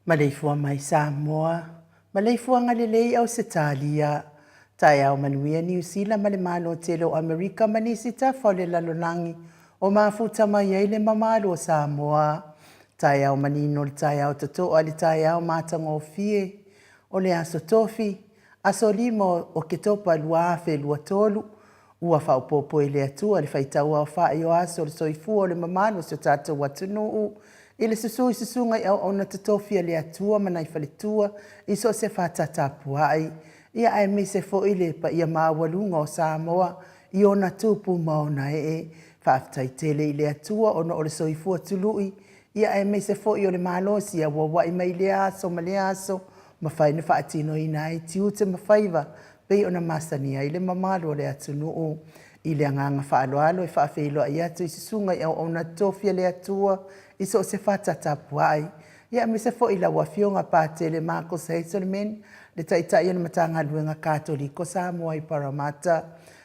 Maleifua mai Samoa, maleifuaga lelei Ausetalia, taeao manuia Niu Sila ma le Malo tele o Amerika ma nisi tafa o le lalolagi o mafuta mai ai le mamalu o Samoa. Taeao manino le taeao totoa le taeao matagofie o le Aso Tofi, aso 5 o Oketopa 2023, ua faaopoopo e le Atua le faitauaofai o aso o le soifua o le mamalu o si o tatou atunuu i le susu i susuga i auauna totofi a le Atua ma nai faletua i so o se fata tapuai, ia aemaise foi le paia maualuga o Samoa i ona tupu ma ona ee. Faafetai tele i le Atua ona o le soifua tului ia aemaise foi o le malosi e auauai mai lea aso ma lea aso, mafai ona faatinoina ai tiute ma faiva pei ona masani ai le mamalu o le atunuu. I le agaga faaaloalo e faafeiloai atu i susuga i auauna totofi a le Atua i so o se fata tapuai, ia aemaise foi lau Afioga Patele Marcus Hazelman, le Taitai o le Matagaluega Katoliko Samoa i Paramata,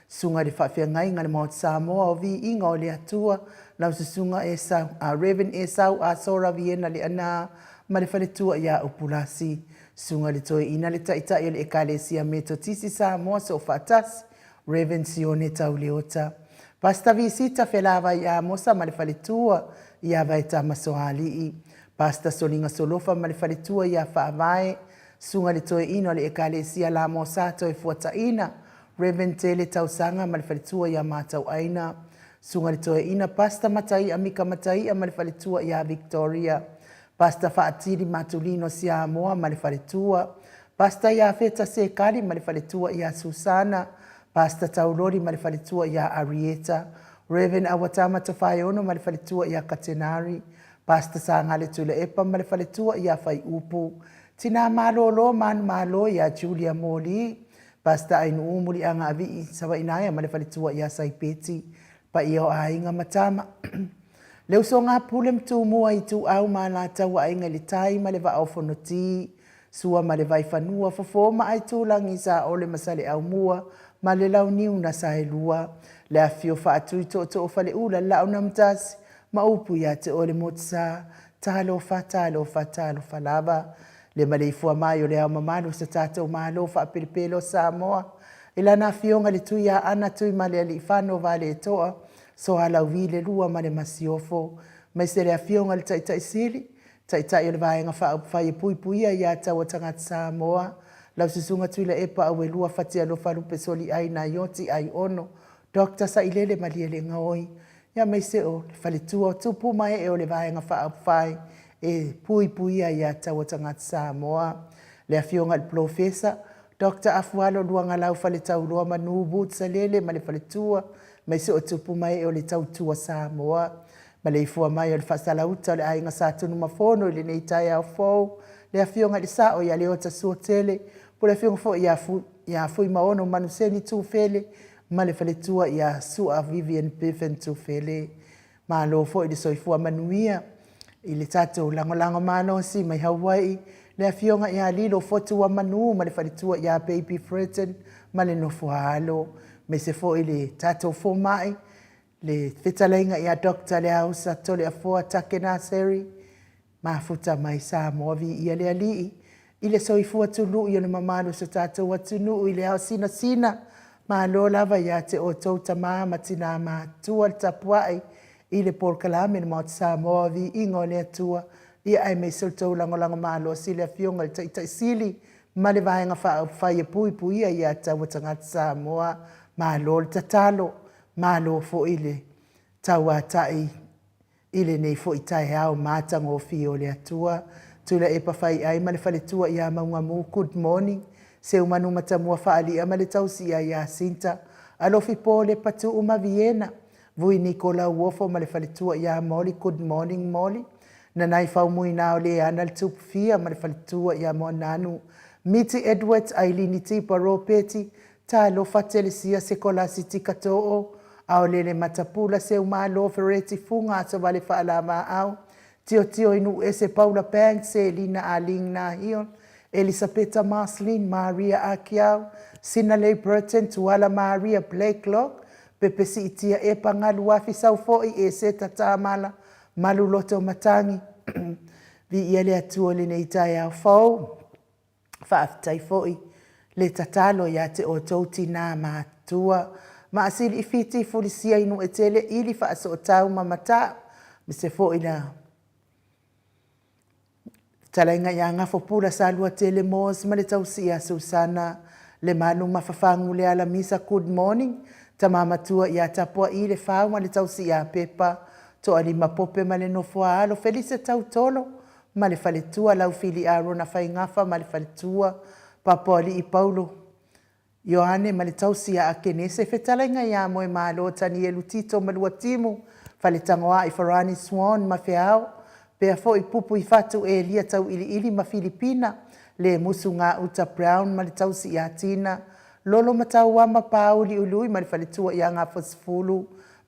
Susuga i le Faafeagaiga a le Maota Samoa o Viiga o le Atua, lau Susuga Esau, Rev. Esau Asora Viena Leaana ma le faletua ia Upulasi, Susuga i le Toeaina le Taitai o le Ekalesia Metotisi Samoa Soofaatasi, Rev. Sione Tauleota, Pastor Visita Felavai Amosa ma le faletua ia Vaetama Soalii, Pastor Soliga Solofa ma le faletua ia Faavae, Susuga i le Toeaina o le Ekalesia Lamosa Toefuataina, Rev. Tele Tausaga ma le faletua ia Matauaina, Susuga i le Toeaina Pastor Mataia Mika Mataia ma le faletua ia Victoria, Pastor Faatili Matulino Siamoa ma le faletua, Pastor Iafeta Sekali ma le faletua ia Susana, Pastor Tauloli ma le faletua ia Arieta, Rev. Awatama Tofaeono ma le faletua ia Katenari, Pastor Sagale Tuilaepa ma le faletua ia Faiupu, Tina Malolo Manumalo ia Julia Moli, Pastor Ainuu Muliaga Avii Savainaea ma le faletua ia Saipeti, Paia o aiga ma tama. Le usoga a Pule ma Tumua, Ituau ma Alataua, Aiga i le Tai ma le Vaa o Fonoti. Sua ma le Vaifanua, Fofo ma Aitulagi, Saole ma Saleaaumua ma le Launiu na Saelua, le afifio o Faatui Tootoo o Faleula, le Laau na Amotasi ma upu ia te oe le Motusa. Talofa, talofa, talofa lava. Le maleifua mai o le Ao Mamalu o si o tatou Malo faapelepele o Samoa, i lana Afioga i le Tuiaana Tuimalealiifano Vaaletoa Sualauvi II ma le Masiofo, aemaise le Afioga i le Taitai Sili, Taitai o le Vaega Faaupufai e Puipuia Aia Tatau a Tagata Samoa, lau Susuga Tuilaepa Auelua Fatialofa Lupe Soliai Naioti Aiono Dr. Sailele Malielegaoi, aemaise o le faletua o tupu ma ee o le Vaega Faaupufai e Puipuia Aia Tatau a Tagata Samoa, le Afioga i le Polofesa Dr. Afualo Luagalau Faletauloa Manu Boots Salele ma le faletua, aemaise o tupu ma ee o le tautua Samoa. Maleifua mai o le faasalauta o le Aiga Sa Tunumafono i lenei taeao fou, le Afioga i le Sao ia Leota Suatele, po o le Afioga foi ia Fuimaono Manuseni Tufele ma le faletua ia Sua Vivian Bevan Tufele. Malo foi le soifua manuia i le tatou lagolago malosi mai Hawaii, le Afioga ia Lilo Fotuamanu ma le faletua ia Baby Fredden ma le nofo a alo, aemaise foi le tatou fomai, le fetalaiga ia Dr. Leausa Toleafoa Take Naseri, mafuta mai Samoa, viia le Alii i le soifua tului o le mamalu o so tatou atunuu i le ao sinasina. Malo lava ia te outou tama ma tina matutua le tapuai i le polokalame le Maota Samoa o Viiga o le Atua, ia aemaise o le tou lagolago malosi i le Afioga i le Taitai Sili ma le Vaega Faaupufai e Puipuia Aia Tatau a Tagata Samoa. Malo le tatalo, malo foi le tauatai i lenei foi taeao matagofie o le Atua. Tuilaepa Faiai ma le faletua ia Maugamu, good morning. Seumanu Matamua Faalia ma le tausia ia Sinta, Alofi Po Lepa Tuu ma Viena, Vui Niko Lauofo ma le faletua ia Molly, good morning Molly. Nanai Faumuina o Leana le Tupufia ma le faletua ia Moananu, Miti Edwards, Ailini Tipa Ropeti, Talofa Telesia Sekolasi Tikatoo, Aolele Matapula Seumalo Fereti Fuga Asovale Faalavaau, Tiotio i Nuuese Paula Banks Selina Aling Nahion, Elisapeta Marceline Maria Akiau, Sinalei Burton Tuala Maria Blakelock, Pepe Siitia Epa Galuafi Saufo'i Eseta Tamala Maluloto Matangi. Viia le Atua i lenei taeao fou. Faafetai foi le tatalo ia te outou tinā matutua. Maasili i Fiti, Fulisia i Nuuetele, Ili Faasootau ma Mata'u, aemaise foi la fetalaiga ia Gafopula Saluatele Moss ma le tausi ia Susana Lemalu Mafafagu Leala Misa. Good morning. Tama matua ia Tapua'i Le Fau ma le tausi ia Pepa Toalima Pope ma le nofo a alo Felise Tautolo ma le faletua, Laufili Arona Faigafa ma le faletua, Papoali'i Paulo Ioane ma le tausi ia Akenese, fetalaiga ia Moemalo Tanielu Tito Maluatimu, Faletagoa'i Farani Swan ma Feao, pea foi Pupuifatu Elia Tauiliili ma Filipina, Lemusu Gauta Brown ma le tausi ia Tina, Lolo Matauama Pāuliuliui ma le faletua ia Gafosefulu,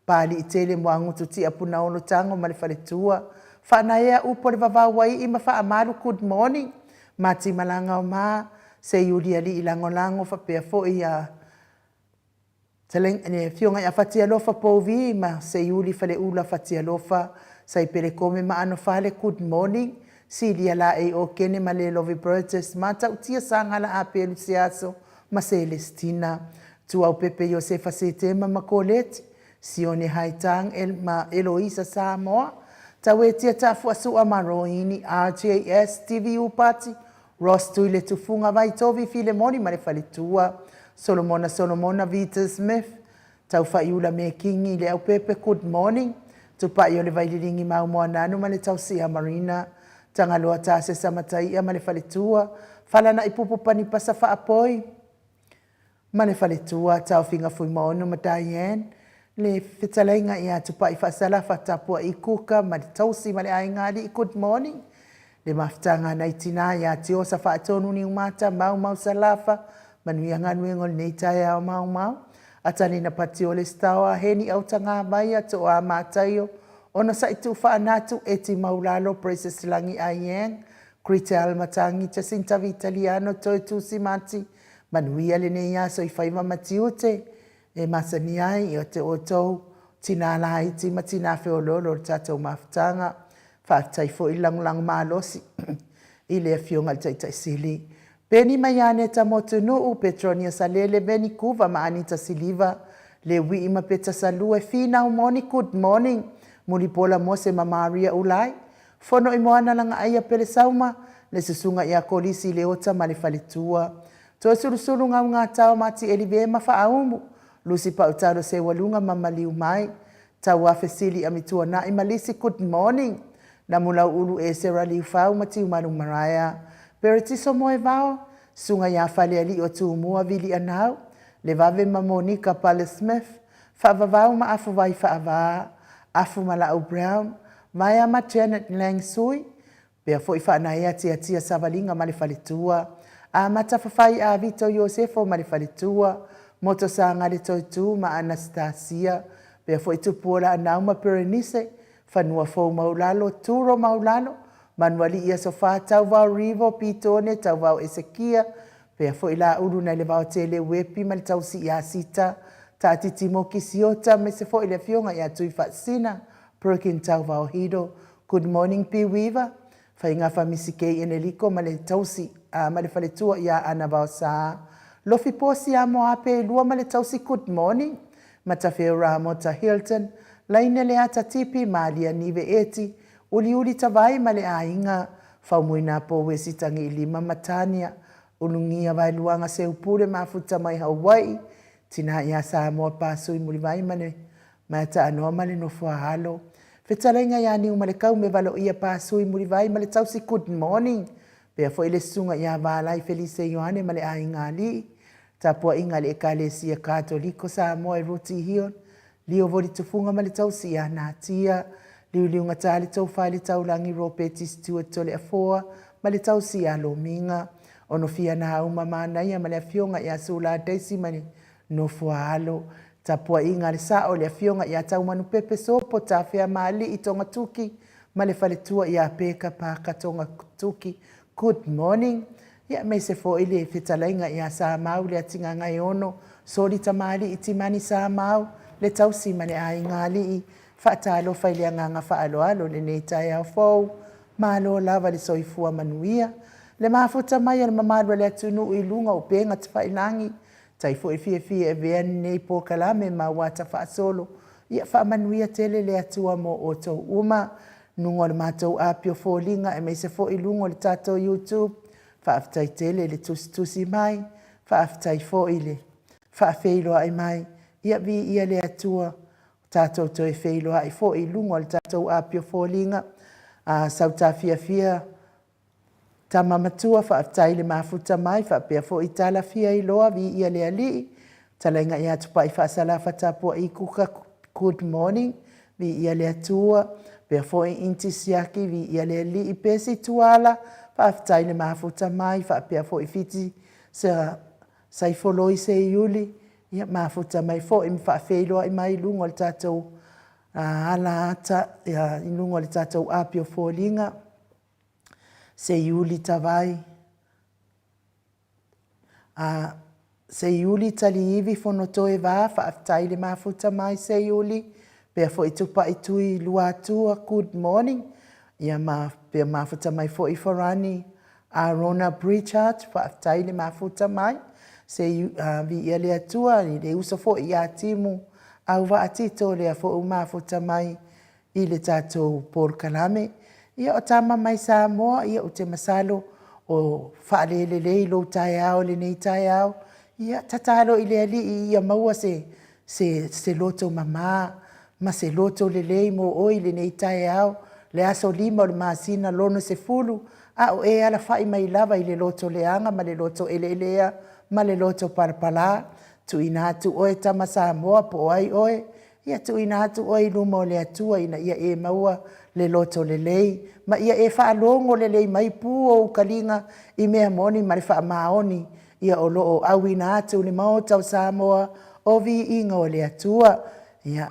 Pāliitele Moagutu Tiapunaolo Tago ma le faletua, Faanaea Upu o le Vavau Ai'i ma Faamalu Good morning Matimalaga o Ma, Seiulialii Lagolago faapea foi ia le Afioga ia Fatialofa Pouvi ma Seiuli Faleula Fatialofa, Saipele Kome ma Anofale Good morning Silia Laei Okene ma Lelovi Burgess, Matautia Sagala Apelu Seaso ma Selestina, Tuaupepe Iosefa Setema ma Koleti, Sione Haitang El ma Eloisa Samoa, Tauetia Tafuasua ma Roini, RJS, Stevie Upati, Ross Tuiletufuga Vaitovi Filemoni ma le faletua, Solomona Solomona Vita Smith, Taufaiula Mekingi Leaupepe Good morning, Tupai o le Vaililigi Maumoananu ma le Tausia Marina, Tagaloa Tasesa Mataia ma le faletua, Falana'ipupu Panipasa Faapoi ma le faletua, Taofiga Fuimaono ma Diane, le fetalaiga ia Tupai Faasalafa Tapua'i Kuka ma le tausi ma le aiga alii Good morning, Le mafutaga a nai tinā ia Tiosa Faatonu Niumata Maumau Salafa, manuia galuega o lenei taeao maomao. Atalina Patiole Staoa Heni Autagavaia Toa Mataio Onosai Tuufaanatu Eti Maulalo Precious Lagi Aiyang Critel Matangi, Jacinta Vitaliano, Toetusi Mati, manuia lenei aso i faiva ma tiute e masani ai ia te outou tinā laiti ma tinā feoloolo o le tatou mafutaga. Faafetai foi le lagolago malosi i le Afioga i le Taitai Sili. Peni ma Ianeta Motunuu, Petronia Salele, Veni Kuva ma Anita Siliva, Lewii ma Peta Salue, Finau Moni, good morning, Mulipola Mose ma Maria Ulai, Fono i Moana Lagaaia Pelesauma, le Susuga ia Kolisi Leota ma le Faletua, Toesulusulu Gaugatawa ma Atielive ma Faaumu, Lusi Pautalo Seualuga ma Maliu Mai, Tauafe Sili Amituanai ma Lisi, good morning, Namulauulu Esera Liufau ma Tiumalu Maraea, Peretiso Moevao, Susuga ia Falealii o Tumua Vili Anau, Levave ma Monika Pale Smith, Faavavau ma Afuvai Faavā, Afu ma Laau Brown, Vaea ma Janet Lang Sui, pea foi faanaea Tiatia Savaliga ma le Faletua, Amata Fafai a Vito Iosefo ma le Faletua, Moto Sagale Toetu ma Anastasia, pea foi Tupuola Anau ma Perenise, Fanua Fou Maulalo, Turo Maulalo, Manualii Aso Fa, Tauvao Rivo, Pitone, Tauvao Esekia, pea foi Laulu nai le Vaotele Uepi ma le Tausi ia Sita, Taatiti Moki Siota, aemaise foi le Afioga ia Tuifaasisina Perkin Tauvao Hido. Good morning P Weaver, Faiga Famisikei Eneliko ma le Tausi ma le Faletua ia Ana Vaosa, Lofi Posi a Moape e lua ma le Tausi. Good morning Matafeo Ramota Hilton, Laine Leata Tipi, Malia Nive Eti, Uliuli Tavai ma le Aiga, Faumuina Pouesi Tagiilima ma Tania, Ulugia Vaeluaga Seupule Mafuta mai Hawaii, Tina ia Samoa Pasui Mulivai ma le Mataanoa ma le Nofoaalo. Fetalaiga ia Niumalekau me Valoia Pasui Mulivai ma le Tausi. Good morning. Pea foi le Susuga ia Valai Felise Ioane ma le Aiga Alii. Tapuaiga a le Ekalesia Katoliko Samoa e Ruti Hion, Lio Volitufuga ma le Tausi ia Natia, Liuliugatā le Tofa i le Taulagi Ropeti Stewart Toleafoa ma le Tausi ia Lomiga, Onofia Nauma Manaia ma le Afioga ia Sula Daisy ma le Nofoaalo. Tapuaiga a le Sao le Afioga ia Taumanupepe Sopo Tafeamaalii Togatuki ma le Faletua ia Peka Paka Togatuki. Good morning. Ia aemaise foi le fetalaiga ia Samau le Atigagaeono, Soli Tamalii Timani Samau, le tausi ma le aiga alii, faatalofa i le agaga faaaloalo i lenei taeao fou. Malo lava le soifua manuia. Le mafuta mai a le mamalu a le atunuu i luga o upega tafailagi, tai foi fiafia e avea lenei polokalame ma ua faasolo. Ia faamanuia tele le Atua mo outou uma. Luga o le matou api o foliga aemaise foi luga o le tatou YouTube. Faafetai tele le tusitusi mai, faafetai foi le faafeiloai mai. Ia viia le Atua, tatou toe feiloai foi i luga o le tatou api o foliga. A sautafiafia Tama matua, faafetai le mafuta mai, faapea foi Talafia Iloa, viia le Alii. Talaiga ia Tupai Faasalafa Tapuai Kuka, good morning, viia le Atua. Pea foi Inti Siaki, viia le Alii. Pesi Tuala, faafetai le mafuta mai, faapea foi Fiti Saifoloi Seiuli, ia mafuta mai foi ma faafeiloai mai i luga o le tatou ala ata, i luga o le tatou api o foliga. Seiuli Tavai, a Seiuli Taliivi Fonotoe Va, faafetai le mafuta mai Seiuli, pea foi Tupai Tui Luatua, good morning. Ia ma pea mafuta mai foi Farani Arona Pritchard, faafetai le mafuta mai. Se viia le Atua i le uso foi ia Timu Auvaa Tito, lea foi ua mafuta mai i le tatou polokalame. Ia o tama mai Samoa, ia ou te masalo o faalelelei lou taeao i lenei taeao. Ia tatalo i le Alii ia maua se, se, se loto mama ma se loto lelei mo oe i lenei taeao, le aso 5 o le masina lona 10, a o e alafai mai lava i le loto leaga ma le loto eleelea ma le loto palapala. Tuuina atu oe tama Samoa po o ai oe, Ia tuuina atu oe i luma o le Atua ina ia e maua le loto lelei, ma ia e faalogo lelei mai pū ou kaliga i mea moni ma le faamaoni, ia o lo o auina atu i le Maota o Samoa o viiga o le Atua. Ia,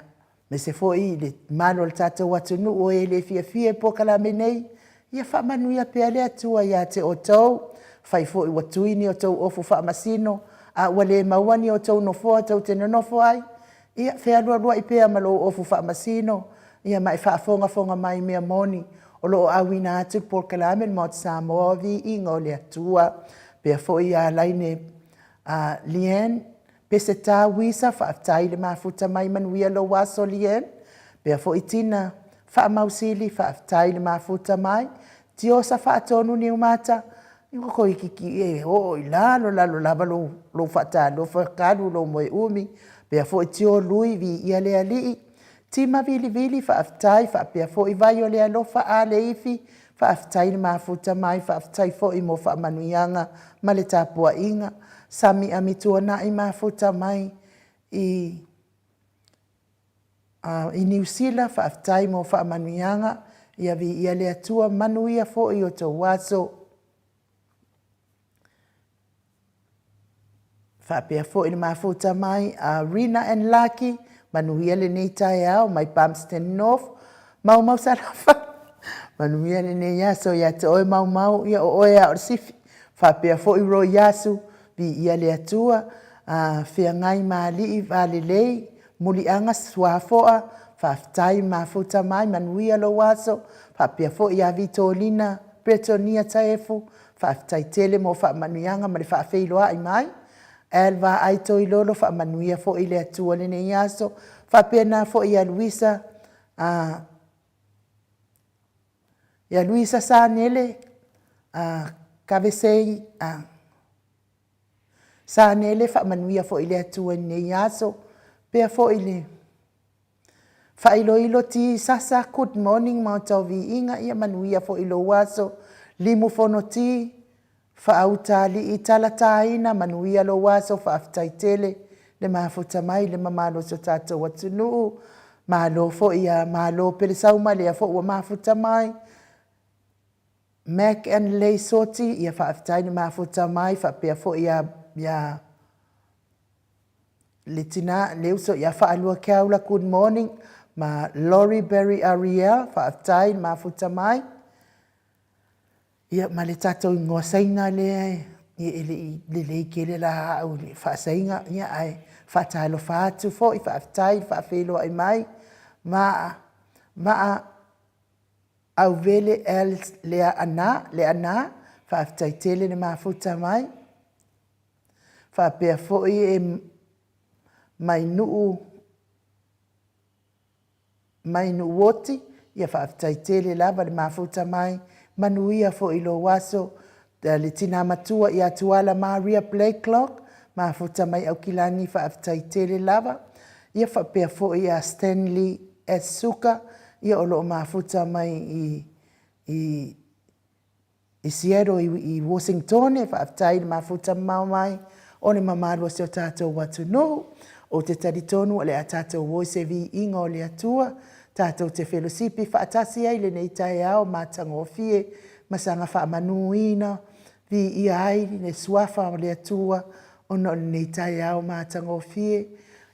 aemaise foi i le mamalu o le tatou atunuu o e le fiafia i polokalame nei, Ia faamanuia pea le Atua ia te outou. Afai foi ua tui ni outou ofu faamasino, a ua le maua ni outou nofoa tou te nonofo ai, ia fealualuai pea ma lou ofu faamasino, ia ma e faafogafoga mai i mea moni o lo o auina atu le polokalame a le Maota Samoa o Viiga o le Atua. Faapea foi ia Laine Leanne Peseta Wisa, faafetai le mafuta mai, manuia lou aso Leanne. Faapea foi Tina Faamausili, faafetai le mafuta mai. Tiosa Faatonu Niumata, toeititi e oo i lalo lalo lava lou faatalofa talu lou moeumi. Faapea foi Tio Lui, viia le Alii. Tima Vilivili, faafetai. Faapea foi Vaiolealofa A. Leifi, faafetai le mafuta mai, faafetai foi mo faamanuiaga ma le tapuaiga. Sami Amituanai, mafuta mai i Niu Sila, faafetai mo faamanuiaga, ia viia le Atua, manuia foi outou aso. Faapea foi le mafuta mai a Rina and Laki, manuia lenei taeao mai Palmerston North. Maumau Salafai, manuia lenei aso ia te oe Maumau, ia o oe lava o le sifi. Faapea foi Roiasu, viia le Atua, Feagai ma Alii Valelei, Muliaga Suafoa, faafetai mafuta mai, manuia lou aso. Faapea foi ia Vitolina Peretonia Taefu, faafetai tele mo faamanuiaga ma le faafeiloai mai. Al Vaai Toilolo, faamanuia foi le Atua i lenei aso. Faapena foi ia Luisa Sanele Kavesei Sanele, faamanuia foi le Atua i lenei aso. Faapea foi le Faailoilo T Sasa, good morning Maota o Viiga, ia manuia foi lou aso. Limu Fonoti Faautaali'i Talataina, manuia lou aso, faafetai tele le mafuta mai i le mamalu o si o tatou atunuu. Malo foi ia Malo Pelesauma, o lea foi ua mafuta mai. Mac and Lei Soti, ia faafetai le mafuta mai, faapea foi ia le tina, le uso ia Faalua Keaula, good morning, ma Laurie Barry Ariel, faafetai le mafuta mai. Ia ma le tatou igoa Saina lea e le i lelei tele la au i le faa-Saina, ae faatalofa atu foi, faafetai le faafeiloai mai. Maa Auvele Leaana, faafetai tele le mafuta mai. Faapea foi Mainuu Oti, ia faafetai tele lava le mafuta mai, manuia foi lou aso. Le tina matua ia Tuala Maria Blacklock, mafuta mai Aukilani, faafetai tele lava. Ia faapea foi ia Stanley S. Suka, ia o lo o mafuta mai i Seattle i Uasinitone, faafetai le mafuta mamao mai o le mamalu o si o tatou atunuu. Ou te talitonu o le a tatou o i se viiga o le Atua, tatou te felosipi faatasi ai i lenei taeao matagofie ma saga faamanuina, viia ai le Suafa o le Atua ona o lenei taeao matagofie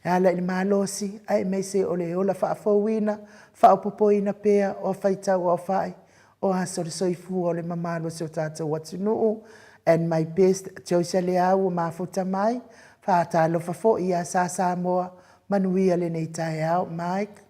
e ala i le malosi aemaise o le ola faafouina, faaopoopoina pea o le faitau aofai o aso o le soifua o le mamalu o si o tatou atunuu. And my best, Joyce Leau ua mafuta mai. Faatalofa foi ia Sa Samoa, manuia lenei taeao. Mike.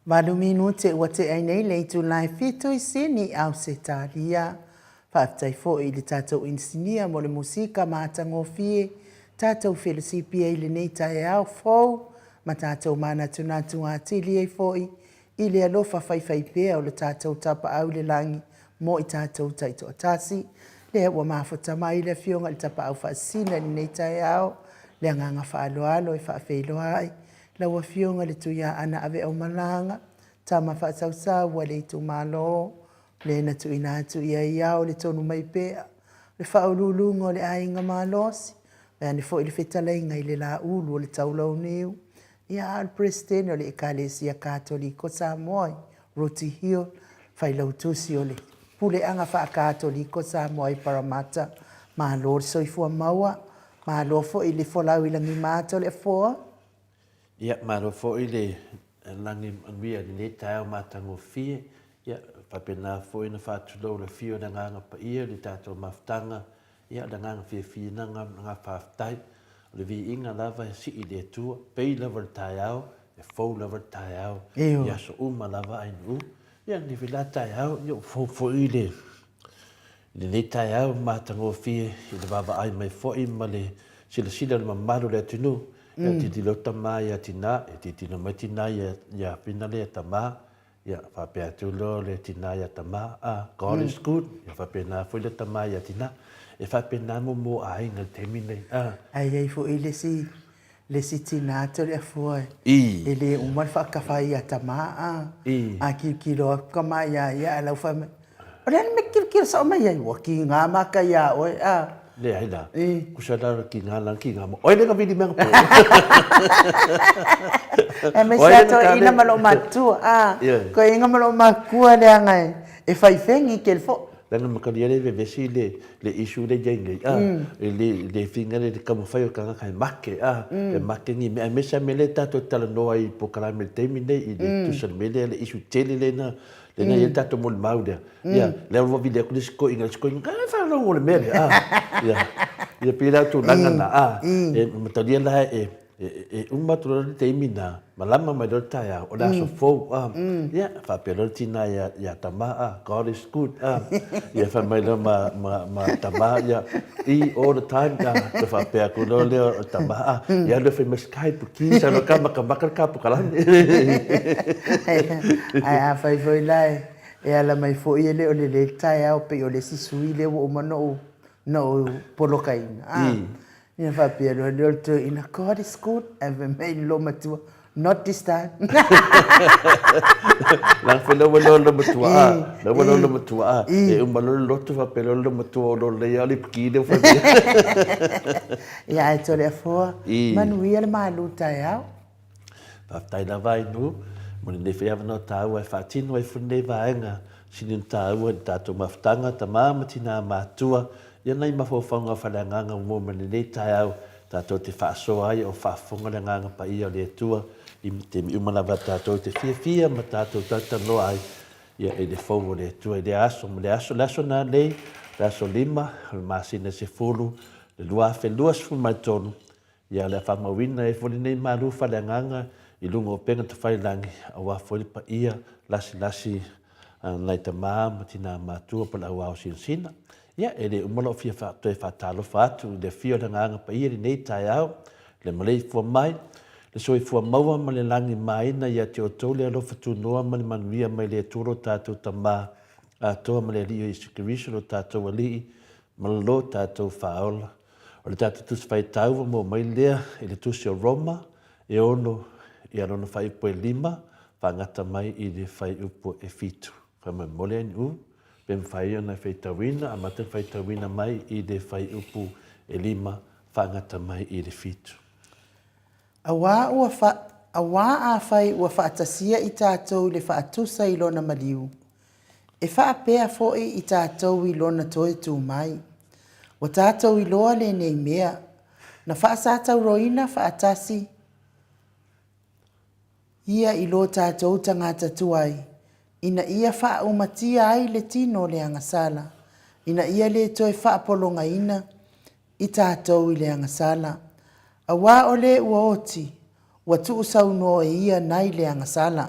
Valu minute ua tea ai nei le itula e fitu i Sini, Ausetalia. Faafetai foi i le tatou inisinia mo le musika matagofie tatou felosipi ai i lenei taeao fou ma tatou manatunatu atili ai foi i le alofa faifaipea o le tatou Tapaau i le Lagi mo i tatou taitoatasi. Lea ua mafuta mai le Afioga i le Tapaau Faasisina i lenei taeao, le agaga faaaloalo e faafeiloai lau Afioga i le Tuiaana Aveaumalaga, tama faasausau a le itumalo, le na tuuina atu i ai ao le tonu mai pea, le faauluuluga o le aiga malosi, vaeane foi le fetalaiga i le Laulu o le Taulauniu, ia a o le Peresetene o le Ekalesia Katoliko Samoa i Rooty Hill, Failautusi o le Puleaga Faa-Katoliko Samoa i Parramatta. Malo le soifua maua, malo foi le folau i lagima Toleafoa. Ia, malo foi le lagi manuia i lenei taeao matagofie. Ia, faapena foi ona faatulou le afio o le Agaga Paia i le tatou mafutaga. Ia, o le agaga fiafia lena, le agaga faafetai. O le viiga lava e sii i le Atua, pei lava le taeao, e fou lava le taeao i aso uma lava ainu. Ia, lenei foi la taeao, ia ua fou foi le I lenei taeao matagofie i le vaavaai mai foi ma le silasila i le mamalu o le atunuu, ia tilotilo atu tama ia tina, ia tilotilo mai tina ia Fina lea tama, ia faapea atu loa le tina ia tama, ah, God is good, ia faapena foi le tama ia tina. E faapena momo aiga i le taimi nei, ah. Ae i ai foi le isi le isi tina Toleafoa e le uma le faakafa ia tama a. A tilotilo atu tama ia ia ae lau fai mai, O le a le mea e tilotilo sao mai ai? Ua kiga maka ia oe a. Leai la. Kusa la le kiga la kiga mo. Oi le ka vili mea po. E me sa to ina ma lo matua a. Ko inga ma lo makua le anga e fai fengi ke le fo. Leaga makalia le vevesi le le issue le iai nei a e le le finga le taumafai o tagata e make a e make ni mea aemaise lava mea lea tatou te talanoa ai i polokalame i le taimi nei i le tusa o le mea lea le issue tele lena lena e i ai le tatou molimau lea ia lea ua vili atu le isi toeaina le isi toeaina e faalogo i le mea lea a ia ia pei la o tulaga na a e matalia la e E uma atu loa le taimi na, malama mai loa le taeao, o le aso fou, a. Ia, faapea loa le tina ia, ia Tama, a, God is good, a. Ia, fai mai loa ma, ma, ma Tama, ia, E all the time, a. Ona faapea atu loa lea o Tama, a, ia alu e fai mai se kaipu ki, sau loa ka makamaka le kapukalani. Ae afai foi la e ala mai foi e le o lelei le taeao pei o le isi sui lea ua uma ona ou, ona ou polokaina, a. Ia faapea loa lea o le toeaina, God is good, ae fai mai le loomatua, not this time. Leaga foi lea ua iloa le loomatua a, lea ua iloa le loomatua a, e uma loa le lotu faapea loa le loomatua o lo lelei lava le ipiki lea ua fai mai. Ia ae Toleafoa, manuia le malu taeao. Faafetai lava Ainu mo lenei foi avanoa taua e faatino ai foi lenei vaega sili ona taua i le tatou mafutaga, tama ma tina matua, ia nai mafaufauga faaleagaga ua maua mai lenei taeao tatou te faasoa ai o faafofoga le Agaga Paia o le Atua i taimi uma lava tatou te fiafia ma tatou talatalanoa ai ia i le fou o le Atua i lea aso ma lea aso, le aso nanei, le aso lima o le masina 10 le 2023. Ia, o le a faamauina ai foi lenei malu faaleagaga i luga o upega tafailangi, aua foi le paia lasilasi a nai tama ma tina matua po o le auao sinasina. Ia, e le uma lou fia toe faatalofa atu i le afio o le Agaga Paia i lenei taeao, le maleifua mai, le soifua maua ma le lagi maina ia te outou le alofa tunoa ma le manuia mai le Atua lo tatou Tama atoa ma le Alii o Iesu Keriso lo tatou Alii ma lo tatou Faaola. O le tatou Tusi Faitau ua maua mai lea i le Tusi o Roma e ono ia lona faaiupu e lima faagata mai i le faaiupu e fitu. Faamolemole ai niu pe mafai ona e faitauina, amata ona faitauina mai i le faaiupu e lima faagata mai i le fitu. Auā ua fa, auā afai ua faatasia i tatou i le faatusa i lona maliu, e faapea foi i tatou i lona toe tu mai. Ua tatou iloa lenei mea, na faasatauroina faatasi ia i lo tatou tagata tuai, ina ia faaumatia ai le tino o le agasala, ina ia le toe faapologaina i tatou i le agasala, auā o le ua oti, ua tuusaunoa e ia nai le agasala.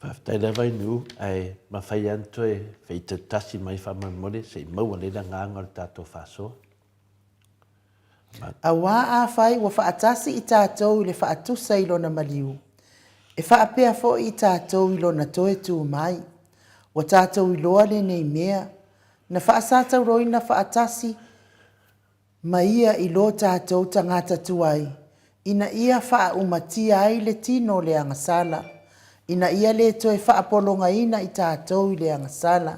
Faafetai lava i Nu'u, ae mafai lava ona toe feitautasi mai faamolemole se i maua lelei le agaga o le tatou faasoa. Auā afai ua faatasi i tatou i le faatusa i lona maliu, e faapea foi i tatou i lona toe tu mai. Ua tatou iloa lenei mea, na faasatauroina faatasi ma ia i lo tatou tagata tuai, ina ia faaumatia ai le tino o le agasala, ina ia le toe faapologaina i tatou i le agasala,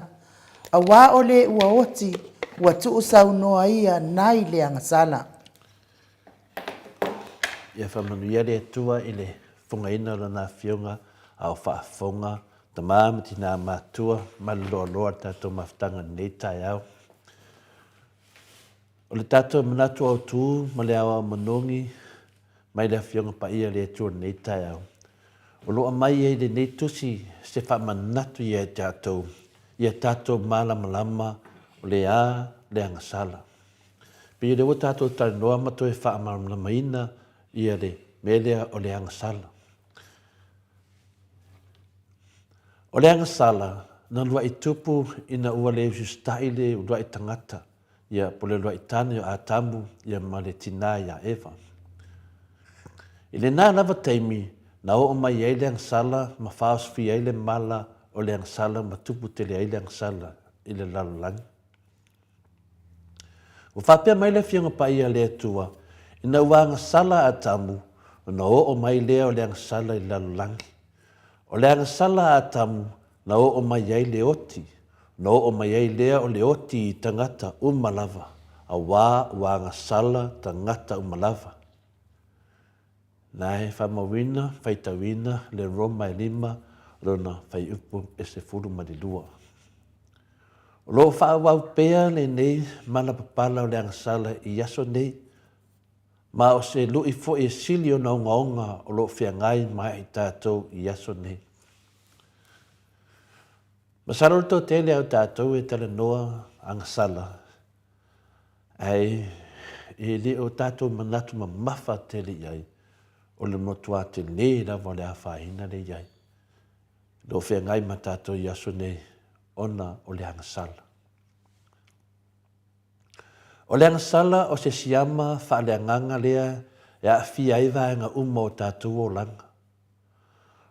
auā o le ua oti, ua tuusaunoa ia nai le agasala. Ia faamanuia le Atua i le fofogaina o Lana Afioga a o faafofoga tama ma tina matua ma le loaloa le tatou mafutaga i lenei taeao. O le tatou manatu autu ma le aoao manogi mai le Afioga Paia a le Atua i lenei taeao, o lo o aumai ai i lenei tusi se faamanatu ia i tatou, ia tatou malamalama o le a le agasala. Pei o lea ua tatou talanoa ma toe faamalamalamaina ia le mea lea o le agasala. O le agasala, na uluai tupu ina ua le usiusitai le uluai tagata, ia, po o le uluai tane o Atamu, ia, ma le tinā ia Eva. I lena lava taimi, na oo mai ai le agasala ma faaosofia ai le mala o le agasala ma tupu tele ai le agasala i le lalolagi. Ua faapea mai le Afioga Paia a le Atua, ina ua agasala a Atamu, ona oo mai lea o le agasala i le lalolagi. O le agasala a Atamu, na oo mai ai le oti, ona oo mai ai lea o le oti i tagata uma lava, auā ua agasala tagata uma lava. Na e faamauina, faitauina le Roma e lima lona faiupu e 12. O lo o faaauau pea lenei malapapala o le agasala i aso nei, ma o se luʻi foi e sili ona ogaoga o lo o feagai ma i tatou i aso nei. Masalo le toatele o tatou e talanoa agasala, ae e le o tatou manatu mamafa tele i ai, o le matua tele lava o le afaina lea e i ai. O lo o feagai ma tatou i aso nei ona o le agasala. O le agasala o se siama faaleagaga lea e aafia ai vaega uma o tatou olaga.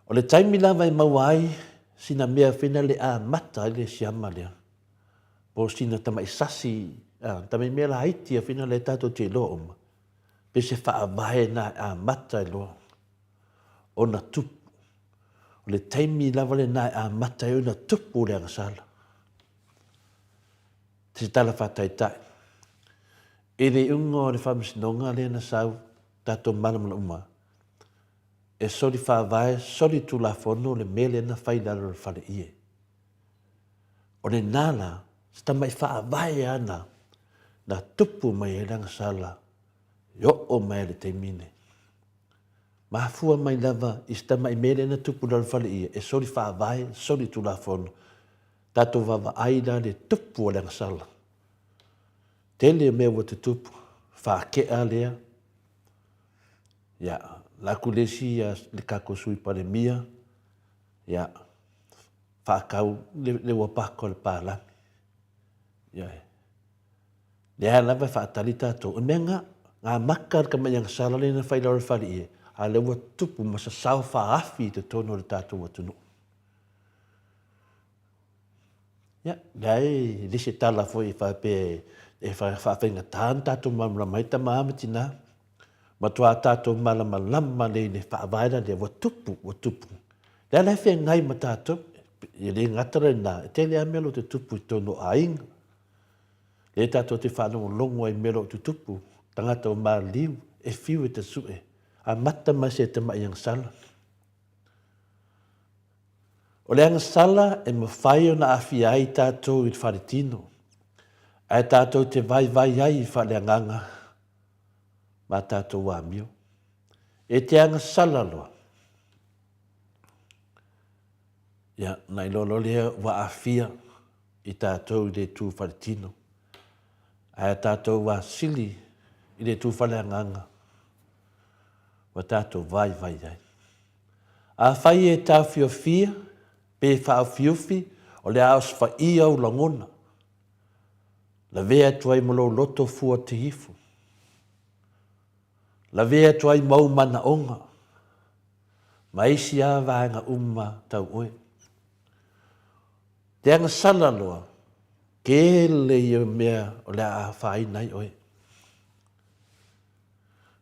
O le taimi lava e maua ai sina mea fena le amata ai le siama lea, po o sina tamai sasi, tamai mea laiti a fena lea tatou te iloa uma, pe se faavae na e amata ai loa ona tupu. O le taimi lava lena e amata ai ona tupu le agasala. Se tala faataitai, i le iuga o le faamasinoga lea na sau tatou malamalama uma, e soli faavae, soli tulafono le mea lea na fai i lalo o le faleie. O lena la, se tamai faavae lava na, na tupu mai ai le agasala e oo mai i le taimi lenei. Mafua mai lava i se tamai mea lea na tupu i lalo fale ia, e soli faavae, soli tulafono. Tatou vaavaai la le tupu o le agasala. Tele o mea ua tutupu, faakea lea. Ia, la aku le isi ia le kakou sui palemia, ia, faakau le, le uapako o le palagi. Ia, Lea lava e faatali tatou. O mea nga, nga maka le tamai agasala lea na fai lalo le faleie, a lea ua tupu ma sasao faaafi i totonu o le tatou atunuu. Ia, leai, le se tala foi e faapea e faafaigata ona tatou malamalama ai tama ma tina. Matua tatou malamalama lelei i le faavae la lea ua tupu, ua tupu. Lea la e feagai ma tatou, e le gata lena, e tele lava mea o lo o tutupu i totonu o aiga. Lea tatou te faalogologo ai i mea o lo o tutupu, tagata o maliliu, e fiu e tasue, amata mai se tamai agasala. O le agasala e mafai ona aafia ai tatou i le faletino, ae tatou te vaivai ai i faaleagaga ma tatou amio. E te agasala loa, ia, ona iloa loa lea ua aafia i tatou i le itu faletino, ae a tatou asili i le itu faleagaga, ua tatou vaivai ai. Afai e taofiofia, Pe faaufiufi, o le a osofaia ou lagona. Lavea atu ai ma lou loto fua tiifu. Lavea atu ai ma ou manaoga, ma isi a vaega uma tau oe. Te agasala loa, tele ia mea o le a afaina ai oe.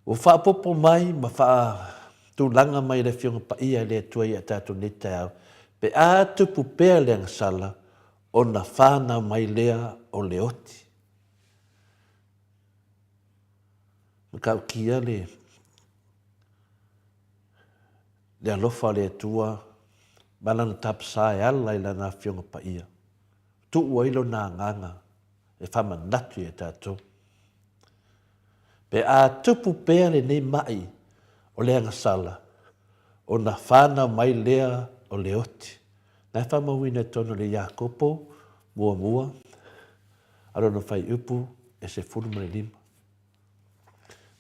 Ua faaopoopo mai ma faatulaga mai le Afioga Paia e le Atua ia tatou nei taeao, pe a tupu pea le agasala, ona fanau mai lea o le oti. Matautia le le alofa o le Atua ma Lana tapasa e ala i Lana Afioga Paia, tuu ai Lona Agaga e faamanatu ia tatou. Pe a tupu pea lenei maʻi o le agasala, ona fanau mai lea o le oti. Na e faamauina i totonu o le Iakopo muamua a lona fuaiupu e 15.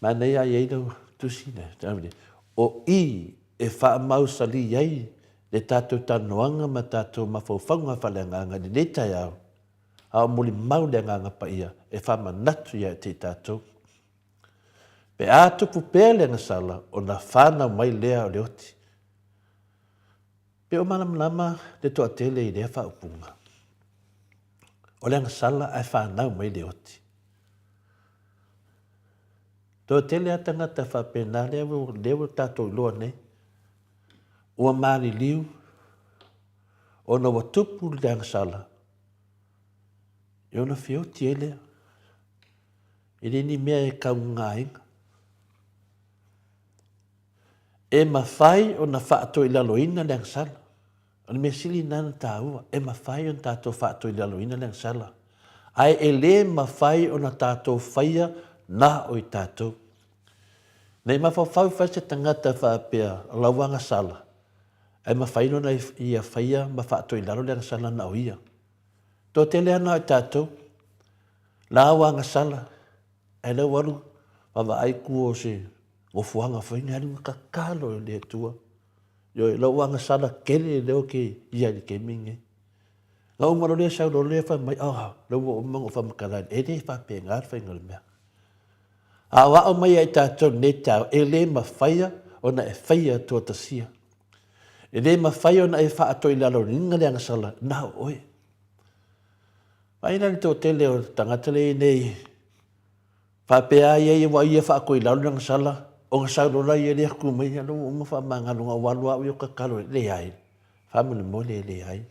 Manaia ai ai lau tusi lea. O i e faamausalī ai le tatou talanoaga ma tatou mafaufauga faaleagaga i lenei taeao, a o molimau le Agaga Paia e faamanatu ia te i tatou. Pe a tupu pea le agasala, ona fanau mai lea o le oti. Pe o malamalama le toatele i lea faaupuga. O le agasala ae fanau mai le oti. Toatele a tagata faapena lea lea ua tatou iloa nei. Ua maliliu ona ua tupu le agasala e ona feoti ai lea. E le ni mea e kaugaina. E mafai ona faatoilaloina le agasala. O le mea sili lena na taua, e mafai ona tatou faatoilaloina le agasala, ae e le mafai ona tatou faia na o i tatou. Nei mafaufau fai se tagata faapea o lau agasala, ae mafai ona ia faia ma faatoilalo le agasala na o ia. Toatele lava na o i tatou, lau agasala, ae lau alu vaavaai tua o se nofoaga foi, alu tatalo i le Atua. Ioe, lou agasala tele lea ou te i ai i le taimi lenei. Na uma loa lea sau loa lea fai mai, oh, lea ua uma ona ou faamatala atu, e le faapena le faiga o le mea. A o ao mai ia i tatou i lenei taeao, e le mafaia ona e faia tuatasia. E le mafai ona e faatoilaloina le agasala na o oe. Vaai la i le toatele o tagata lea e i ai nei, Faapea ai ia ua ia faatoilalo lana sala, ona sau loa laia lea tu mai, ia ua uma faamagalo na ou alu au ia tatalo, leai, faamolemole e leai.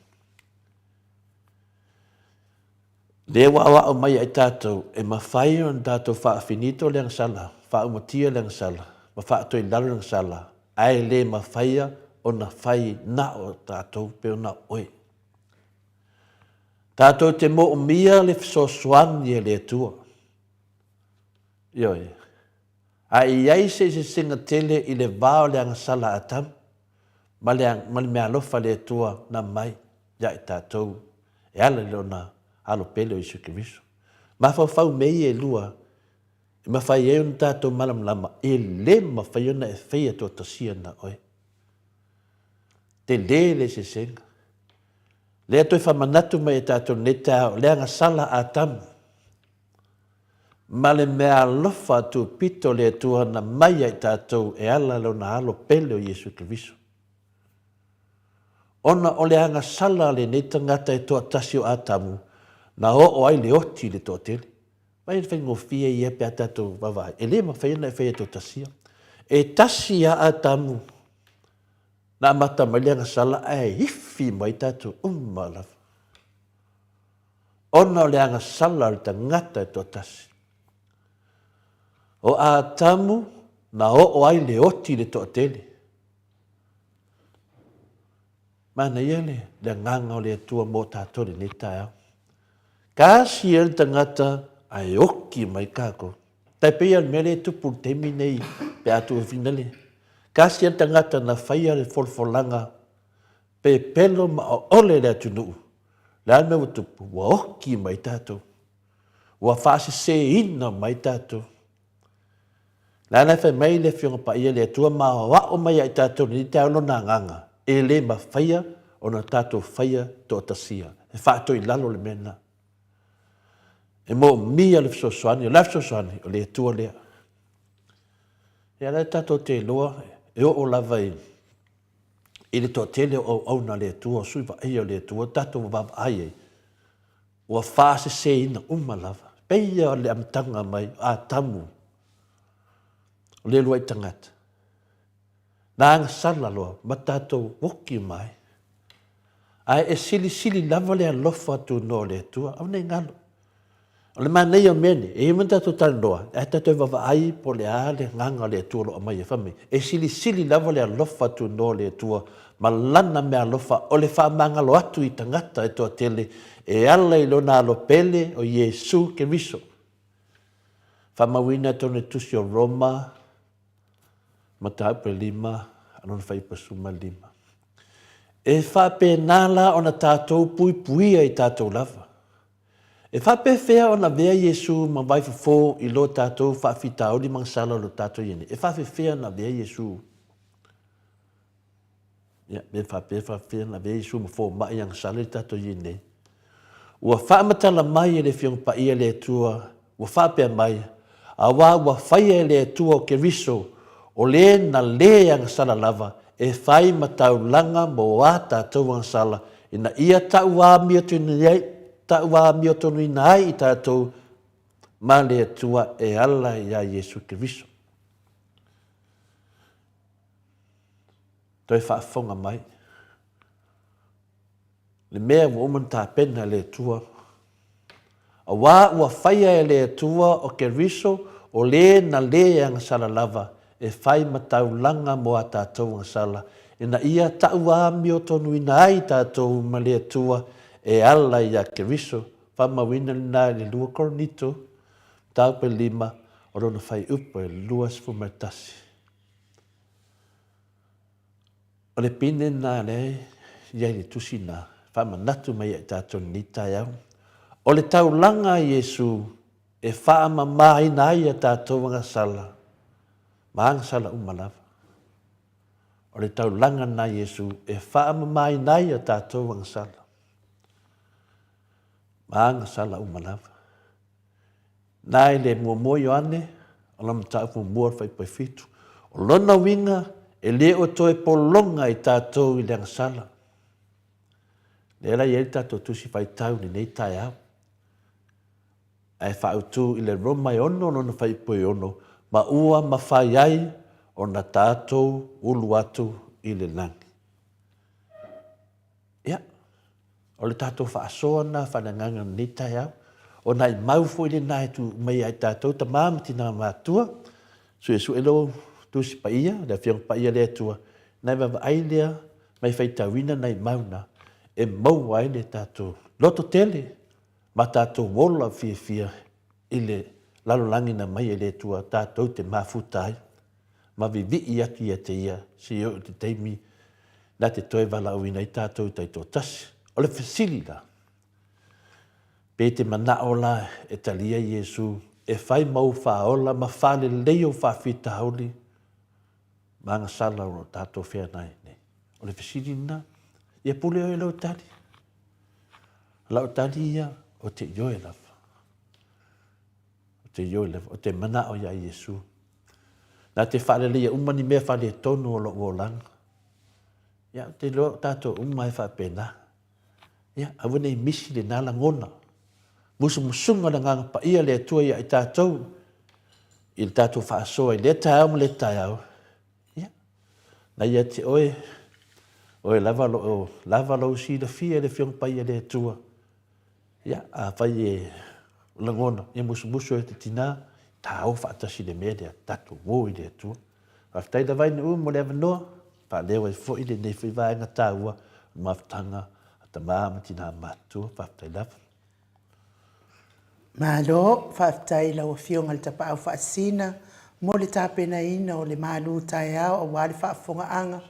Lea ua aoao mai ai tatou, e mafai ona tatou faafinito le agasala, faaumatia le agasala, ma faatoilalo le agasala, ae le mafaia ona fai na o tatou pe ona oe. Tatou te moomia le fesoasoani a le Atua. Ioe. A i ai se eseesega tele i le va o le agasala a Atamu ma le, ma le meaalofa a le Atua na mai ia i tatou e ala i Lona Alo pele o Iesu Keriso. Mafaufau mea ia e lua e mafai ai ona tatou malamalama e le mafai ona e faia toatasia na oe. Tele le eseesega. Lea toe faamanatu mai e tatou lenei taeao, le agasala a Atamu ma le meaalofa tupito o le Atua na mai ia i tatou e ala Lona Alo pele o Iesu Keriso. Ona o le agasala a lenei tagata e toatasi o Atamu, na oo ai le oti i le toatele. Mai le faigofie ia pe a tatou vaavaai, e le mafai ona e faia toatasia. E tasi a Atamu Na amata mai le agasala ae ifi mai tatou uma lava. Ona o le agasala o le tagata e toatasi. O Atamu na oo ai le oti i le toatele. Manaia le, le agaga o le Atua mo tatou lenei taeao. Tasi ai le tagata ae oki mai tatou. Tai pei o le mea lea e tupu i le taimi nei pe a tuufina le tasi le tagata na faia le folafolaga pepelo ma oole le atunuu. Le a le mea ua tupu? Ua oki mai tatou. Ua faaseseina mai tatou. Le a la e fai mai le Afioga Paia le Atua ma aoao mai ia i tatou lenei taeao lona agaga, e le mafaia ona tatou faia toatasia. E faatoilalo le mea lena. E moomia le fesoasoani, o le a fesoasoani? O le Atua lea. Ia lea tatou te iloa e oo lava i i le toatele o auauna a le Atua, o sui vaaia o le Atua, tatou vaavaai ai, ua faaseseina uma lava. Pei o le amataga mai o Atamu, o le uluai tagata, na agasala loa ma tatou oki mai. Ae e silisili lava le alofa tunoa o le Atua, aua ne i galo. O le manaia o mea nei, e i ai ma tatou talanoa, ae tatou vaavaai po o le a le agaga o le Atua o lo o aumai ai. Fai mai, e silisili lava le alofa tunoa o le Atua ma Lana meaalofa o le faamagalo atu i tagata e toatele e ala i Lona Alo pele o Iesu Keriso. Faamauina tonu i le Tusi o Roma, mataupu e 5, lona fuaiupu 15. E faapena la ona tatou puipuia i tatou lava. E faapefea ona avea Iesu ma vaifofo i lo tatou faafitauli magasala o lo tatou i ai nei? E faafefea ona avea Iesu? Ia, pe faapea faafefea ona avea Iesu ma fomai agasala i tatou i ai nei? Ua faamatala mai e le Afioga Paia le Atua, ua faapea mai, Auā ua faia e le Atua o Keriso, o le na lē agasala lava, e fai ma taulaga mō ā tātou agasala, ina ia tauāmiotonuina ai i tātou ma le Atua e ala iā Iesu Keriso. Toe faafofoga mai. Le mea ua uma ona tapena e le Atua, auā ua faia e le Atua o Keriso o lē na lē agasala lava e fai ma taulaga mo a tātou agasala, ina ia tauāmiotonuina ai tātou ma le Atua e ala iā Keriso. Faamauina lena i le 2 Korinito, mataupu e 5, o lona fuaiupu e 21. O le pine lena lea e i ai i le tusi lena, faamanatu mai ia i tatou i lenei taeao. O le taulaga a Iesu e faamamaina ai a tatou agasala, ma agasala uma lava. O le taulaga lena a Iesu e faamamaina ai a tatou agasala, ma agasala uma lava. Na i le muamua Ioane, o lana mataupu muamua o le Faipaefitu. O lona uiga, e le o toe pologa i tatou i le agasala. Lea la e i ai le tatou Tusi Faitau i lenei taeao. Ae faautu i le Roma e ono lona fuaiupu e ono, ma ua mafai ai ona tatou ulu atu i le lagi. Ia, o le tatou faasoa lena faaleagaga i lenei taeao. O nai mau foi lena e tuu mai ia i tatou tama ma tina matua, suesue lou Tusi Paia, le Afioga Paia le Atua, nai vaavaai lea mai faitauina nai mau na e maua ai le tatou loto tele ma tatou ola fiafia i le lalolagi na mai e le Atua tatou te mafuta ai ma vivii atu ia te ia seia oo i te taimi na te toe valaauina ai tatou i taitoatasi. O le fesili la, pe te manao la e talia Iesu e fai ma ou faaola ma faalelei ou faafitauli ma agasala o lo o tatou feagai nei? O le fesili lena. Ia pule oe i lau tali. O lau tali ia, o te ioe lava. O te ioe lava, o te manao iā Iesu. Na te faaleleia uma ni mea faaletonu o lou olaga. Ia, ou te iloa o tatou uma e faapena. Ia, aua ne i misi lena lagona. Musumusuga o le Agaga Paia le Atua ia i tatou i le tatou faasoa i lea taeao ma lea taeao. Ia, na ia te oe, oe lava lo o lava lou silafia i le Afioga Paia le Atua. Ia, afai e lagona, ia musumusu e te tinā, tāo faatasi i le mea lea, tatou ō i le Atua. Faafetai lava Ainuu mo le avanoa, faaleo ai foi lenei foi vaega taua o le mafutaga a tama ma tinā matutua. Faafetai lava. Malo, faafetai i lau Afioga i le Tapaau Faasisina mo le tapenaina o le malu taeao aua le faafofogaaga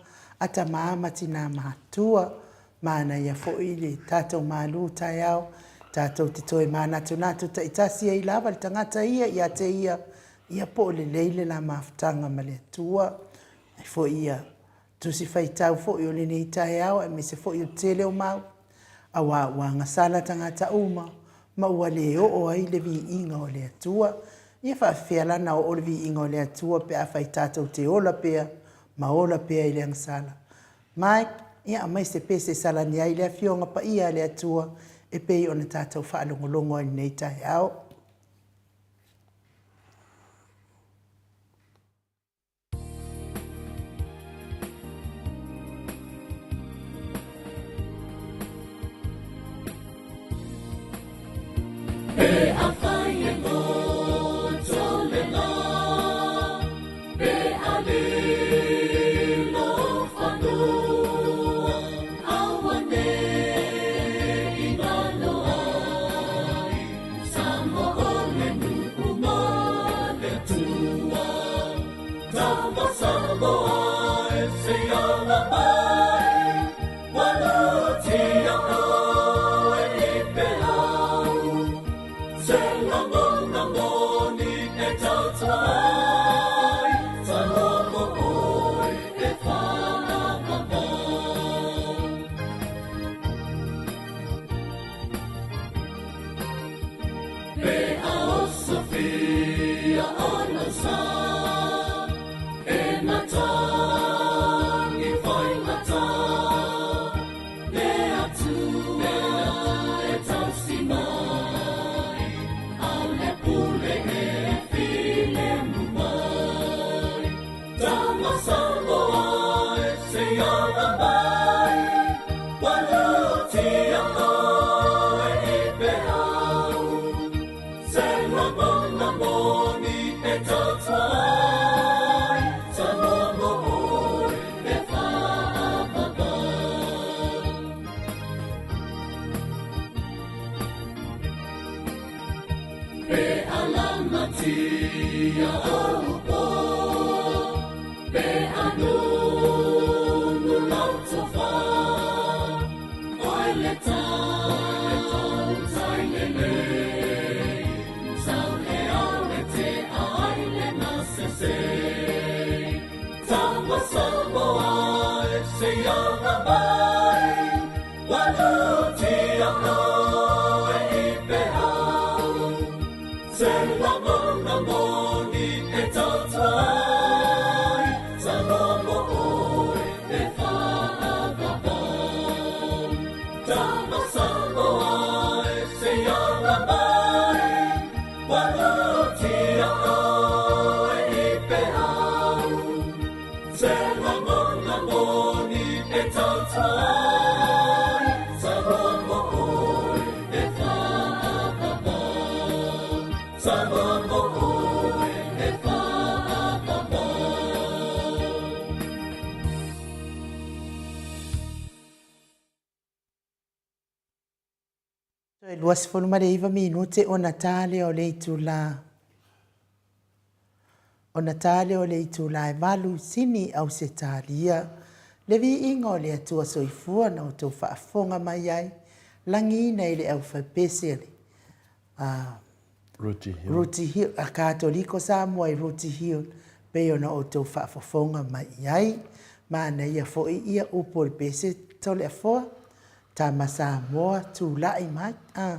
a tama ma tinā matutua. Manaia foi le tatou malu taeao, tatou te toe manatunatu taitasi ai lava le tagata ia ia te ia, ia po o lelei le la mafutaga ma le Atua. Ai foi ia. Tusi Faitau foi o lenei taeao aemaise foi o le tele o mau, auā ua agasala tagata uma ma ua le oo ai le viiga o le Atua. Ia faafefea la na oo le viiga o le Atua pe afai tatou te ola pea ma ola pea i le agasala? Mike, ia aumai se pese e salani ai le Afioga Paia a le Atua e pei ona tatou faalogologo ai i lenei taeao. Pe afai e goto le la, pe a lilo fanua, auanei galo ai, Samoa o le nuu ma le Atua. Tama Samoa e se ala mai, ua lutia oe i peau. Se lagona moni e tautua ai, Samoa mo oe e whakamau. Pe a osofia o lau sa, e matangi faigata, le Atua e tausi mai, a o le pule e filemu mai. Tama Samoa e se ala mai, ua lutia oe i peau. Se lagona moni e tautua ai, Samoa mo oe e whaapapa. Pe a lamatia ou po, pe a nunu lau tofa, oe le tautai lelei, sau e ao e te ai le masese. Tama Samoa e se ala mai, ua lutia oe i peau. Se lagona moni e tautua ai, Samoa mo oe e whaapapa. Tama Samoa e se ala mai, ua lutia oe i peau. Se lagona moni e tautua ai, Samoa mo oe e whaapapa. Samoa mo oe e whaapapa. Toe 29 minute ona ta lea o le itula ona ta lea o le itula e valu sini Ausetalia. Le viiga o le Atua Soifua na outou faafofoga mai ai, lagiina i le aufaipese a le a Ruti Hill. Ruti Hill, a Katoliko Samoa i Ruti Hill, pei ona outou faafofoga mai i ai. Manaia foi ia upu o le pese Toleafoa, Tama Samoa, tulai mai. A,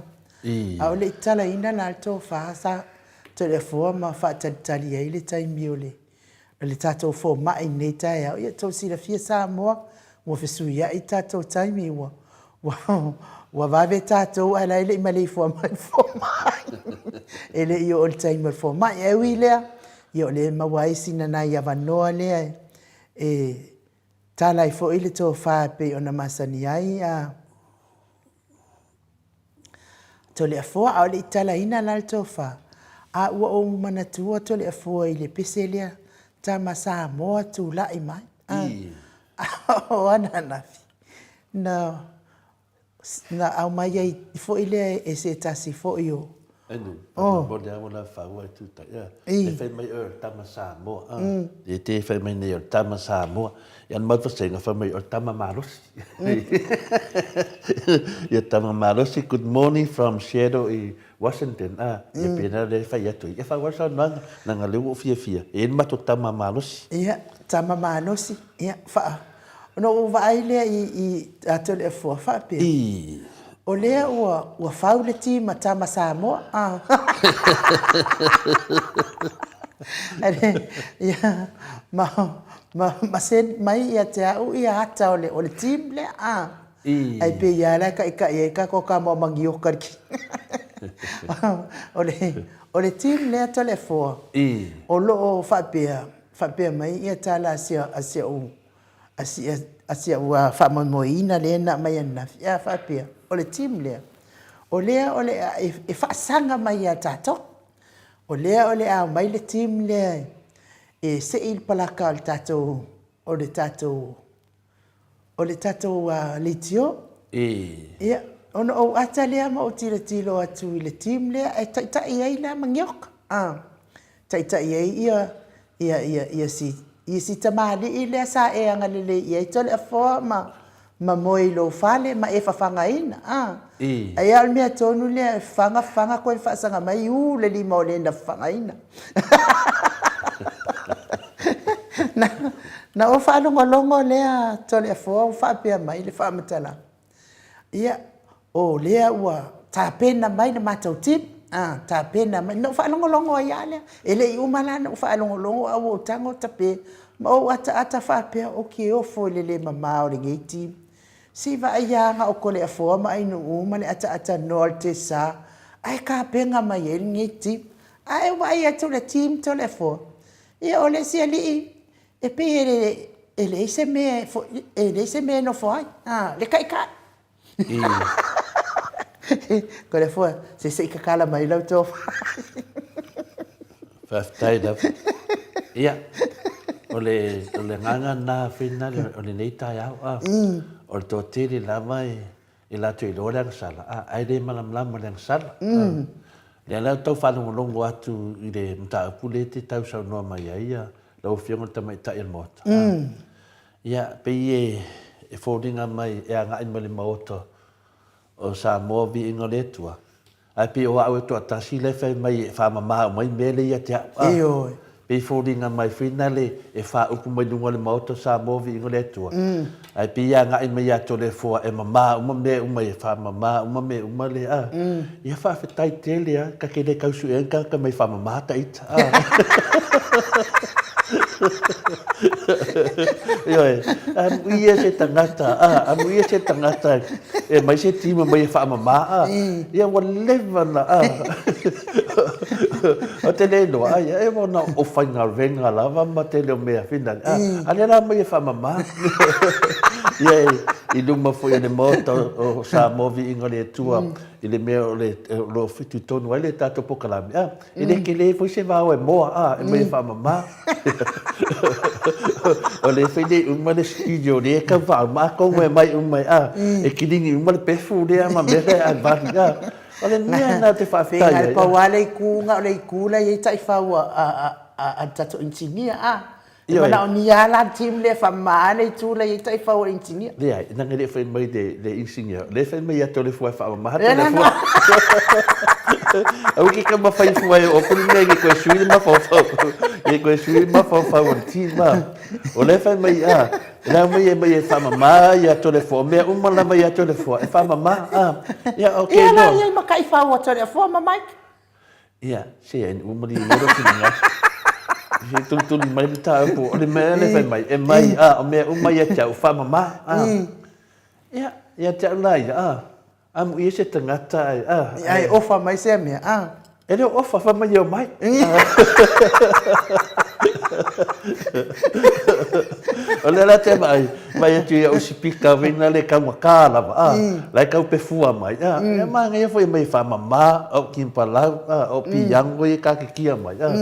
a o le i talaina la le tofa sa Toleafoa ma faatalitali ai le taimi o le le tatou fomai i lenei taeao, ia tou silafia Samoa, ua fesuiai tatou taimi, ua, ua, ua vave tatou ae la e le i maleifua mai le fomai. E le i oo i le taimi o le fomai. Ae ui i lea, ia o lea e maua ai sina nai avanoa lea e, e tala ai foi le tofa e pei ona masani ai a Toleafoa, a o le i talaina la le tofa, a ua ou manatua Toleafoa i le pese lea, Tama Samoa tulai mai. A, o ananafi, na, na aumai ai foi lea e se tasi foi o, Enu, oh. mo le amo la faua e tutai. Ia, e fai mai o le tama Samoa. Ah. E te fai mai nei o le tama Samoa. Ia na mau fasenga fai mai o le tama malosi. Ia tama malosi, good morning from Seattle i Washington. Ah, ia pena le fai atu. Ia faaauau le saunoaga, leaga o lea ua ou fiafia. E i ai le matou tama malosi. Ia, tama malosi, ia, faa, Ona ou vaai lea i i a Toleafoa faapea, o lea ua ua fau le team a Tama Samoa a. Ia, ma ma ma send mai ia te au ia ata o le o le team lea a. Ae pei lava la e taʻitaʻi ai tatou tama o manioka i le O le o le team lea Toleafoa, o lo o faapea faapea mai ia tala a si a si ou a si a si au faamoemoeina lea na aumai ananafi, a faapea, o le team lea, o lea o le a e faasaga mai ia tatou. O lea o le a omai le team lea e sei le palaka o le tatou o le tatou o le tatou leitio. Ia, ona ou ata lea ma ou tilotilo atu i le team lea e taitai ai la manioka, a, taitai ai ia, ia, ia, ia si, ia si tamalii lea sa e agalelei i ai Toleafoa ma, ma moe i lou fale ma e fafagaina, a. Ai a o le mea tonu lea, e faga faga koe faasaga mai, u le lima o le na fafagaina. Na, na ou faalogologo lea Toleafoa ua faapea mai le faamatalaga, ia, o lea ua tapena mai le matou team, a, tapena mai. Na ou faalogologo ai lava lea. E le i uma la ona ou faalogologo ae ua ou tago tape ma ou ataata faapea, ou te ofo i le le mama o lenei team. Se i vaai lava na o Toleafoa ma Ainuu ma le ataatanoa o le Tesa ae tapena mai ai lenei team. Ae ou vaai atu i le team Toleafoa, ia o le isi alii e pei e leai se mea e leai se mea e nofo ai, a, le taitai. Toleafoa, se se i tatala mai lau tofa. Faafetai lava. Ia, o le, o le agaga lena finale o lenei taeao, a, o le toatele lava e, e latou iloa le agasala, a, ae le malamalama i le agasala. A, lea la e tau faalogologo atu i le mataupu lea e te tau saunoa mai ai lau Afioga i le Tamaitai o le Maota. A, ia, pei e, e foliga mai e agai mai le Maota o Samoa Viiga o le Atua, Ae pei o au e toatasi la e fai mai e faamama uma ai mea lea ia te au. A, Ioe. pei foliga mai foi na le e faaupu mai luga o le Maota o Samoa viiga o le Atua. Ae pei e agai mai ia Toleafoa e mama uma mea uma e faamama uma mea uma lea. A, ia faafetai tele a, ta te le tau suea ni tagata mai faamama ta ita. A. Ioe, amuia se tagata, a, amuia se tagata e aumai se tima mai e faamama, a, ia ua leva na, a, ou te le iloa, a, ia e ona o faigaluega lava ma tele o mea finale, a, a lea la aumai e faamama. Ia i luma foi o le Maota o Samoa Viiga o le Atua i le mea o lo o fitoitonu ai le tatou polokalame, a, E le tele foi se vao e moa a, e mai e faamama. O lea foi nei uma le studio lea e tau faauma, atonu e mai uma a, e kilini uma le pefu lea ma mea lea e vali a. O le mea lena ou te faafetai ai. Pei na pau lava le itu na o le itu la e i ai taifau a le tatou inisinia a. E manaomia lava la le team lea e faamama lava le itu la e i ai taifau a le inisinia. Leai, leaga e le i fai mai le inisinia, o lea e fai mai ia Toleafoa e faamama Toleafoa. Aua ke taumafai fua e oo atu le mea i toe sui le mafaufau, i toe sui le mafaufau o le team a. O lea e fai mai a, o le a mai e mai e faamama ia Toleafoa, o mea uma lava ia Toleafoa e faamama a. Ia, ok. Ia la e i ai ma taifau a Toleafoa ma Mike. Ia, se ai ua malie ia lou finagalo. Se tulituli mai le mataupu, o le mea lea e fai mai, e mai, a, o mea uma ia te au, faamama, a. Ia, ia te au la ia, a, amuia se tagata ai, a. Ai ofa mai sea mea, a. E le o ofa, fai mai e omai. O lea la te vaai, vaai atu i au sipika wena le taugata lava, a, la e tau pefua mai, a, e manaia foi mai e faamama, o kimpalau, a, o piango ia e takikia mai, a,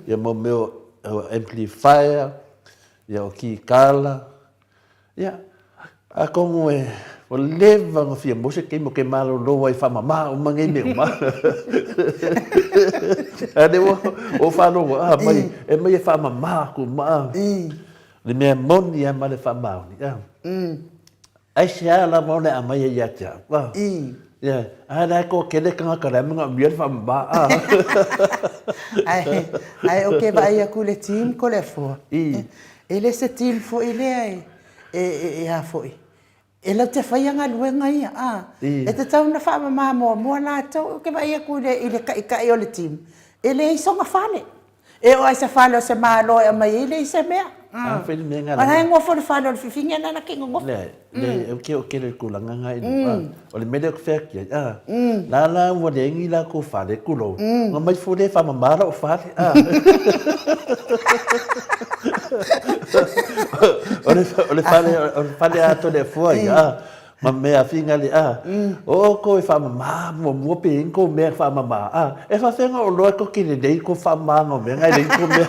ia mo mea o amplifier, ia o kikala, Ia, atonu e, ua leva ona fia maua se taimi ou te malolo ai e faamama uma nei mea uma. A o lea ua ou faalogo, a, mai, e mai e faamama atu uma, a. Le mea moni lava ma le faamaoni, a. Aisea lava o le a aumai ai ia te au, a. Ia, a la e toatele tagata la e manaomia le faamama, a. Ae, ae ou te vaai atu i le team Toleafoa, E le se team foi lea e, e, e a foi, e latou te faia galuega ia, a. E tatau ona faamama muamua latou. Ou te vaai atu i le, i le taitai o le team, e leai sona fale. E oo lava i se fale o se Malo e aumai ai, e leai se mea. A fai le mea O la e nofo i le fale o le fifine lena na te nonofo. Leai, leai, ou te oo tele i le tulaga lena i luga. O le mea lea ou te fai atu ai, a, la la ua leai ni latou fale, tulou, ona omai fua lea e faamama lou fale, a. O le, o le fale, o le fale atoa le fua ia, a, ma mea fingali, a, o outou e faamama muamua pe i ai ni tou mea e faamama, a, e faapefea ona ou iloa tou te lelei i tou faamamaga o mea na, e leai ni tou mea,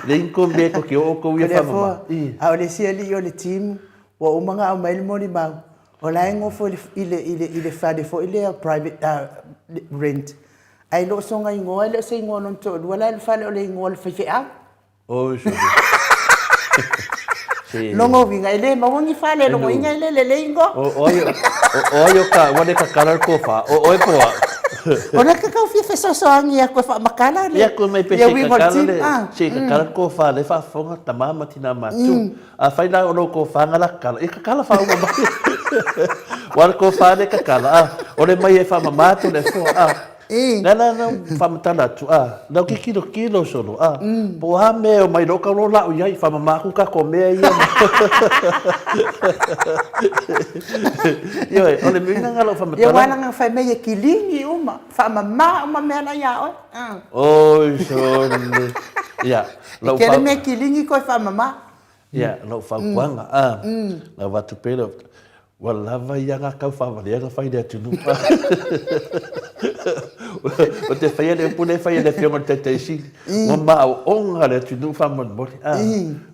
leai ni tou mea tou te o outou ia faamama. A o le isi alii o le team, ua uma ona aumai le molimau, o la e nofo i le, i le, i le fale foi lea private rent, ae le o sona igoa, e le o se igoa o lona toalua, la e i le fale o le igoa o le faifeau. Oi sole. Se. Lona uiga, e le maua ni fale, lona uiga e le lelei igoa. O o ai o o ai o ka ua le kakala le tofa, o oe po o au. O lea ke tau fia fesoasoani atu e faamatala le Ia koe mai pe se kakala le se kakala le tofa lea e faafofoga tama ma tina matutua. Afai la o lou tofa na la kakala, ia kakala faauma mai. Aua o le tofa lea e kakala, a, o le mai e faamama atu le afoa, a. Le ala na ou faamatala atu, a, na ou tilotilo solo, a, po o a mea e omai loa tau loa lau i ai, faamama atu tatou mea ia. Ioe, o le uiga lena o lau faamatalaga. Ia aua leaga fai mai e kilini uma, faamama uma mea la ia oe. Oi sole. Ia, lau. E tele mea kilini koe faamama. Ia, lau fautuaga, a, na avatu pea lau, ua lava ia ngā kau whāwalea na whai le atunuu. O te whaia le upu lea e whai e le Afioga i le Taitai Sili, ua maoonga le atunuu faamolemole, a,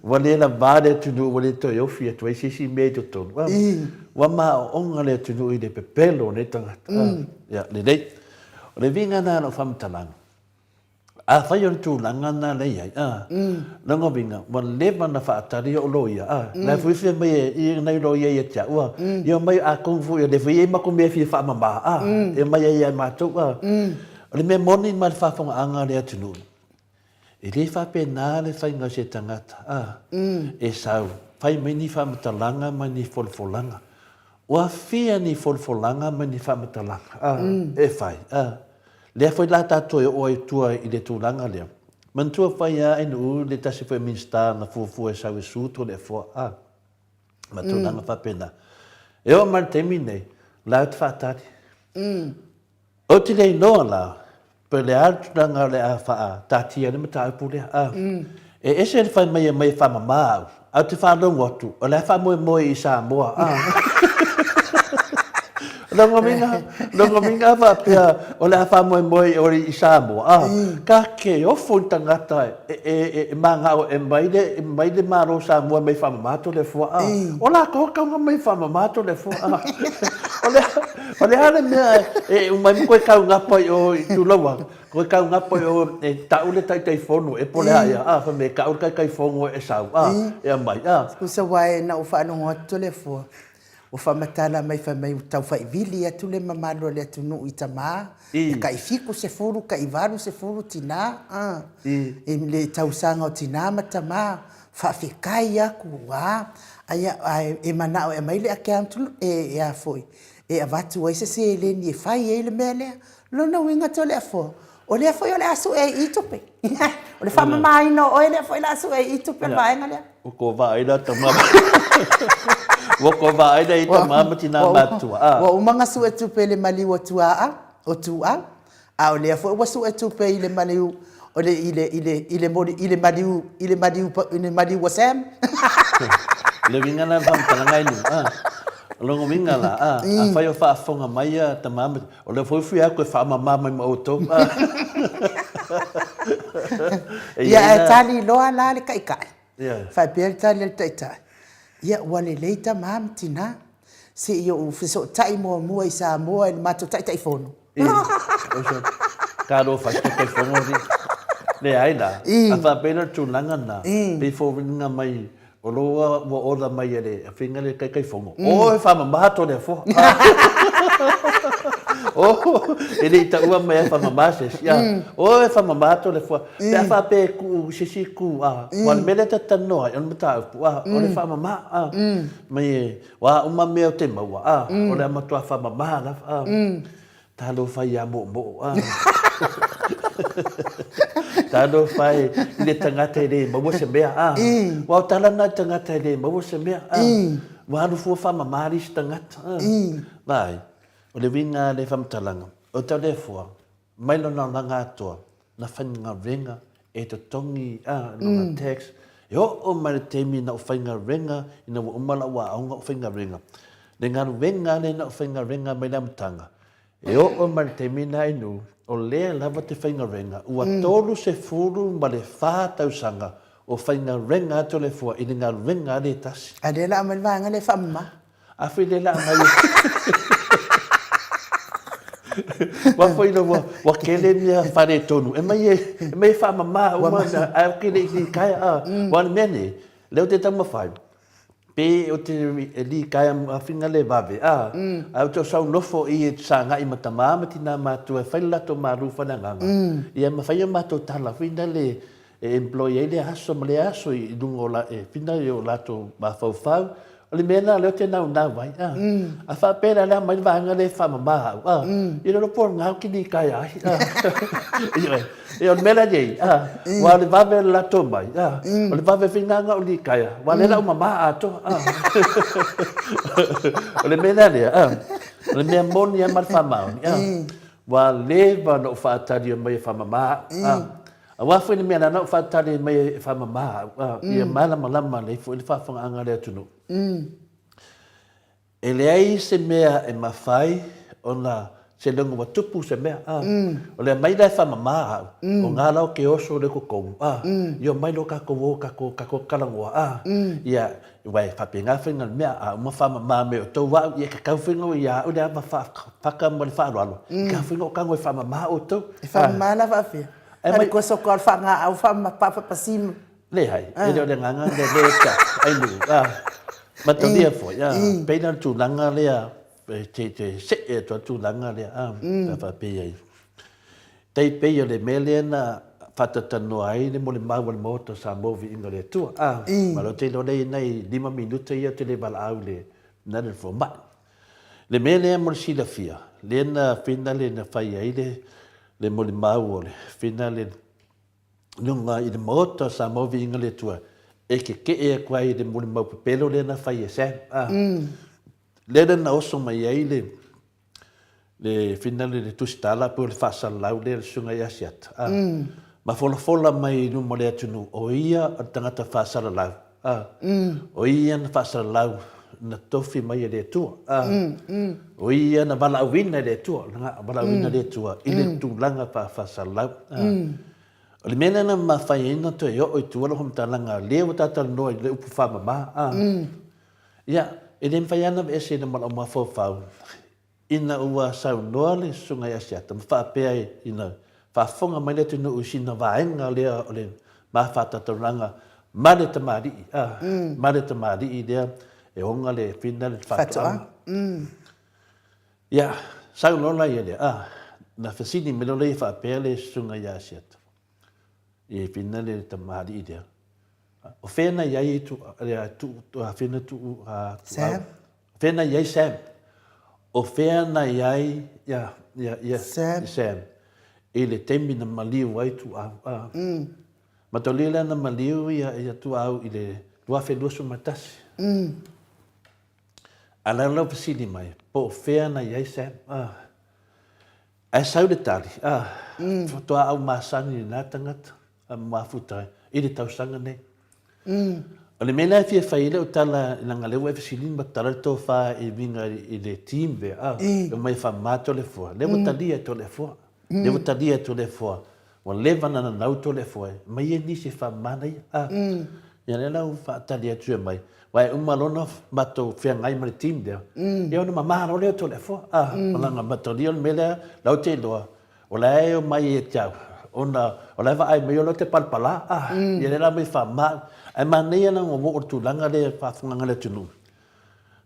ua le lavā le atunuu ua le toe ofi atu ai se isi mea i totonu, a, ua maoonga le atunuu i le pepelo o nei tagata, a, ia, lelei. O le uiga lena o lau faamatalaga, Afai o le tulaga lena lea e i ai, a, lona uiga, ua leva ona faatali o'u loia, a, la e fuifui mai e ia nai loia ia te au, a, ia omai atonu foi o lea foi e i ai matou mea e fia faamama, a, e omai ai ia matou, a. O le mea moni ma le faafofogaaga a le atunuu, e le faapena le faiga o se tagata, a, e sau, fai mai ni faamatalaga ma ni folafolaga. Ua fia ni folafolaga ma ni faamatalaga, a, e fai, a. Lea foi la tatou e oo ai tua i le tulaga lea. Manatua fai a NU le tasi foi o Minisita na fuafua e sau e su Toleafoa a ma tulaga faapena. E oo mai le taimi nei, la ou te faatali. Ou te le iloa la pe o le a le tulaga o le a faataatia ai le mataupu lea a. E ese le fai mai e aumai e faamama au, ae ou te faalogo atu, o la e faamoemoe i Samoa, a. Lona uiga, lona uiga a faapea o le a faamoemoe i Samoa, a, ka te ofo i tagata e, e, e, e manao e aumai le, e aumai le Malo o Samoa e aumai faamama Toleafoa, a. O latou e tatau ona aumai faamama Toleafoa, a. O le, o le a le mea e uma ai ma toe taugapa i o i Tulaua, Koe kau ngapa i o e tau le Taitaifono e po le a ia, a, fai mai e tau le Taitaifono e sau, a, e aumai, a. Tusa aua e na ou faalogo atu Toleafoa, ua faamatala mai fai mai ua tau faivili atu le mamalu o le atunuu i tama, e tai 70, tai 80 tina, a, i le tausaga o tina ma tama, faafetai atu, a, ae e manao e aumai le account e a foi, e avatu ai se seleni e fai ai le mea lea. Lona uiga Toleafoa, o lea foi o le a sue ai i i tupe. O le faamamaina o oe lea foi o le a sue ai i i tupe o le vaega lea. Ua tou vaai la tama. Ua tou vaai la i tama ma tina matutua. A. Ua uma ona sue tupe i le maliu o Tuaau, o Tuau, a o lea foi ua sue tupe i le maliu o le i le i le i le moli i le maliu i le maliu i le maliu o Sam. O le uiga la o le faamatalaga e lua, a. O lona uiga la, a, afai o faafofoga mai a tama ma O lea foi fia atu e faamama mai ma outou. Ia, ae tali loa la le taitai. Faapea le tali a le taitai, Ia, ua lelei tama ma tina, se i ou fesootai muamua i Samoa i le matou Taitaifono. Talofa i se Taitaifono alii. Leai la, a faapea la le tulaga lena, pei foliga mai O lo ua ola mai e le afioga le Taitaifono, o e faamama Toleafoa. Oh, e le i taua mai e faamama se isi. Oh, e faamama Toleafoa. Pe a faapea e tuu i se isi itu, aua o le mea lea ta te talanoa ai, o le mataupu, o le faamama. Mai e, o a uma mea ou te maua, o le a matua faamama lava. Talofa ia Moomoo, a. Talofa e i le tagata e le maua se mea, a. Aua o tala na i le tagata e le maua se mea, a. Ua alu fua faamama le isi tagata, a. Vaai, o le uiga lea faamatalaga, o Taulefoa, mai lona olaga atoa, na faigaluega e totogi, a, lona tax, e oo mai le taimi na ou faigaluega ina ua uma lau aoga ou faigaluega. Le galuega lea na ou faigaluega mai le amataga, e oo mai le taimi lena i nu, o lea lava te faigaluega, ua 34 tausaga o faigaluega atu le fua i le galuega lea e tasi. A lea la aumai le vaega lea e faamama. A foi lea la aumai Ua foi lo ua ua kele mea faaletonu e mai e mai e faamama uma mea ae ou te le i likaea a. Aua o le mea nei, lea ou te taumafai pe ou te likaea ma finga le vave a, ae ou te sau nofo i i sagai ma tama ma tina matua e fai le latou malu faleagaga, ia ma fai a matou tala foi lale e employ ai lea aso ma lea aso i luga o la, e whina i o latou mafaufau. O le mea lena o lea ou te naunau ai. A, a faapea la o le a mai le vaega lea e faamama au, a, i lalo po o lena ou te likaea ai. A, ioe. Ia o le mea la e i ai, a, aua o le vave o le latou mai, a, o le vave foi lena ona ou likaea, aua o lea o le a ou mama atoa. A, o le mea la lea, a, o le mea moni lava ma le faamaoni, a, ua leva ona ou faatali mai e faamama au, a. Aua foi le mea lana ou faatali mai e faamama au, a, ia malamalama lelei foi le faafofogaaga a le atunuu. E leai se mea e mafai ona seiloga ua tupu se mea, a. O le aumai la e faamama au, o nga la o ke oso lea i totonu, a, ia omai loa tatou o tatou tatou talanoa, a, ia, aua e faapena faiga o le mea, a uma faamama mai e outou au, ia e tatau foi ona ia au le ava faka ma le faaaloalo, e tatau foi ona ou tago e faamama outou. E faamama la faapefea? E mai. Koso ko al whanga au wha pa pa sim. Leai, e le o le agaga lea lea e ta, ai nuu, a, matalia foi, a, pei la o le tulaga lea, e te, te see atu ai le tulaga lea, a, pe a faapea ai. Tai pei o le mea lea na faatautanoa ai le molimau a le Maota o Samoa Viiga o le Atua, a, ma lou te iloa lea i nai lima minute ia ou te le valaau i le, na le fomai. Le mea lea mo le silafia, lea na finale na fai ai le, le molimau o le finale luga i le Maota o Samoa Viiga le Atua e keke'e atu ai i le molimau pepelo lea na fai e Sam. A. Lea la na oso mai ai le le finale le tusitala po o le faasalalau lea le susuga ia Asiata. A. Ma folafola mai i luma o le atunuu o ia o le tagata faasalalau. A. O ia na faasalalau na tofi mai e le Atua. A. O ia na valaauina e le Atua, na valaauina e le Atua i le tulaga faasalalau. A. O le mea lea na mafai ai ona toe oo i tua lau faamatalaga, lea ua ta talanoa i le upu faamama. A. Ia, e le mafai lava ona aveese i le malao mafaufau Ina ua saunoa le Susuga ia Asiata ma faapea ina faafofoga mai le atunuu i sina vaega lea o le mafatatalaga ma le tamalii, a, ma le tamalii lea e ona le fina le faatoaga. Ia, saunoa la ia lea, a, na fesili mai loa lea faapea le Susuga ia Asiata i fina le tamalii lea, o fea na i ai tu, tu, fina tu, Sam? Fea na i ai Sam? O fea na i ai ia, ia, ia, Sam. Sam i le taimi na maliu ai Tuau. A. Mataulia lea na maliu ia, ia Tuau i le 2021. A la lau fesili mai, po o fea na i ai Sam? A. Ae sau le tali, a, faatoa au masani lena tagata, a mafuta ai, i le tausaga nei. O le mea lea e fia fai ai lau tala, leaga lea ua e fesili ma tala le tofa e uiga i le team lea, a, e omai e faamama Toleafoa. Lea ua talia e Toleafoa. Lea ua talia e Toleafoa. Ua leva ona nanau Toleafoa e aumai ai nisi e faamama na ia, a. Ia lea la ua faatali atu e aumai, aua e uma loa ona matou feagai ma le team lea, ia ona mama loa lea o Toleafoa, a. Leaga matalia o le mea lea, la ou te iloa, O la e omai ia te au, ona o la e vaai mai o la e te palapala, a, ia lea la mai faamama. Ae manaia la ona ua oo i le tulaga lea i le faafofogaaga a le atunuu.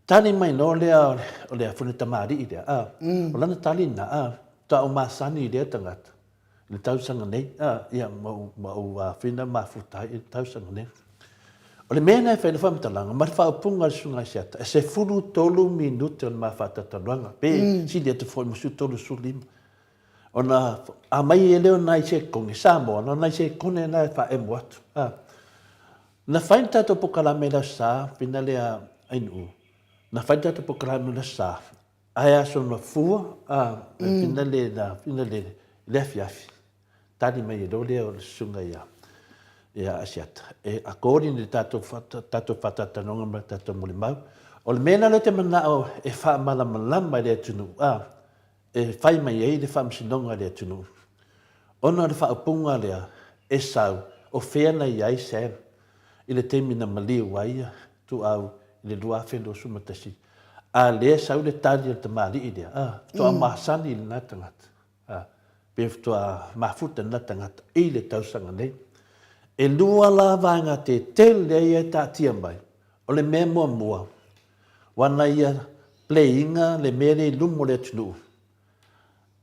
Tali mai loa lea o le afuna tamalii lea, a, o lana tali lena, a, faatoa ou masani i lea tagata i le tausaga nei, a, ia, ma ou, ma ou afina mafuta ai i le tausaga nei. O le mea lena e fai ai le faamatalaga ma le faaupuga a le Susuga Asiata, e 13 minute o le ma faatatalanoaga, pe sili atu foi ma 35. Ona aumai ai lea o nai sekone, Samoa, na o nai sekone na e faaemo atu. A. Na fai le tatou polokalame i le Aso Sa, pina lea Ainuu, na fai le tatou polokalame i le Aso Sa, ae aso mafua, a, pina le, na, pina le, le afiafi, tali mai ai loa lea o le susuga ia, ia Asiata, e according i le tatou, tatou faatalataloga ma le tatou molimau. O le mea la lea ou te manao e faamalamalama i le atunuu, a, e fai mai ai le faamasinoga i le atunuu, ona o le faaupuga lea e sau, o fea na i ai Sam i le taimi na maliu ai ia Tuau i le 2021, a lea sau le tali a le tamalii lea, a, faatoa masani lena tagata, a, pe faatoa mafuta lena tagata i le tausaga nei. E lua la vaega tetele ia e taatia mai, o le mea muamua, Wana ia playinga le mea lea i luma o le atunuu,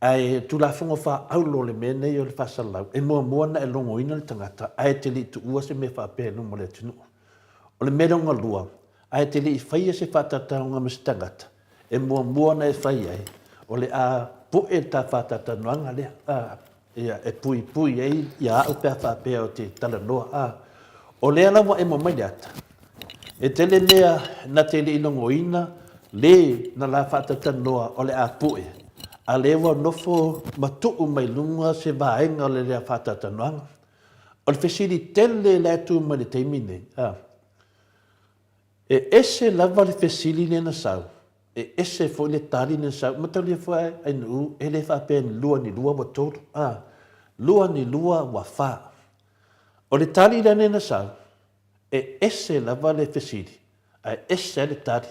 ae Tulafono faaauro le mea nei o le faasalalau, e muamua ona e logoina le tagata ae te le i tuua se mea faapea i luma o le atunuu. O le mea lona lua, ae te le i faia se faatautaoga ma se tagata, e muamua ona e fai ai, o le a pue le ta faatautanoaga lea. Ia, e puipui ai ia au pe a faapea ou te talanoa, a. O lea la ua emo mai le ata. E tele mea na te le i logoina le na la faatautanoa o le a pue, a lea ua nofo ma tuu mai luga se vaega o le lea faatautanoaga. O le fesili tele la e tu mai le taimi nei, a. E ese lava le fesili lea na sau, e ese foi le tali lea na sau. Mataulia foi Ainuu, e le faapea ni lua ni lua ua tolu, a, lua ni lua ua fa. O le tali lea na sau, e ese lava le fesili, ae ese ai le tali.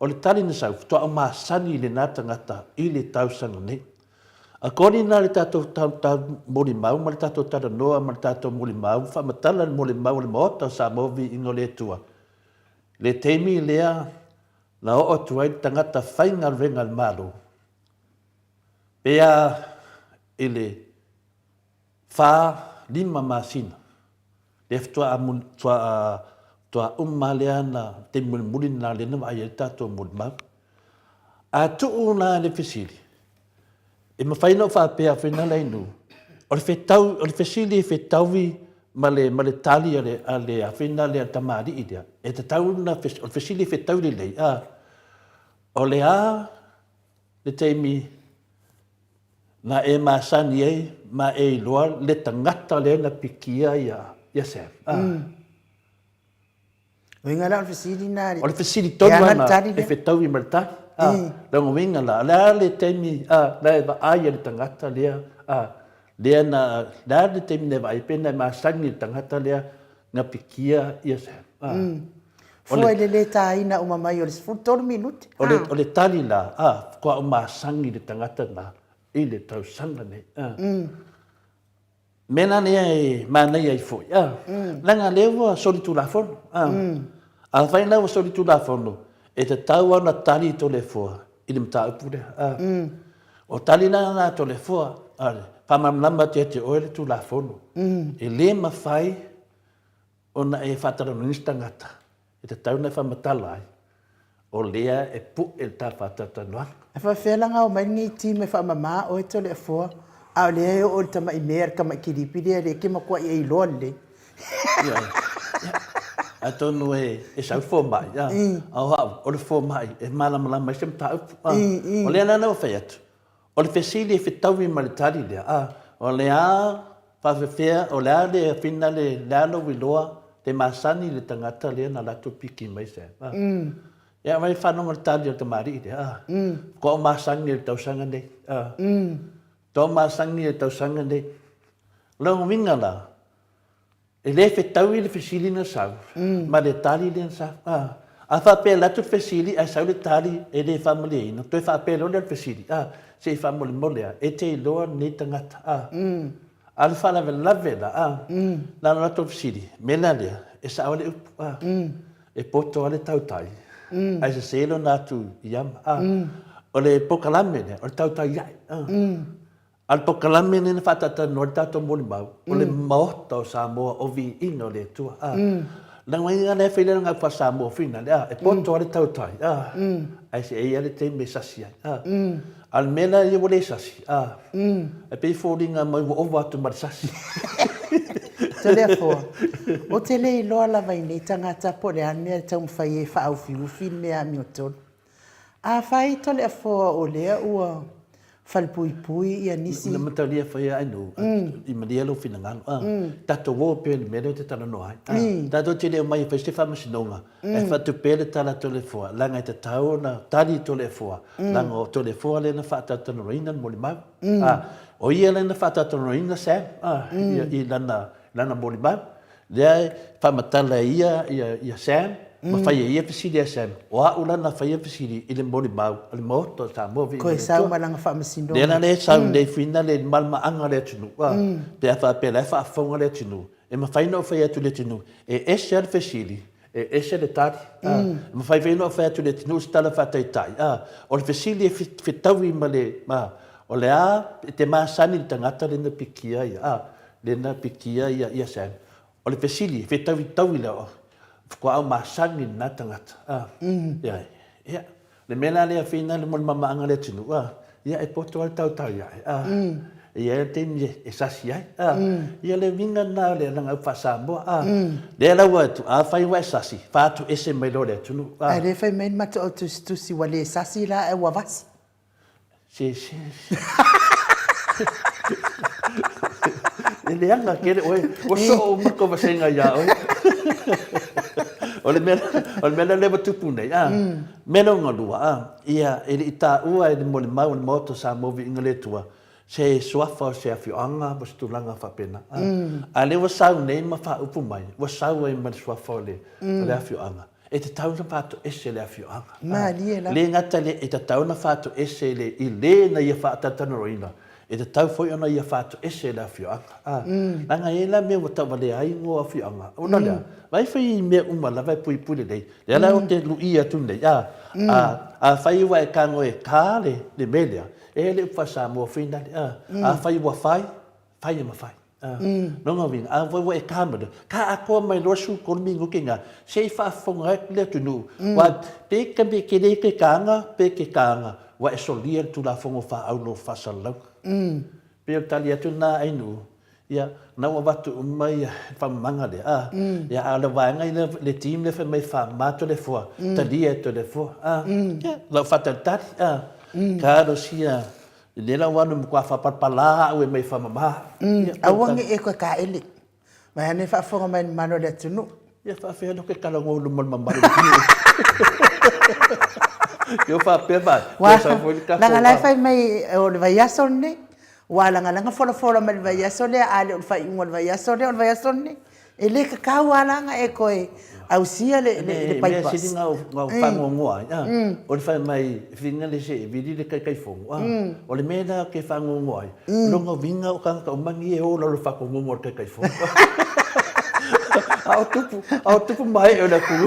O le tali na sau, faatoa ou masani i lena tagata i le tausaga nei. According la i le tatou molimau ma le tatou talanoa ma le tatou molimau, faamatala le molimau a le Maota o Samoa Viiga o le Atua, le taimi lea na oo atu ai le tagata faigaluega a le Malo, pe a i le fa, lima masina, lea faatoa uma lea na taimi mulimuli lena lea na vaai ai le tatou molimau. A tuu la le fesili, e mafai ona ou faapea atu ina Lainu, o le fetau, o le fesili e fetaui ma le, ma le tali a le, a le afina lea, le tamalii lea, e tatau ona, o le fesili e fetaui lelei, a, o le a le taimi na e masani ai ma e iloa le tagata lea na pikia ia, ia Sam? A. Uiga la o le fesili na. O le fesili tonu lava na e fetaui ma le tali. A, lona uiga la, o le a le taimi a, la e vaai ai le tagata lea, a, lea na, le a le taimi na e vaai ai, pe na e masani i le tagata lea na pikia ia Sam. A. Fua i le le tāina uma mai o le 13 minute. O le, o le tali la, a, faatoa ou masani i le tagata na i le tausaga nei. A. Mea la lea e manaia ai foi, a, leaga lea ua solitulafono, a. Afai la ua solitulafono, e tatau lava ona tali Toleafoa i le mataupu lea, a. O tali la na a Toleafoa, a, faamalamalama atu ia te oe le Tulafono. E le mafai ona e faatalanoaina se tagata e tatau ona e faamatala ai, o lea e pue le ta faatalatalanoaga. E faapefea la ona omai lenei team e faamama oe Toleafoa, a o lea e oo i le tamai mea le tamai kilipi lea lea e te matuai e iloa lelei. Ioe. Atonu e sau le fomai, a o au, o le fomai e malamalama ai se mataupu. O lea la ua fai atu, O le fesili e fetaui ma le tali lea, a, o le a faafefea, o le a le afina le, le a lou iloa, le masani le tagata lea na latou piki mai se, a. Ia aumai faalogo le tali a le tamalii lea, a. Kua ou masani i le tausaga nei, a. Kua ou masani i le tausaga nei. O lona uiga la, E le fetaui le fesili na sau ma le tali lea na sau. A, a faapea e alu atu le fesili ae sau le tali e le faamalieina, toe faapea loa lea o le fesili, a, se i faamolemole a, e te iloa lenei tagata, a. A o le faalavelave la, a, na ona alu atu o le fesili, mea la lea, e sao le upu, a, e poto lava le tautai. Ae sese lona atu i ama. A, o le polokalame lea, o le tautai ae. A, a o le polokalame lea na faatatalanoa ai le tatou molimau, o le Maota o Samoa o Viiga o le Atua. A, leaga lea e fai le lagau faa-Samoa foi lea, a, e poto lava le tautai, a, ae se i ai le taimi e sasi ai. A, a o le mea la ia ua le sasi, a, e pei e foliga mai ua ova atu ma le sasi. Toleafoa, ou te le iloa lava i nei tagata po o le a le mea e taumafai ai e faaufiufi le mea amiotonu. Afai Toleafoa o lea ua falepuipui ia nisi. Na mataulia fai a Ainu, i malie lou finagalo, a, tatou o pea i le mea lea ou te talanoa ai, a, tatou te le omai e fai se faamasinoga, ae faatupe le tala a Toleafoa, leaga e tatau ona tali Toleafoa, leaga o Toleafoa lea na faatalatalanoaina le molimau, a, o ia lea na faatalatalanoaina Sam, a, i lana, lana molimau. Lea e faamatala e ia ia Sam ma fai e ia fesili a Sam, o a'u la na faia fesili i le molimau a le Maota o Samoa Viiga o le Atua. Koe sau ma lana faamasinoga. Lea la lea e sau nei fuina le malamaanga o le atunuu a, pe a faapea la e faafofoga le atunuu, e mafai ona ou fai atu i le atunuu, e ese lava le fesili, e ese le tali, a. E mafai foi ona ou fai atu i le atunuu se tala faataitai, a. O le fesili e fetaui ma le, a, o le a e te masani i le tagata lea na pikia ia, a. Lena pikia ia ia Sam. O le fesili, e fetaui lea o faatoa au masani lena tagata. A. Ia, ia. Le mea la lea fina le molimamaanga o le atunuu, a, ia e poto lava le tautau ia oe, a. E i ai le taimi e sasi ai, a. Ia le uiga lena o le lagau faa-Samoa, a. Lea la ua atu, afai ua e sasi, faatuese mai loa i le atunuu, a. Ae le fai mai le matou tusitusi ua le sasi la ae ua vasi. Se, se, se. E leaga tele oe, ua soo uma kou vasega iā oe. O le mea, o le mea lea ua tupu nei, a, mea lona lua, a, ia, e le i taua e le molimau o le Maota o Samoa Viiga le Atua, se suafa o se afioaga ma se tulaga faapena, a. A o lea ua sau nei ma faaupu mai, ua sau ai ma le suafa o le, o le afioaga. E tatau ona faatoese le afioaga. Malie lava. Le gata i lea, e tatau ona faatoese le, i le na ia faatalatalanoaina, e tatau foi ona ia faatoese le afioaga. A, leaga e i ai la mea ua tauvalea ai igoa o afioaga. Ona o le a? Vaai fai i mea uma lava e puipui lelei. Lea la ou te luia atu nei, a, a, afai ua e tago e ta le, le mea lea, e le upu faa-Samoa foi lale, a, afai ua fai, fai e mafai. Lona uiga, a ua e ka mai loa, ka atoa mai loa 13 minute na, se i faafofoga atu le atunuu, aua pe ka mea tele ke kaga, pe ke kaga, ua e solia le Tulafono Faaauno Faasalalauga. Pei o le tali atu lena a Ainuu, ia, na ua avatu uma ia le faamamaga lea, a, ia, a o le vaega lea, le team lea fai mai e faamama Toleafoa, talia e Toleafoa, a, ia, lau faatalitali, a, ka alosia Lea la ua alu matua faapalapala au e mai faamama. Aua ne i e toe taele. Mai ane faafofoga mai le mamalu o le atunuu. Ia faafefea ona toe talanoa i luma o le mamalu o le atunuu. Ia faapea ma toe sau foi le tatou. Leaga la e fai mai o le vaiaso lenei. Ua lagalaga folafola mai le vaiaso lea, a le o le faaiuga o le vaiaso lea, o le vaiaso lenei. E le tatau lava la ona e toe ausia le bypass. Le mea sili ona ou faanoanoa ai, o le fai mai, filiga le se e vili le Taitaifono, o le mea lena ou te faanoanoa ai, o lona uiga o tagata uma nei e o i lalo o le faatonuga o le Taitaifono. A o tupu, a o tupu ma ee o le atunuu.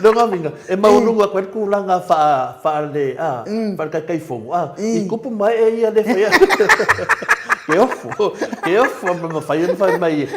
Lona uiga, e maualuga atu ai le tulaga faa, faale, a, faale-Taitaifono, a, i tupu ma ee ia le faia. Ke ofo, ke ofo ma mafai ona fai mai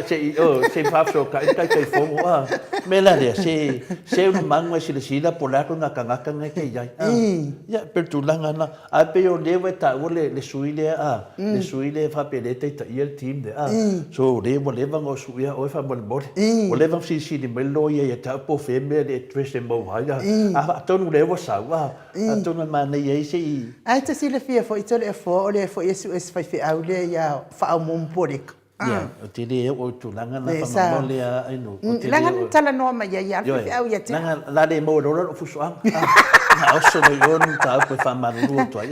se i, oh, se i faafesootai le Taitaifono, a. Mea la lea, se, se ulu manu e silasila po o le a tonu tagata na e te i ai, a. Ia, e pei o le tulaga lena. Ae pei o lea ua e taua le, le sui lea, a, le sui lea e faapea lea e taitaia le team lea, a. So, o lea ua leva ona ou suia oe faamolemole. Ua leva ona fesilisili mai le loia ia te au po o fea mea le address e maua ai, a. Atonu o lea ua sau, a. Atonu e manaia ai se i... Ae te silafia foi Toleafoa o lea foi e sue se faifeau lea ia Faaumuumu Poleka. Ia, ou te le oo i tulaga na faamolemole a Ainuu. Ou te le oo. Leaga na talanoa mai ai lava le faifeau ia te au. Leaga la le maua loa lou fusoaga. Na oso mai o le mataupu e faamalulu atu ai.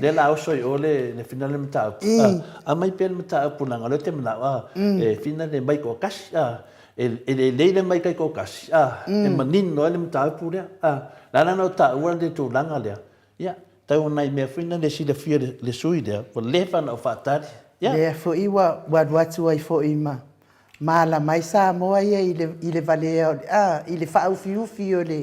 Lea la oso i o le fina le mataupu. Aumai pea le mataupu leaga o lea ou te manao e fina le mai toatasi. E lelei le mai taitoatasi, a, e manino ai le mataupu lea, a. O le a la ona ou taua le tulaga lea, ia, tau o nai mea foi na le silafia e le sui lea, ua leva ona ou faatali, ia. Lea foi ua alu atu ai foi ma Malama ai Samoa ia i le, i le valea o le, a, i le faaufiufi o le,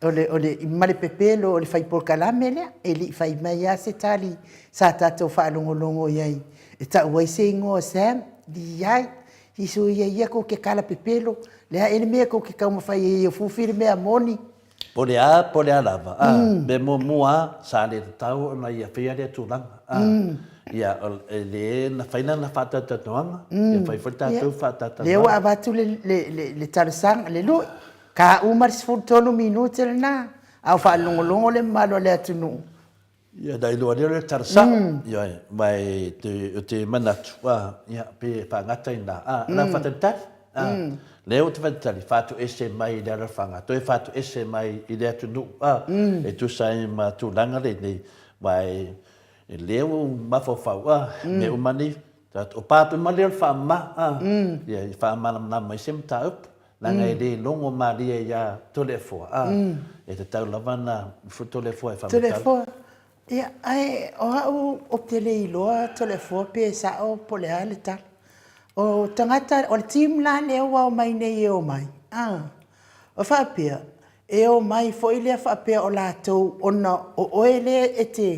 o le, o le, ma le pepelo o le fai polokalame lea. E le i fai mai lava se tali sa tatou faalogologo i ai e tau ai se igoa o Sam. Leai. Se soia ia kou te tala pepelo, le a ea le mea kou te taumafai ai e ufiufi le mea moni? Po o le a, po o le a lava, a, mea muamua a, sa le tatau ona ia faia lea tulaga, a, ia, e le na fai lana faatalatalanoaga, ia fai foi le tatou faatalatalanoaga. Lea ua avatu le, le, le, le talosaga, le lui, ka uma le 13 minute lena, a o faalogologo le mamalu o le atunuu. Ia, na iloa lea o le tala sao, ioe, ma e te, o te manatu, a, ia, pe faagata i nā, a, mm. faatalitali, a, mm. lea o te faatalitali, faatoese mai i le alalafaga, toe faatoese mai i le atunuu, a, mm. e tusa ai ma tulaga lenei, ma e, e lea ua mafaufau, a, mm. mea uma nei, o pāpe ma lea o le faamama, a, mm. ia, i faamalamalama ai se mataupu, Leaga e le logo malie iā Toleafoa, ā, e tatau lava ona Toleafoa e faamatala. Toleafoa, ia, ae o au ou te le iloa Toleafoa pe sao po o le a le tala. O tagata, o le team la lea ua omai nei e omai, ā, o faapea, e omai foi lea faapea o latou ona o oe lea e te,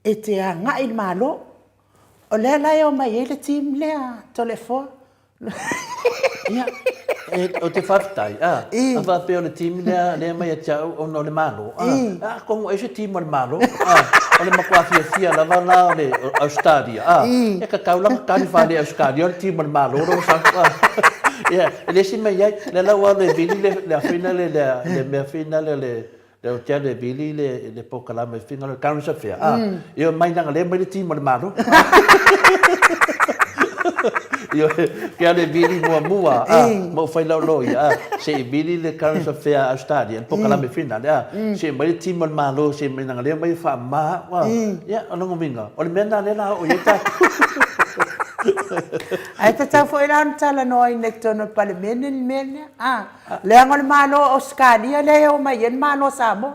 e te agai i le Malo. O lea la e omai ai le team lea Toleafoa. Ia, e, o te whawhetai, a, a whapea o le team lea, lea mai a te au, ona o le Malo, a, a, kongo e se team o le Malo, a, o le matua fiafia lava la o le Australia, a, e ka tau lava kani whale Australia o le team o le Malo, ro sa, a, ia, e le si mai ai, le lau a le vili le, le awhina le, le, le mea whina le, le, Le o tea le vili le le pokalame finga le current affair. Ah, io mai nanga le mai le team o le Malo. Io ke ale vili mua mua ah, mo fai lau lo ia ah, se i vili le current affair Australia, le pokalame finga le ah, se mai le team o le Malo se mai nanga le mai fa ma ah. Ia o longa winga. O le mea na le la o ia ta. Ae tatau foi la ona talanoaina i totonu o le Palemene le mea lea. Ah, Leaga o le Malo o Ausetalia lea e omai ai le Malo o Samoa.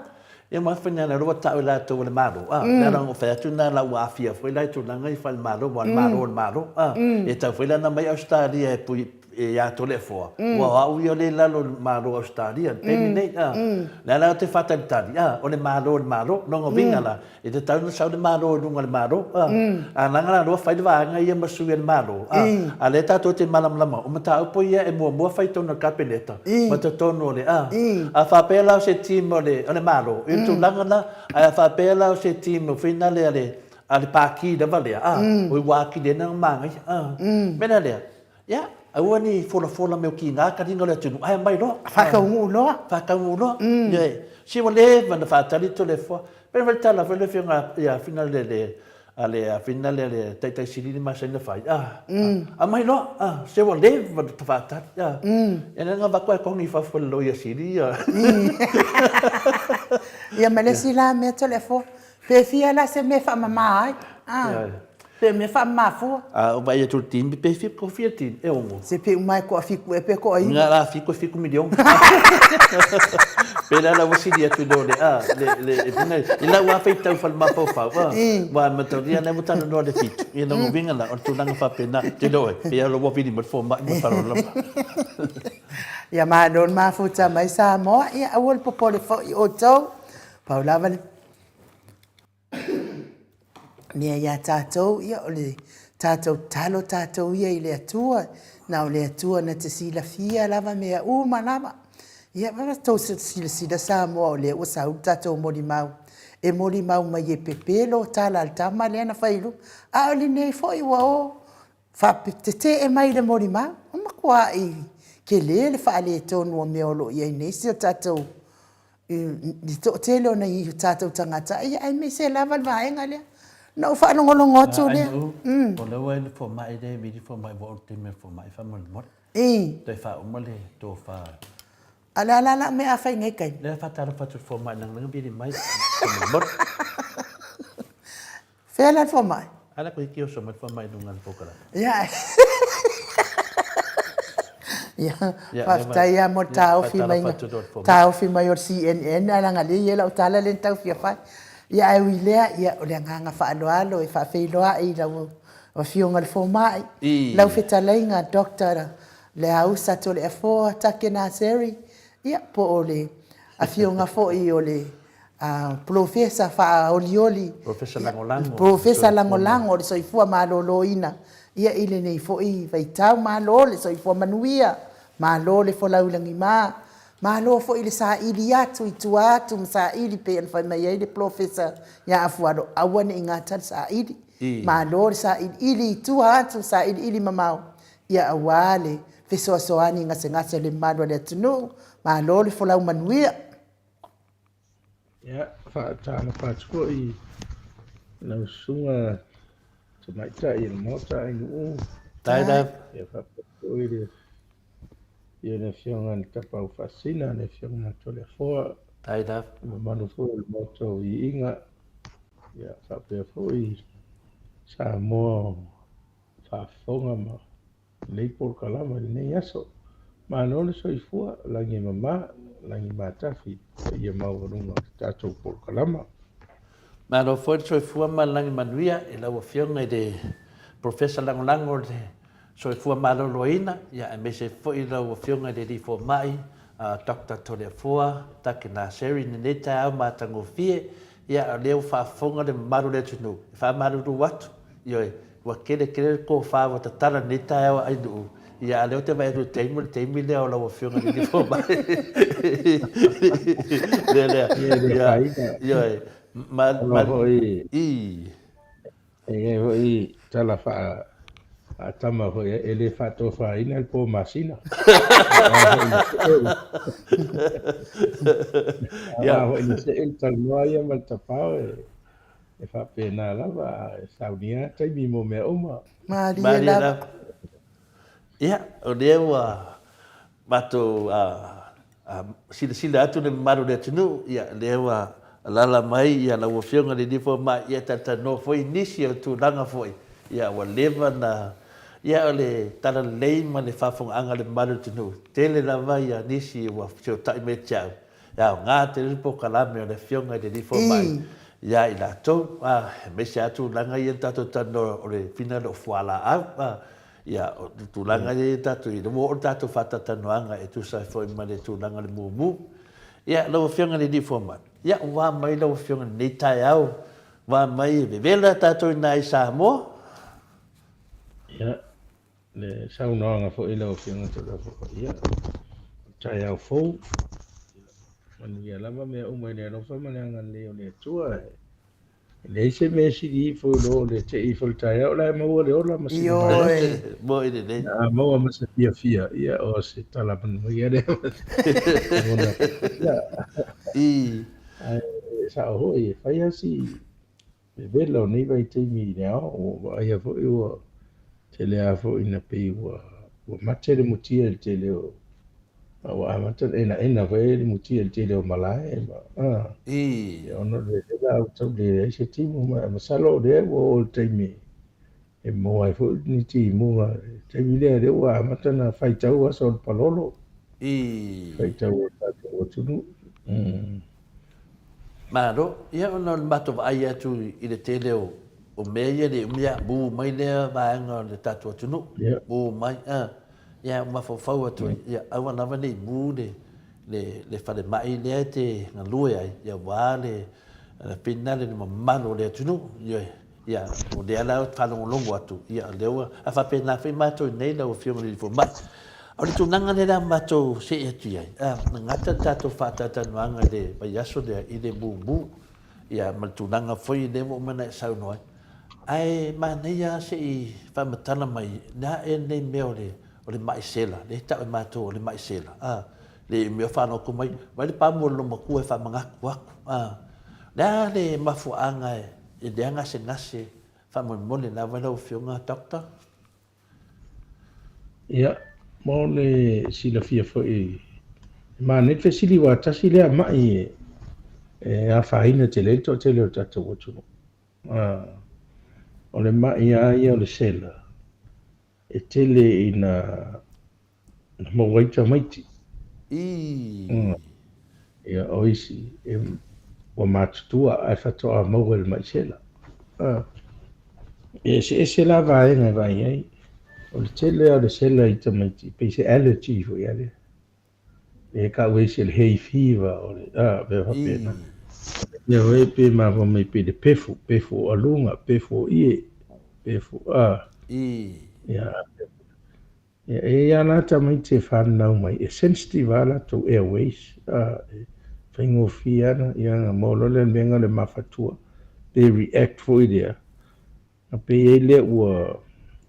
Ia ma fai na rua tau i latou o le Malo. Ah, mm. Lea o fai atu na la ua afia foi la i tulaga i fai le Malo, wa le Malo o le Malo. Ah, mm. E tau foi la na mai Australia e pui e ia tole foa. Mm. Ua au ia le lalo le Malo Australia, le taimi mm. nei. Ah. Mm. Lea la o te whatalitali. Ah, o le Malo o le Malo, nonga vinga mm. la. E tatau ona sau le Malo i luga o le Malo, a, a leaga la loa fai le vaega ia ma sui a le Malo, a, a lea tatou te malamalama, o mataupu ia e muamua fai tonu e le Kapeneta, ma totonu o le, a, a faapea la o se team o le, o le Malo, i le tulaga la, ae a faapea la o se team foi nale a le, a le Pākī lava lea, a, oi ua atili ai na manaia, a, mea la lea, Ia, aua ne i folafola me o ki ngā karinga o le atunuu, ae aumai loa. Whakaunguu loa. Whakaunguu loa. Ioe. Si ua leva na whaatali Toleafoa. Pei foi le tala foi le afioga ia Awhina le le a le Awhina le le taitai sili ni masani na whai. Ah, aumai loa. Ah, se ua leva na whaatali. Ah. Ia le nga vaku ai kongi fafo le loia sili ia. Ia ma le isi la mea Toleafoa. Pe fia la se mea e faamama ai. Ah. Pe mea faamama fua. A o vai atu le team, pe fia, ko fia team, e ono. Se pe uma e koa fiku e pe koa iwa. Nga la fiku e fiku miliona. Pe la la ua sili atu i lo le, a, le, le, e puna, i lau a whaitau whale mafaufau, a, wa matauria nei mo tana noa le fitu. Ia longo winga la, o le tulaga faapena, te loe, pe ia lo ua vili mo le fomai mo falo lava. Ia malo le mafuta mai Samoa, ia aua le popole foi outou, pau lava le mea iā tātou, ia, o le tātou talo tātou ia i le Atua, na o le Atua na te silafia lava mea uma lava. Ia, ma tou silasila Samoa o lea ua sau le tātou molimau, e molimau mai e pepelo tala a le tama lea na fai i luma, a o lenei foi ua o faatete'e mai le molimau, ua matua'i tele le faaletonu o mea o lo o i ai nei si o tatou le toatele o nai o tatou tagata, ia aemaise lava le vaega lea. Na ou faalogologo atu lea. O lea ua i le fomai lea e vili fomai ua oo i le taimi o le fomai faamolemole. Toe faauma le tofa. A le a la lau mea a fai nei taimi? Lea faatalofa atu i le fomai leaga vili mai faamolemole. Fea la le fomai? Ala koe ki oso mai le fomai i luga o le polokalame. Ia. Ia, faafetai lava mo le taofi mai, taofi mai o le CNN, ae leaga lea e i ai lau tala lea na tau fia fai. Ia ae ui lea, ia, o le agaga faaaloalo e faafeiloai i lau Afioga i le Fomai, lau fetalaiga Doctor. Leausa Toleafoa Take Naseri, ia, po o le afioga foi o le Polofesa faaolioli, Polofesa lagolago, Polofesa lagolago o le soifua maloloina, ia, i lenei foi vaitau. Malo le soifua manuia, malo le folau i lagima, malo foi le saili atu i tua atu ma saili pei ona fai mai ai le Polofesa ia Afualo, aua ne i gata le saili. Malo le sailiili i tua atu, sailiili mamao, ia aua le fesoasoani gasegase o le mamalu o le atunuu. Malo le folau manuia. Ia, faatalofa atu foi i lau susuga Tamaitai o le Maota Ainuu. Tai lava. Ia faapea foi le afio o le Afioga i le Tapaau Faasisina, le Afioga ia Toleafoa. Tai lava. Le mamalu foi o le Maota o Viiga. Ia faapea foi Samoa o faafofoga ma lenei polokalama i lenei aso. Malo le soifua, lagi e mama, lagi matafi, paia maualuga o le tatou polokalama. Malo foi le soifua ma le lagi manuia i lau Afioga i le Polofesa Lagolago o le Soifua Maloloina, ia aemaise foi lau Afioga i le Alii Fomai, Doctor Toleafoa Take Naseri i lenei taeao matagofie. Ia, o lea ua faafofoga le mamalu o le atunuu, e faamalulu atu, ioe, ua tele tele le tofa ua tatala i lenei taeao a Ainuu, ia, a o lea ou te vaai atu i le taimi, o le taimi lea o lau Afioga i le Alii Fomai. Lea, lea, Ia, e le ia, afaina. ioe, ma, Ona ma, foi i. E i ai foi tala faatama foi, e le faatofaina le po masina. Aua foi na see le talanoa ia ma le tapao e faapena lava, e saunia lava taimi mo mea uma. Malie lava. Ia, o lea ua matou silasila atu le mamalu o le atunuu, ia, lea ua alaala mai ia lau Afioga i le Alii Fomai, ia talatalanoa foi nisi o tulaga foi, ia, ua leva na, ia, o le talalelei ma le faafofogaaga a le mamalu o le atunuu, tele lava ia nisi ua fesotai mai ia te au, e aoga tele le polokalame o le Afioga i le Alii Fomai ia i latou, aemaise lava tulaga ia na tatou talanoa o le fina lea o fualaau, Ia, o le tulaga lea ia tatou i, ua oo le tatou faatatalanoaga e tusa ai foi ma le tulaga o le mumu. Ia, lau Afioga i le Alii Fomai, ia, ua mai lau Afioga i lenei taeao, ua mai e vevela tatou i ina i Samoa. Ia, le saunoaga foi lau Afioga Toleafoa, ia, o le taeao fou, ia, manuia lava mea uma i le alofa ma le agalelei o le Atua. E leai se mea e sili ifo i lo le tei ifo i le taeao o la e maua le ola ma sina malosi. Ioe. Moi lelei. A maua ma se fiafia, ia o se tala manuia lea ma se lagona fiafia. I. Ae sao foi, e fai lava si vevela o nei vaitaimi i le ao, ua ou vaaia foi ua tele lava foi ina pei ua mate le mutia i le tele o A ua amata ona enaena foi le mutia i le tele o malae ma I. ia ona o le vevela a ua tau leai se timu ma masalo o lea ua oo i le taimi e maua ai foi ni timuga. I le taimi lea lea ua amata ona faitau aso o le palolo. I. Faitau o le tatou atunuu. Malo. Ia ona o le matou vaai atu i le tele o o mea ia le umi a mu mai lea vaega o le tatou atunuu. Mu mai, a. Ia ua mafaufau atu ai, ia aua lava ne i mu le le le falemai lea e te galue ai, ia aua le finale le mamalu o le atunuu. Ioe. Ia, o lea la ou te faalogologo atu, ia o lea ua, a faapena foi matou i inei lau Afioga i le Alii Fomai. O le tulaga lea o le a matou see atu i ai, na gata le tatou faatalatalanoaga i le vaiaso lea i le mumu, ia ma le tulaga foi lea ua uma ona e saunoa ai. Ae manaia lava se i faamatala mai, le a ea lenei mea o le, o le mai sela, lea e tau e matou o le mai sela, a, le mea o faalogo mai, vaai le pamu o le loomatua e faamanatu atu, a. O le a le mafuaaga e lea gasegase faamolemole lava lau Afioga Doctor? Ia, mo le silafia foi, e manaia le fesili aua tasi lea ma'i e afaina tele ai le toatele o le tatou atunuu. O le ma'i lava ia o le sela, e tele ina maua ai tamaiti. Ia, o isi e, ua matutua ae faatoa maua i le ma'i sela. E eseese la vaega e vaai ai. O le tele lava o le sela i tamaiti, e pei se allergy foi lea. Lea e tau ai se hay fever o le a mea faapena. Ia foi pe mafua mai pei le pefu, pefu o aluga, pefu o ie, pefu a. Ia, ia e i ai lava la tamaiti e fanau mai, e sensitive lava latou airways, a, e faigofie lava ia ona maua loa lea o le mea lena o le mafatua, pe react foi lea, Ona pei ai lea ua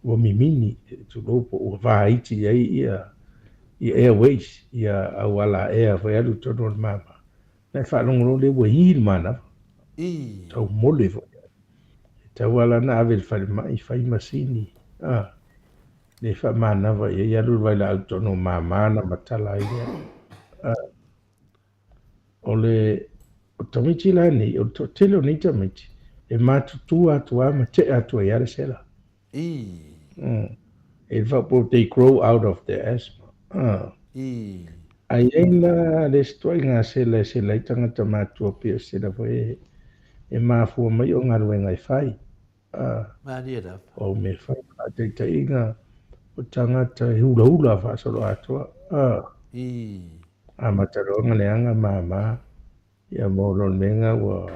ua mimini, tulou, po ua vaiti ai ia ia airways, ia auala ea foi e alu i totonu o le mama. Ona e faalogo loa lea ua i le manava, tau mole foi. E tatau lava la ona ave i le falemai fai masini, a, le faamanava i ai, alu le vailaau i totonu o mama ona matala ai lea. A, O le o tamaiti la nei, o le toatele o nei tamaiti, e matutua atu lava ma tea atu ai lava le sela. E le faaopoopo, they grow out of their asthma. A i ai la le isi ituaiga sela e sela ai tagata matutua pei o se sela foi e mafua mai o galuega e fai. Malie lava. O mea e fai, faataitaiga, o tagata e hulahula faasoloatoa. Amata loa ona leaga mama, ia mo lona mea ua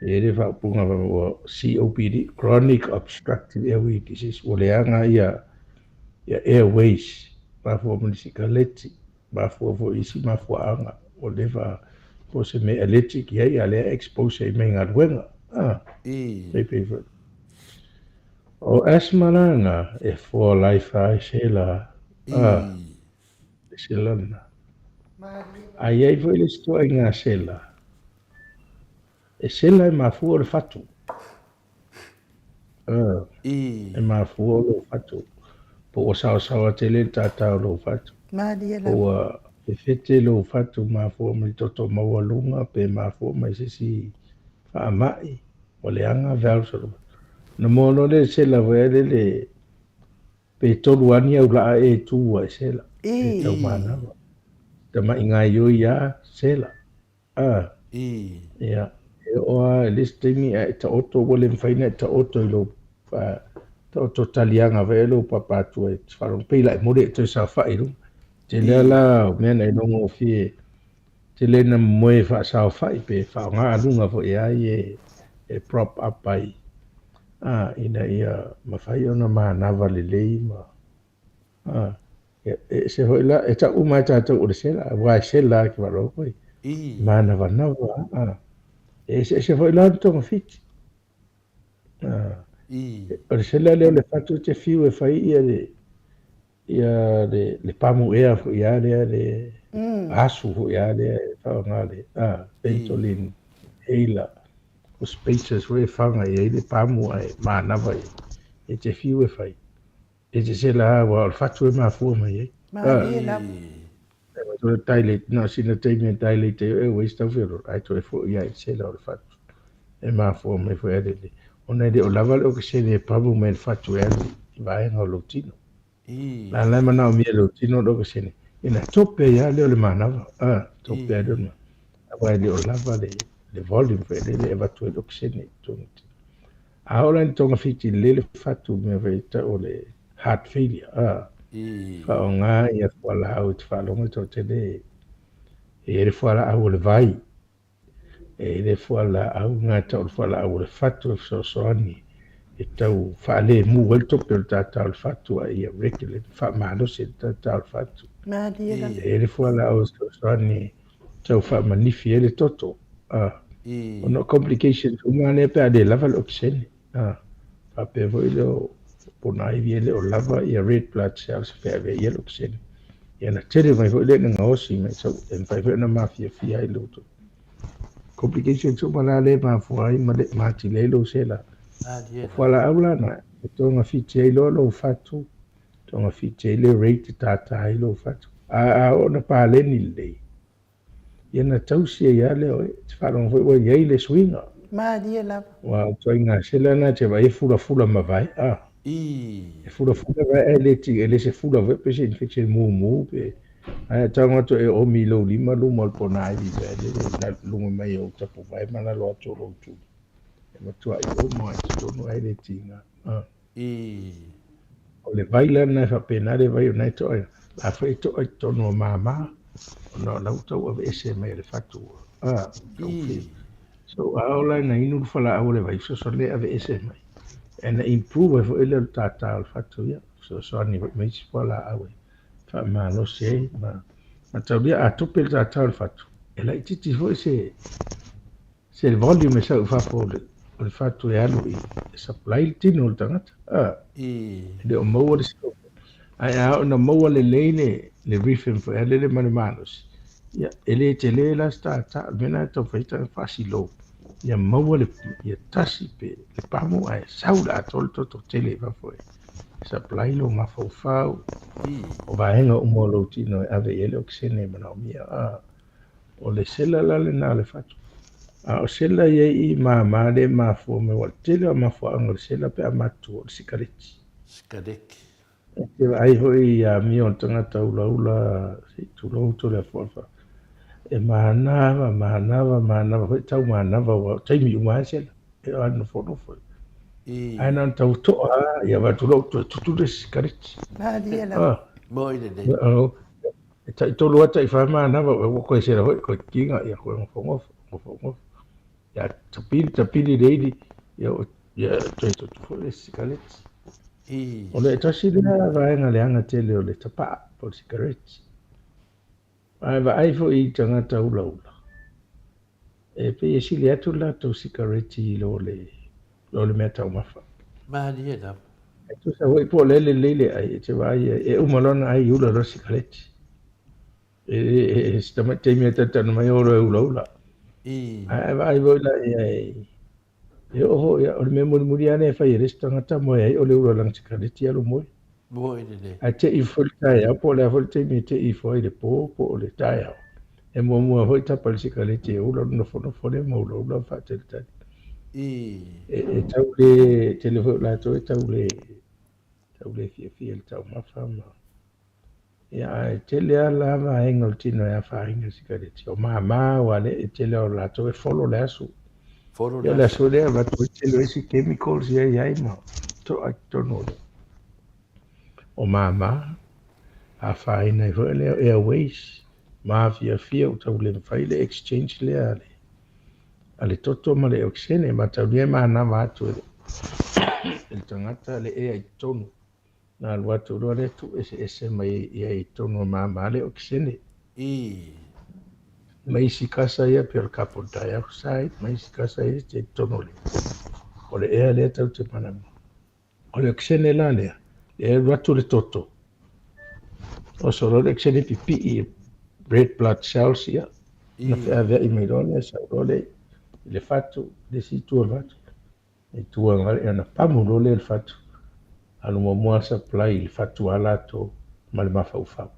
e i ai le faaupuga ua COPD, Chronic Obstructive Airway Disease, ua leaga ia ia airways, mafua mai le sikaleti, mafua foi i isi mafuaaga, ua leva po o se mea allergic i ai, a o lea e expose ai mai galuega. E pei foi. O asthma la lena, e for life lava e sela. E sela lena. A i ai foi le isi ituaiga sela, e sela e mafua o le fatu. E mafua o lou fatu. Po ua saosaoa tele le tata o lou fatu. Malie Po lava. ua fefete lou fatu mafua mai le toto maualuga pe mafua mai se isi faamai ua leaga valves o lou fatu. Ona maua loa lea e sela foi lea le pe tolu lava ni aulaa e tu ai sela. E tau manava. Tamai gaoioi lava sela. A, ia, e oo lava i le isi taimi a e taoto ua le mafai ona e taoto i lou taoto taliaga foi lea lou papa atu e te faalogo pei la e momoli e toe saofai i luga. Tele lava la o mea na iloa gofie, tele ina moe faasaofai pe faaaoga aluga foi a ia e prop up ai, a, ina ia mafai ona manava lelei ma A, e ese foi la, e tau uma lava e tatou o le sela, aua e sela lava e te faalogo atu ai. Manavanava lava. E eseese foi la le togafiti. A, o le sela lea o le fatu e te fiu e fai ia le, ia le, le pamu ea foi lava lea, le asu foi lava lea e faaaoga le, a, Ventolin inhaler, o spacers foi e faga i ai le pamu ae manava i ai. E te fiu e fai. E te sela lava aua o le fatu e mafua mai ai. Malie lava. E toe dilate, na o sina taimi e dilate ai o airways tau feoloolo, ae toe foi lava i le sela o le fatu. E mafua mai foi ale le, ona e le o lava le okesene e pamu mai le fatu e alu i vaega o lou tino. La la e manaomia e lou tino le okesene, ina tope ai lava lea o le manava, a, tope ai lea o le manava. Aua e le o lava le, le volume foi lele e avatu ai le okesene i totonu o le tino. A oo la ina togafiti lelei le fatu mea foi e tau o le heart failure, a, faaaoga ia fualaau e te faalogo e toatele e i ai le fualaau o le vai, e i ai le fualaau lena e tau o le fualaau o le fatu e fesoasoani e tau faalemu ai le tope o le tata o le fatu a ia regulate, faamalosi ai le tata o le fatu. Malie lava. E i ai le fualaau e fesoasoani e tau faamanifi ai le toto, a, ona o complications uma lea pe a le lava le okesene, a, faapea foi lea o pona ivy e le o lava ia red blood cells e feaveaia le okesene. Ia ona tele mai foi lea ina gaosi mai sau, e mafai foi ona mafiafia ai lou toto. Complications uma la lea e mafua ai ma le matila ai lou sela. O fualaau la na, e togafiti ai loa lou fatu, togafiti ai le rate e tata ai lou fatu. A, a oo ina paleni lelei, ia ona tausi ai lava lea o oe. E te faalogo foi ua i ai le suiga. Malie lava. Aua o ituaiga sela na e te vaai e fulafula mavae, a. E fulafula vae ae le ti, e le se fula foi pe se infection mumu pe ae a tago atu e omi i lou lima luma o le ponaivi pe lele luga mai o tapuvae ma lalo atu o lou tuli. E matuai omo lava i totonu ae le tiga. A. O le vai la lena e faapena le vai o lena e to'a o le a foi e to'a i totonu o māmā ona o la ua tau aveese mai e le fatu a tau So a oo la ina inu le fualaau a le vai, fesoasoani lea e aveese mai ae na improve ai foi lea o le tātā o le fatu ia, fesoasoani foi ma isi fualaau e faamalosi ai ma mataulia a tupe le tātā o le fatu, e laitiiti foi se se volume e sau i fafo o le fatu e alu i e supply le tino o le tagata a e le o maua le scope. Ae a oo ina maua lelei le le rhythm foi a lele ma le malosi, ia e le tele la se tātā, o le mea lena e taumafai ai tagata faasilo ia maua le ia tasi pe le pamu ae sau le atoa le toto tele i fafo e supply lou mafaufau o vaega uma o lou tino e ave i ai le okesene e manaomia a. O le sela la lena o le fatu. A o sela ia i i māmā lea e mafua mai, aua o le tele o mafuaaga o le sela pe a matutua o le sikareti. Sikareti. E te vaai foi i amio o le tagata ulaula, se i tulou Toleafoafa, e manava, manava, manava foi, tau manava aua o taimi uma lava e sela, e o alu nofonofo. Ae na ona tau to'a lava, ia avatu loa toe tutu le isi sikareti. Malie lava. Moi lelei. E taitolu lava taifa manava ua koe sela foi koe kiga ia koe gofogofo, gofogofo. Ia tapili, tapili le ili, ia ia toe tutu foi le isi sikareti. O le tasi lea vaega leaga tele o le tapaa po o le sikareti. Ae vaai foi i tagata ulaula, e pei e sili atu le latou sikareti i lo le lo le meataumafa. Malie lava. E tusa foi po o le lelei le ai, e te vaai ai, e uma loa ona ai ula loa sikareti. E, e, e, si tamai taimi e talitonu mai o loa e ulaula. Ae vaai foi la i ai, e oo foi, o le mea mulimuli lava lea e fai e le isi tagata moe ai o le ula o lana sikareti alu moe. Moe lelei. Ae te i foi le taeao po o le a foi le taimi e te i ifo ai i le po po o le taeao, e muamua foi tapa i le sikareti e ula ona nofonofo lea ma ulaula ma faatalitali. E tau le tele foi o latou e tau le tau le fiafia i le taumafa ma ia ae tele lava la vaega o le tino e afaina i le sikareti. O māmā aua le e tele o latou e folo le aso. Folo Ia le le aso. aso lea e avatu ai tele o isi chemicals ia e i ai ma to'a i totonu o le o māmā, afaina ai foi lea airways, mafiafia ua tau le mafai le exchange lea a le a le toto ma le okesene, mataulia e manava atu e le tagata le ea i totonu, na alu atu loa lea tuueseese mai i ai i totonu o māmā le okesene. Ma isi kasa ia pei o le carbon dioxide ma isi kasa ia i totonu o le ea lea tatou te manava. O le okesene la lea, lea e alu atu le toto, oso loa le okesene pipii i red blood cells ia, ona feaveai mai loa lea, sau loa lea i le fatu, le isi itu o le fatu, e tu agai ona pamu loa lea i le fatu, alu muamua supply i le fatu a latou ma le mafaufau.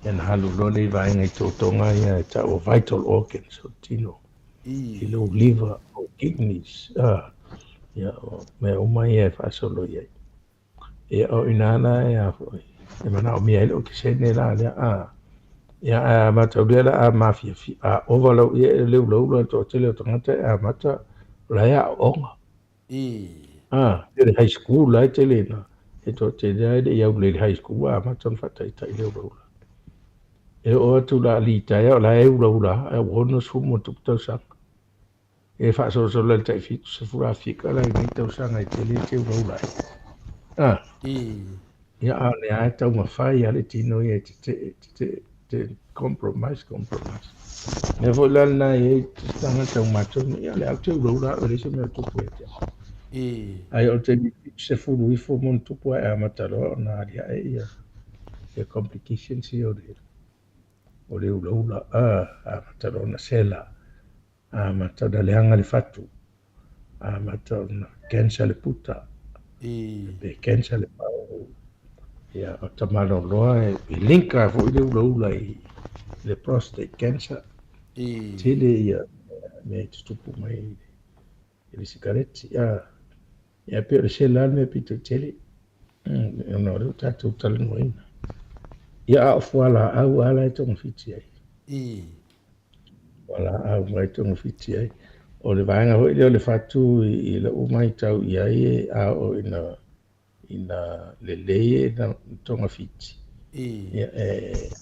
Ia ona alu loa lea i vaega i totoga ia e tau o vital organs o le tino, i lou liver, o kidneys, ia o mea uma ia e faasolo i ai. Ia o i ina la e a foi, e manaomia ai le okesene la lea, a. Ia ae a mataulia la a mafiafia, a ova lau ia e le ulaula le toatele o tagata e amata o la e aooga. A, i le high school la e tele ina e toatele lava e le i aulei i le high school ua amata ona faataitai le ulaula. E oo atu la litaea o la e ulaula lava, ae ua 60 ma tupu tausaga. E faasolosolo i le tai 70 Afrika la i lenei tausaga e tele te ulaula ai. A, ia a o lea lava e taumafai lava le tino ia e tetee, tetee, te compromise, compromise. O le mea foi la lena e i ai se tagata ua matou, ia o lea ou te ulaula au e leai se mea o tupu ia te au. Ae o le taimi 70 ifo ma ona tupu ae amata loa ona aliae ia ia complications ia o le o le ulaula, a, amata loa ona sela, amata ona leaga le fatu, amata ona cancer le puta, pe cancer le pao. Ia, o tamaloloa e link lava foi le ulaula i le prostate cancer. Tele ia mea e tutupu mai i le sikareti. A, ia pei o le sela lava le mea pito i tele, ona o lea ua tatou talanoaina. Ia, a o fualaau lava la e togafiti ai. Fualaau la e togafiti ai. O le vaega foi lea o le fatu i lau matau i ai, a oo ina Ina lelei e na togafiti, ia e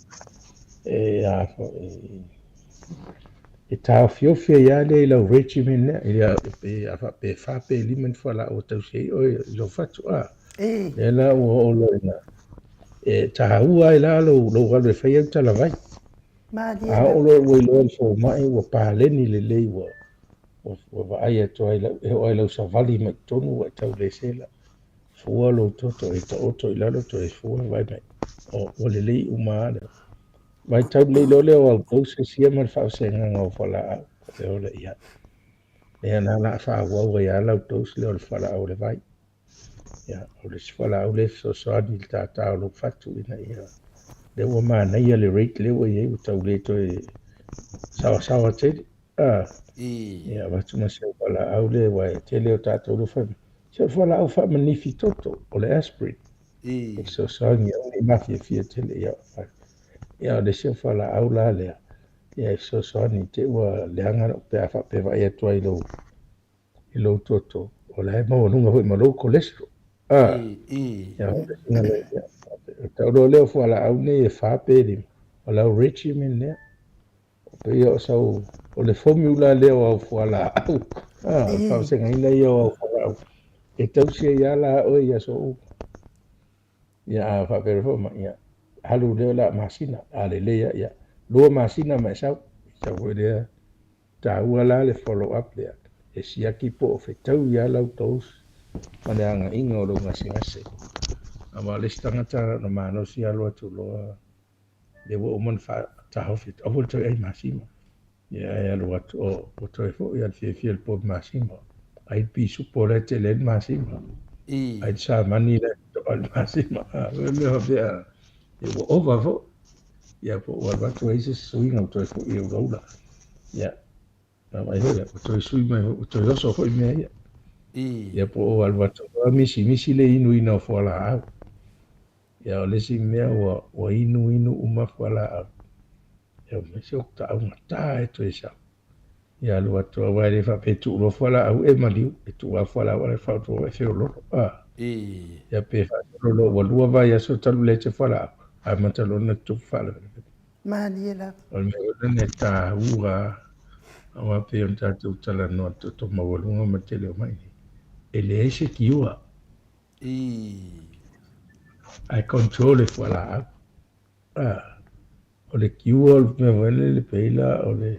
e a foi e taofiofi ai lava lea i lau regimen lea, i le pe a faapea e fa pe lima ni fualaau e tausi ai oe i lou fatu a. Lea la ua oo loa ina e taua ai la lou lou alu e fai au talavai. Malie A lava. oo loa ua iloa e le fomai ua paleni lelei ua ua vaai atu ai e oo lava i lau savali mai totonu ua e tau le sela. Fua lou toto e taoto i lalo toe fua vaai mai ua lelei uma lava le vaitau lenei loa lea o au doses ia ma le faavasegaga o fualaau e ola i ai. Lea la o le a faaauau ai lava lau dose lea o le fualaau o le vai. Ia, o le isi fualaau lea e fesoasoani i le tata o lou fatu ina ia lea ua manaia le rate lea ua i ai ua tau le toe saoasaoa tele. A, ia avatu ma si au fualaau lea aua e tele o tatou lea fai mai, si au fualaau faamanifi toto, o le aspirin. E fesoasoani aua ne i mafiafia tele. Ia, ia o le isi au fualaau la lea, ia e fesoasoani i te i ua leaga pe a faapea e vaai atu ai i lou i lou toto, o la e maualuga foi ma lou cholesterol. A, ia, o tau loa lea o fualaau nei e fa pe lima, o lau regimen lea. O pei o sau, o le formula lea o au fualaau, a, o le faavasegaina ia o au fualaau, e tausi ai lava la oe i aso uma. Ia, a faapea foi ma, ia, alu lea o le a masina, a lelei lava, ia, 2 masina ma e sau, sau foi lea, taua la le follow up lea, e siaki po o fetaui lava lau dose ma le agaiga o lou gasegase. Aua o le isi tagata na malosi alu atu loa lea ua uma ona faataofi atu, aua le toe ai masima. Ia ae alu atu, o, ua toe foi lava le fiafia i le povi masima. Ai le pisupo la e tele ai le masima. Ai le samani la e toa i le masima. A, o mea faapea, ia ua ova foi. Ia po ua alu atu ai se suiga ua toe foi i ulaula. Ia, vaai foi lea, ua toe sui mai foi, ua toe oso foi mea ia. Ia po o alu atu loa misimisi le inuina o fualaau. Ia o le isi mea ua ua inuinu uma fualaau. Ia fai mai se ou taugata e toe sau. Ia alu atu aua e le faapea e tuu loa fualaau e maliu, e tuu lava fualaau ae faautua e feololo. A. Ia pe faasolo loa ua 2 vaiaso talu leai se fualaau, amata loa ona tutupu faalavelave. Malie lava. O le mea foi lena e taua aua pei ona tatou talanoa i le toto maualuga ma le tele o mai nei, e leai se cure. Ae control e fualaau. A, o le cure o le mea foi lele pei la o le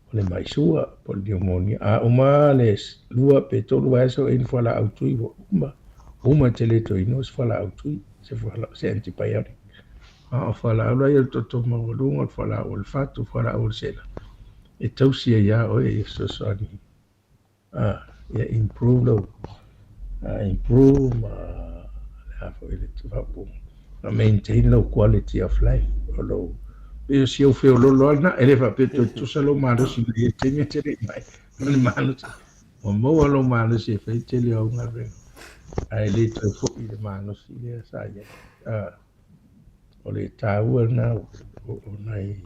o le maisua po o le pneumonia. A uma le 2 pe 3 vaiaso e inu fualaau tui ua uma. Uma e te le toe inua se fualaau tui, se fualaau, se antibiotic. A o fualaau la ia o le toto maualuga, o le fualaau o le fatu, o le fualaau o le sela, e tausi ai lava oe e fesoasoani ia improve lou improve ma le a foi le faaupuga ma maintain lou quality of life o lou pei o si ou feololo lava lena e le faapea toe tutusa lou malosi mai ia taimi e te le i mai o le malosi ua maua lou malosi e fai tele o au galuega ae le toe foi le malosi lea sa i ai o le taua lena o nai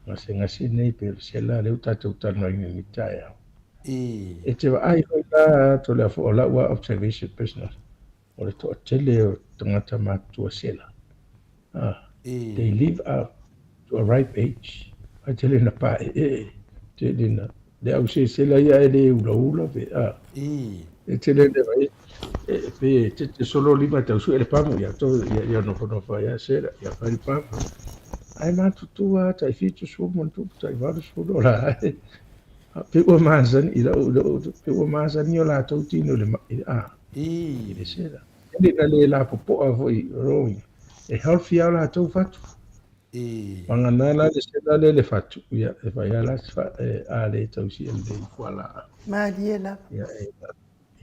gasegase nei pei o le sela lea ua tatou talanoaina i lenei taeao. E te vaai foi la Toleafoa, o lau lava observation personal, o le toatele o tagata matutua sela, they live up to a ripe age. Ae tele ina paeee, tele ina, le au sesela ia e le ulaula pe, a. E tele ina vaai, e pe te solo lima tau sue le pamu, ia to, ia, ia nofonofo ai a sela, ia fai le pamu. Ae matutua lava tai 70 ma ona tupu, tai 80 o la e. Pei ua masani, i lau, i lau, pei ua masani o latou tino i le, i, a, i le sela. E le na le lapopoa foi, o, e healthy lava o latou fatu. Vagana la le sela lea le fatu, ia, e fai lava la se fa, e, a le tausia lelei i fualaau. Malie lava. Ia, e,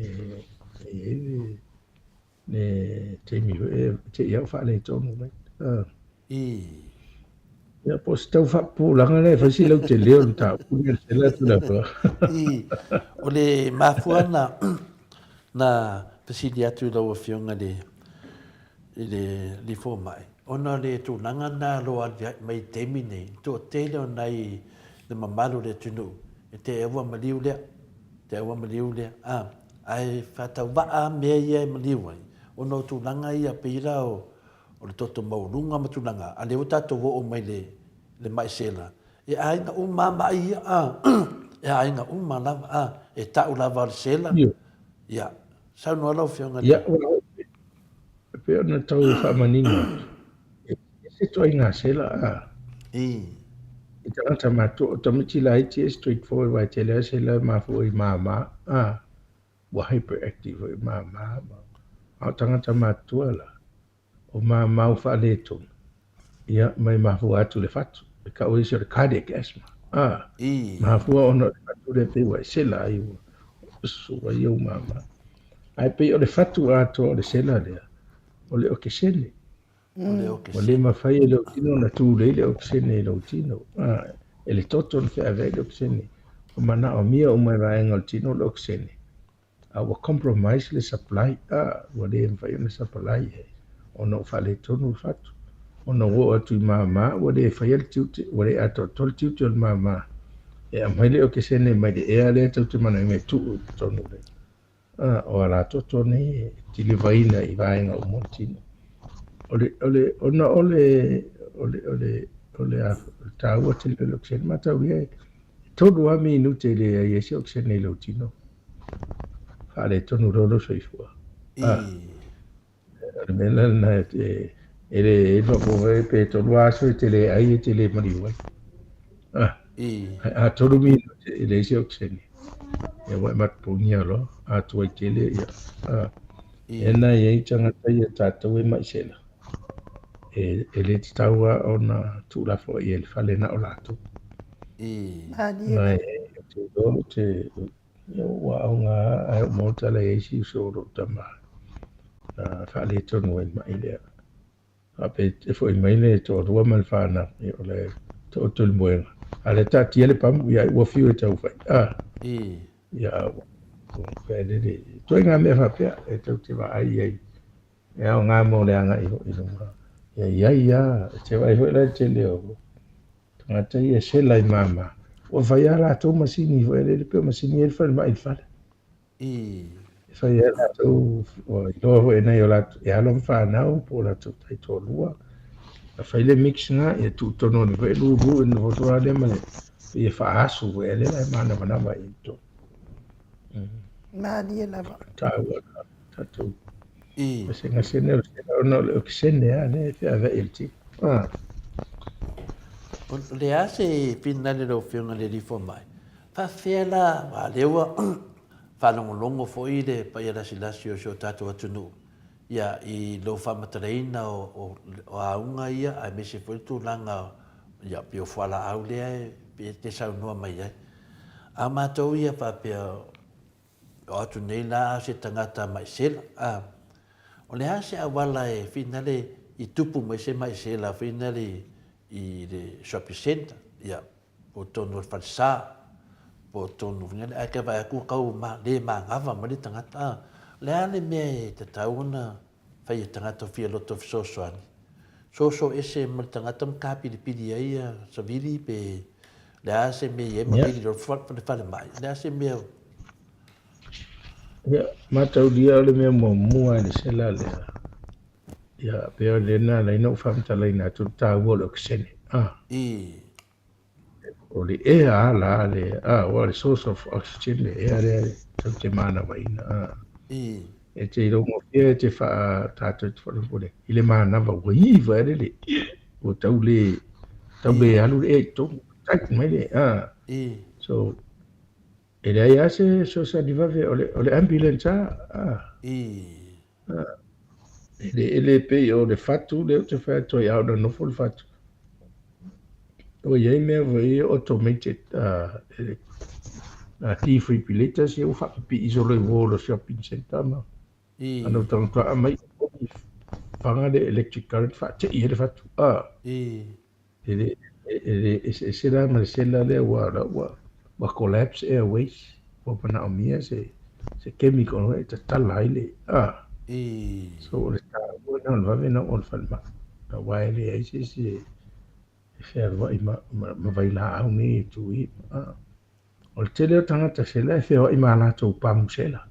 e, e i ai le, le taimi foi e te i au faaletonu mai. Ia, po o se tau faapupulaga lea e fai si lautele o le mataupu lea e sela atu lava. O le mafua na na fesili atu i lau Afioga i le i le alii fomai, ona o le tulaga lena o lo o aliae mai i le taimi nei, le toatele o nai le mamalu o le atunuu e te aua maliu lea, te aua maliu lea, a, ae faatauvaa lava mea ia e maliu ai. Ona o tulaga ia pei la o o le toto maualuga ma tulaga, a lea ua tatou oo mai le le mai sela, e aiga uma a mai ia, a, e aiga uma lava, a, e tau lava o le sela, ia, saunoa lau Afioga i le. Ia, e pei ona tau faamanino atu, e ese ituaiga sela, a. I tagata matutua, o tamaiti laiti e straight forward, aua e tele lava sela e mafua i mama, a. Ua hyperactive foi mama ma a o tagata matutua la o mama ua faaletonu ia ma e mafua atu le fatu e tau e isi o le cardiac asthma a mafua ona o le fatu lea pei ua e sela ai ua sua ai ou mama ae pei o le fatu atoa o le sela lea o le okesene. Ua le mafai e lou tino ona tulei le okesene i lou tino, e le toto ona feaveai le okesene. Ua manaomia uma e vaega o le tino le okesene, a ua compromise le supply, ua le mafai ona supply ai ona ua faaletonu le fatu. Ona ua oo atu i mama ua le faia le tiute, ua le atoatoa le tiute o le mama e aumai le okesene mai le ea lea tou te manaomia e tuu i totonu o le A, o alatoto nei e deliver-ina i vaega uma o le tino. O le, o le, ona o le, o le, o le, o le, a, o le taua tele o le okesene, mataulia e tolu lava minute e leai ai se okesene i lou tino. Faaletonu loa lou soifua. A, o le mea la lena e, e le e faafofoga pe tolu lava aso e te le ai e te le maliu ai. A, ae a tolu minute e leai se okesene, ia ua e matupugia loa, a tuai tele ia. A, e na e i ai tagata ia tatou e mai sela, e, e le tatau lava ona tuulafoai i le fale na o latou. Ma e, ou te iloa ou te, Ia ua aoga ae ou maua tala i ai isi uso o lou tama na faaletonu ai le ma'i lea. Faapea e foi mai le toalua ma le fanau, ia o le taoto i le moega. A o lea e taatia le pamu, ia ua fiu e taufai. Ah, ia ua felele. Ituaiga mea faapea e tou te vaai i ai. E aoga mo le agai foi i luma. Ia i ai lava, e te vaai foi la i le tele o Tagata ia e sela i mama. Ua fai lava latou masini foi lele pei o masini ia e falemai i le fale. E fai lava latou, ua iloa foi e nai o latou, e alo ma fanau po o latou taitoalua. A fai le mix na, ia tuu tonu ane foi e lulu e nofo atu lava lea ma le, pei e faaasu foi lea la e manavanava i totonu. Malie lava. Taua tatou gasegasene o le sela ona o le okesene lava lea e feaveai e le tino. Ah. O le a se finale lau Afioga i le Alii Fomai? Faafefea la, aua o lea ua faalogologo foi le paia lasilasi o si o tatou atunuu ia i lou faamatalaina o auga ia aemaise foi le tulaga ia pei o fualaau lea e te saunoa mai ai. A o matou ia faapea O atu nei la a se tagata mai sela, a. O le a se auala e finale i tupu mai se mai sela finale i le shopping centre, ia, po o tonu o le falesa, po o tonu finale, ae ke vaai atu kau ma, le manava mai le tagata, a. O le a le mea e tatau ona fai e tagata fia loto fesoasoani, soso ese ma le tagata ma kapilipili ai ia savili pe le a se mea i ai ma vili loa le falemai, o le a se mea. Ia, mataulia o le mea muamua i le sela lea, ia, pei o lena na ala ai ona ou faamatalaina atu le taua o le okesene. Ah. O le ea a la le, ah, aua o le source of oxygen le ea lea tatou te manavaina. Ah. E te iloa gofie e te faa tatou te faafofoga i le manava ua iva ai le ua tau le tau le alu le ea i totonu, tight mai le ah. So e leai lava se fesoasoani vave o le o le ambulance lava ah. E le e le pei o le fatu lea ou te fai atu ai a o na nofo le fatu. Ua i ai mea foi ia automated defibrillators ia ua faapipii solo i wall o shopping centre ma ana ua tagata aumai faga le electric current faatei ai le fatu. E le e le eseese la ma le sela lea ua ua collapse airways ua manaomia se se chemical e tatala ai le So o le taua lena o le vave ona oo i le falemai aua e leai se isi e fealuai ma ma vailaau nei e tu i. O le tele o tagata sela e feoai ma a latou pamu sela.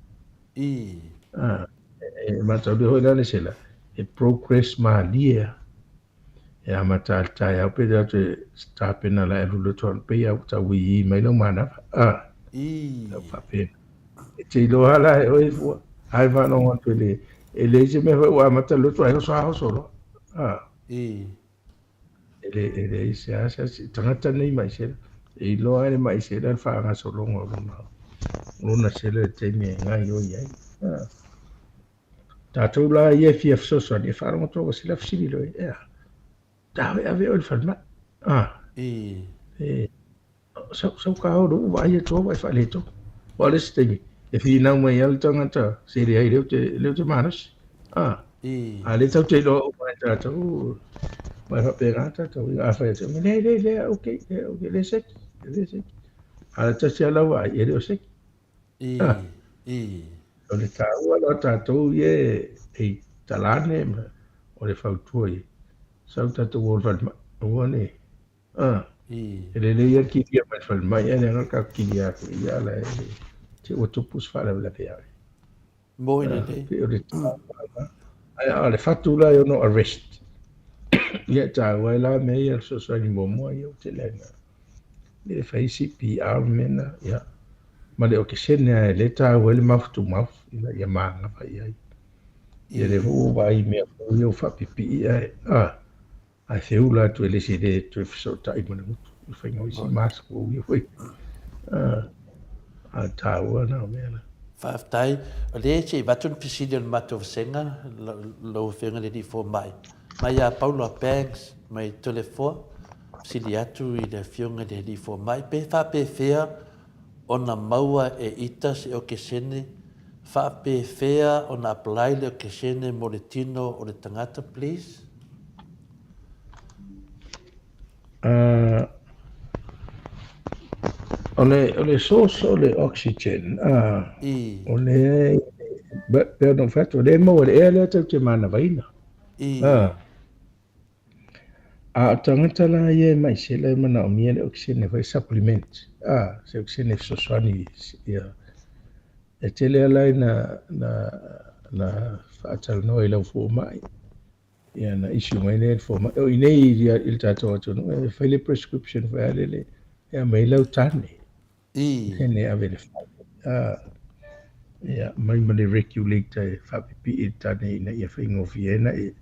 E mataulia foi la le sela, e progress malie lava. E amata lava i le taeao pe tatou te tapena la e alu loto atu pei a ua tauiī mai lau manava. Tau faapena. E te iloa lava la e oe fua, ai faalogo atu e le, e leai se mea foi ua amata le loto ae oso lava oso loa. E le, e leai se a se asi, tagata nei mai sela, e iloa lava e le mai sela le faagasologa o lona, lona sela i le taimi e gaoioi ai. Tatou la ia e fia fesoasoani, e faalogo atu ua sela fesili loa, ea, ta ave ave oe i le falemai. E, sau, sau ka o lou vaai atu au ua e faaletonu. Aua o le isi taimi, e finau mai lava le tagata se leai lea ou te, lea ou te malosi. A lea tatou te iloa uma e tatou, aua e faapena tatou, a fai atu, leai, leai, leai, okay, okay, le seki, le seki. A o le tasi lava lau vaai, e le o seki. O le taua la o tatou ia e i talane ma o le fautua ia, sau tatou o i le falemai, aua ne i. E lelei lava le kilia mai le falemai ae leaga le tatou kilia atu i ia ala e te ua tupu se faalavelave ia oe. Moi lelei. Pei o le taua la. Ae a o le fatu la e ono arrest. Ia e taua ai la mea ia o le fesoasoani muamua ia ua tele ai ina le fai CPR ma mea na, ia ma le okesene lava e le taua ai le mouth to mouth ina ia manava i ai. Ia lea foi ua ou vaai i mea fou ia ua faapipii ae ae feula atu e le isi e le toe fesootai ma le gutu i le faiga o isi mask ua uia foi. A taua na o mea na. Faafetai. O lea se i avatu le fesili o le matou vasega, lau Afioga i le Alii Fomai, mai ia Paula Banks mai Toleafoa, fesili atu i le Afioga i le Alii Fomai, pe faapefea ona maua e ita se okesene, faapefea ona apply le okesene mo le tino o le tagata, please? O le, o le source o le oxygen, o le, pei ona ou fai atu, o lea e maua i le ea lea tatou te manavaina. A o tagata la ia e mai sela e manaomia le okesene foi supplement, se okesene e fesoasoani ia. E tele lava la ina na, na faatalanoa i lau fomai, ia na issue mai lea i le fomai. O i nei i le tatou atunuu e fai le prescription foi lea le e aumai lau tane. Tane ave i le fale. Ia aumai ma le regulator e faapipii i le tane ina ia faigofie ai ona e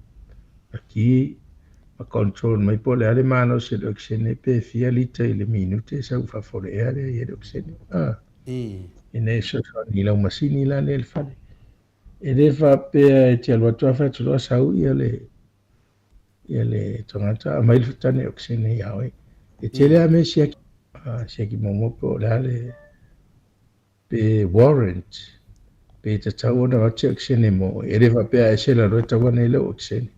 ki ma control mai po o le a le malosi o le okesene pe fia lita i le minute e sau i fafo o le ea lea i ai le okesene. Ina ia fesoasoani i lau masini la lea i le fale. E le faapea e te alu atu lava fai atu loa sau ia le ia le tagata aumai le tane okesene ia oe. E tele lava mea e siaki, siaki muamua po o le a le pe warrant pe tatau ona avatu se okesene mo oe. E le faapea a e sela loa e tau ane ai lau okesene.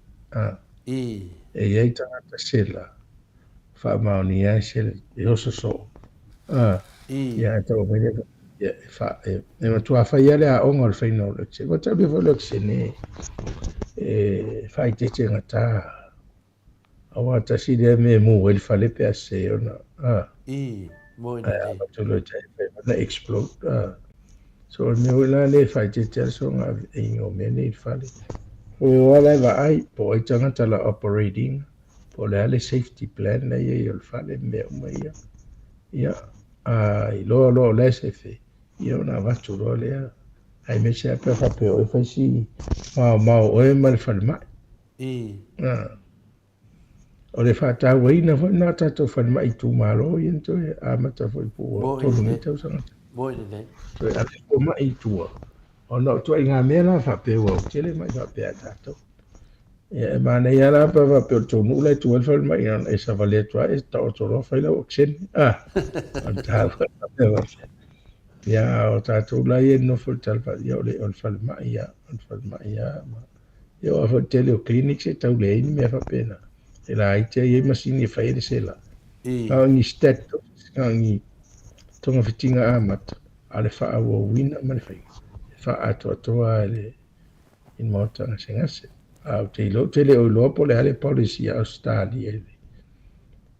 E i ai tagata sela faamaonia ai se e oso soo. Ia ae tau aumai lea ia e fa e, e matua fai lava le aoga o le faiga o le okesene. Ua taulia foi le okesene e faaeteete gata. Aua tasi lea mea e mu ai le fale pe a sese ona Mo ae avatu loa i tai fai ona explode. So o le mea foi la lea e faaeteete lava le soona aiga o mea nei i le fale. O o lava la e vaai po o ai tagata la operate ina, po o le a le safety plan la e i ai o le fale ma mea uma ia. Ia, a iloa loa o la e sefe, ia ona avatu loa lea. Aemaise lava pe a faapea o oe fai si maomao o oe ma le falemai. O le faatauaina foi lena o tatou falemai itumalo ia na toe amata foi po ua 3 nei tausaga. Toe ave fomai i tua ona o ituaiga mea la faapea ua tele mai faapea a tatou. Ia e manaia la pe a faapea o le tou nuu la e tu ai le falemai ona e savali atu lava e taoto loa fai lau okesene. O le taua faapea faapea. Ia a o tatou la ia e nonofo i le tala ia o le falemai ia, o le falemai ia. Ia aua foi le tele o clinics e tau leai ni mea faapena. E laiti lava e i ai masini e fai ai le sela. Na o ni stat doses, na o ni togafitiga amata, a o le faaauauina ma le faiga, e faaatoatoa lava i le i le maota gasegase. A ou te iloa, ou te le o iloa po o le a le policy a Ausetalia i le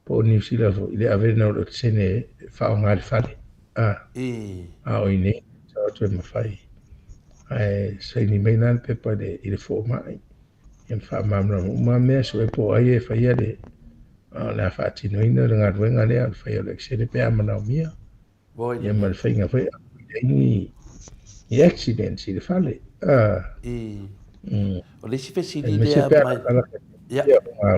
po o Niu Sila foi i le avena o le okesene e faaaoga i le fale. A o i inei, e tatau atu e mafai. Ae saini mai la le pepa i le fomai, ia ma faamalamalama uma mea, sue po o ai e faia le, o le a faatinoina le galuega lea o le faia o le okesene pe a manaomia. Ia ma le faiga foi e ai ni ni accidents i le fale. I. O le isi fesili lea mai. Ia.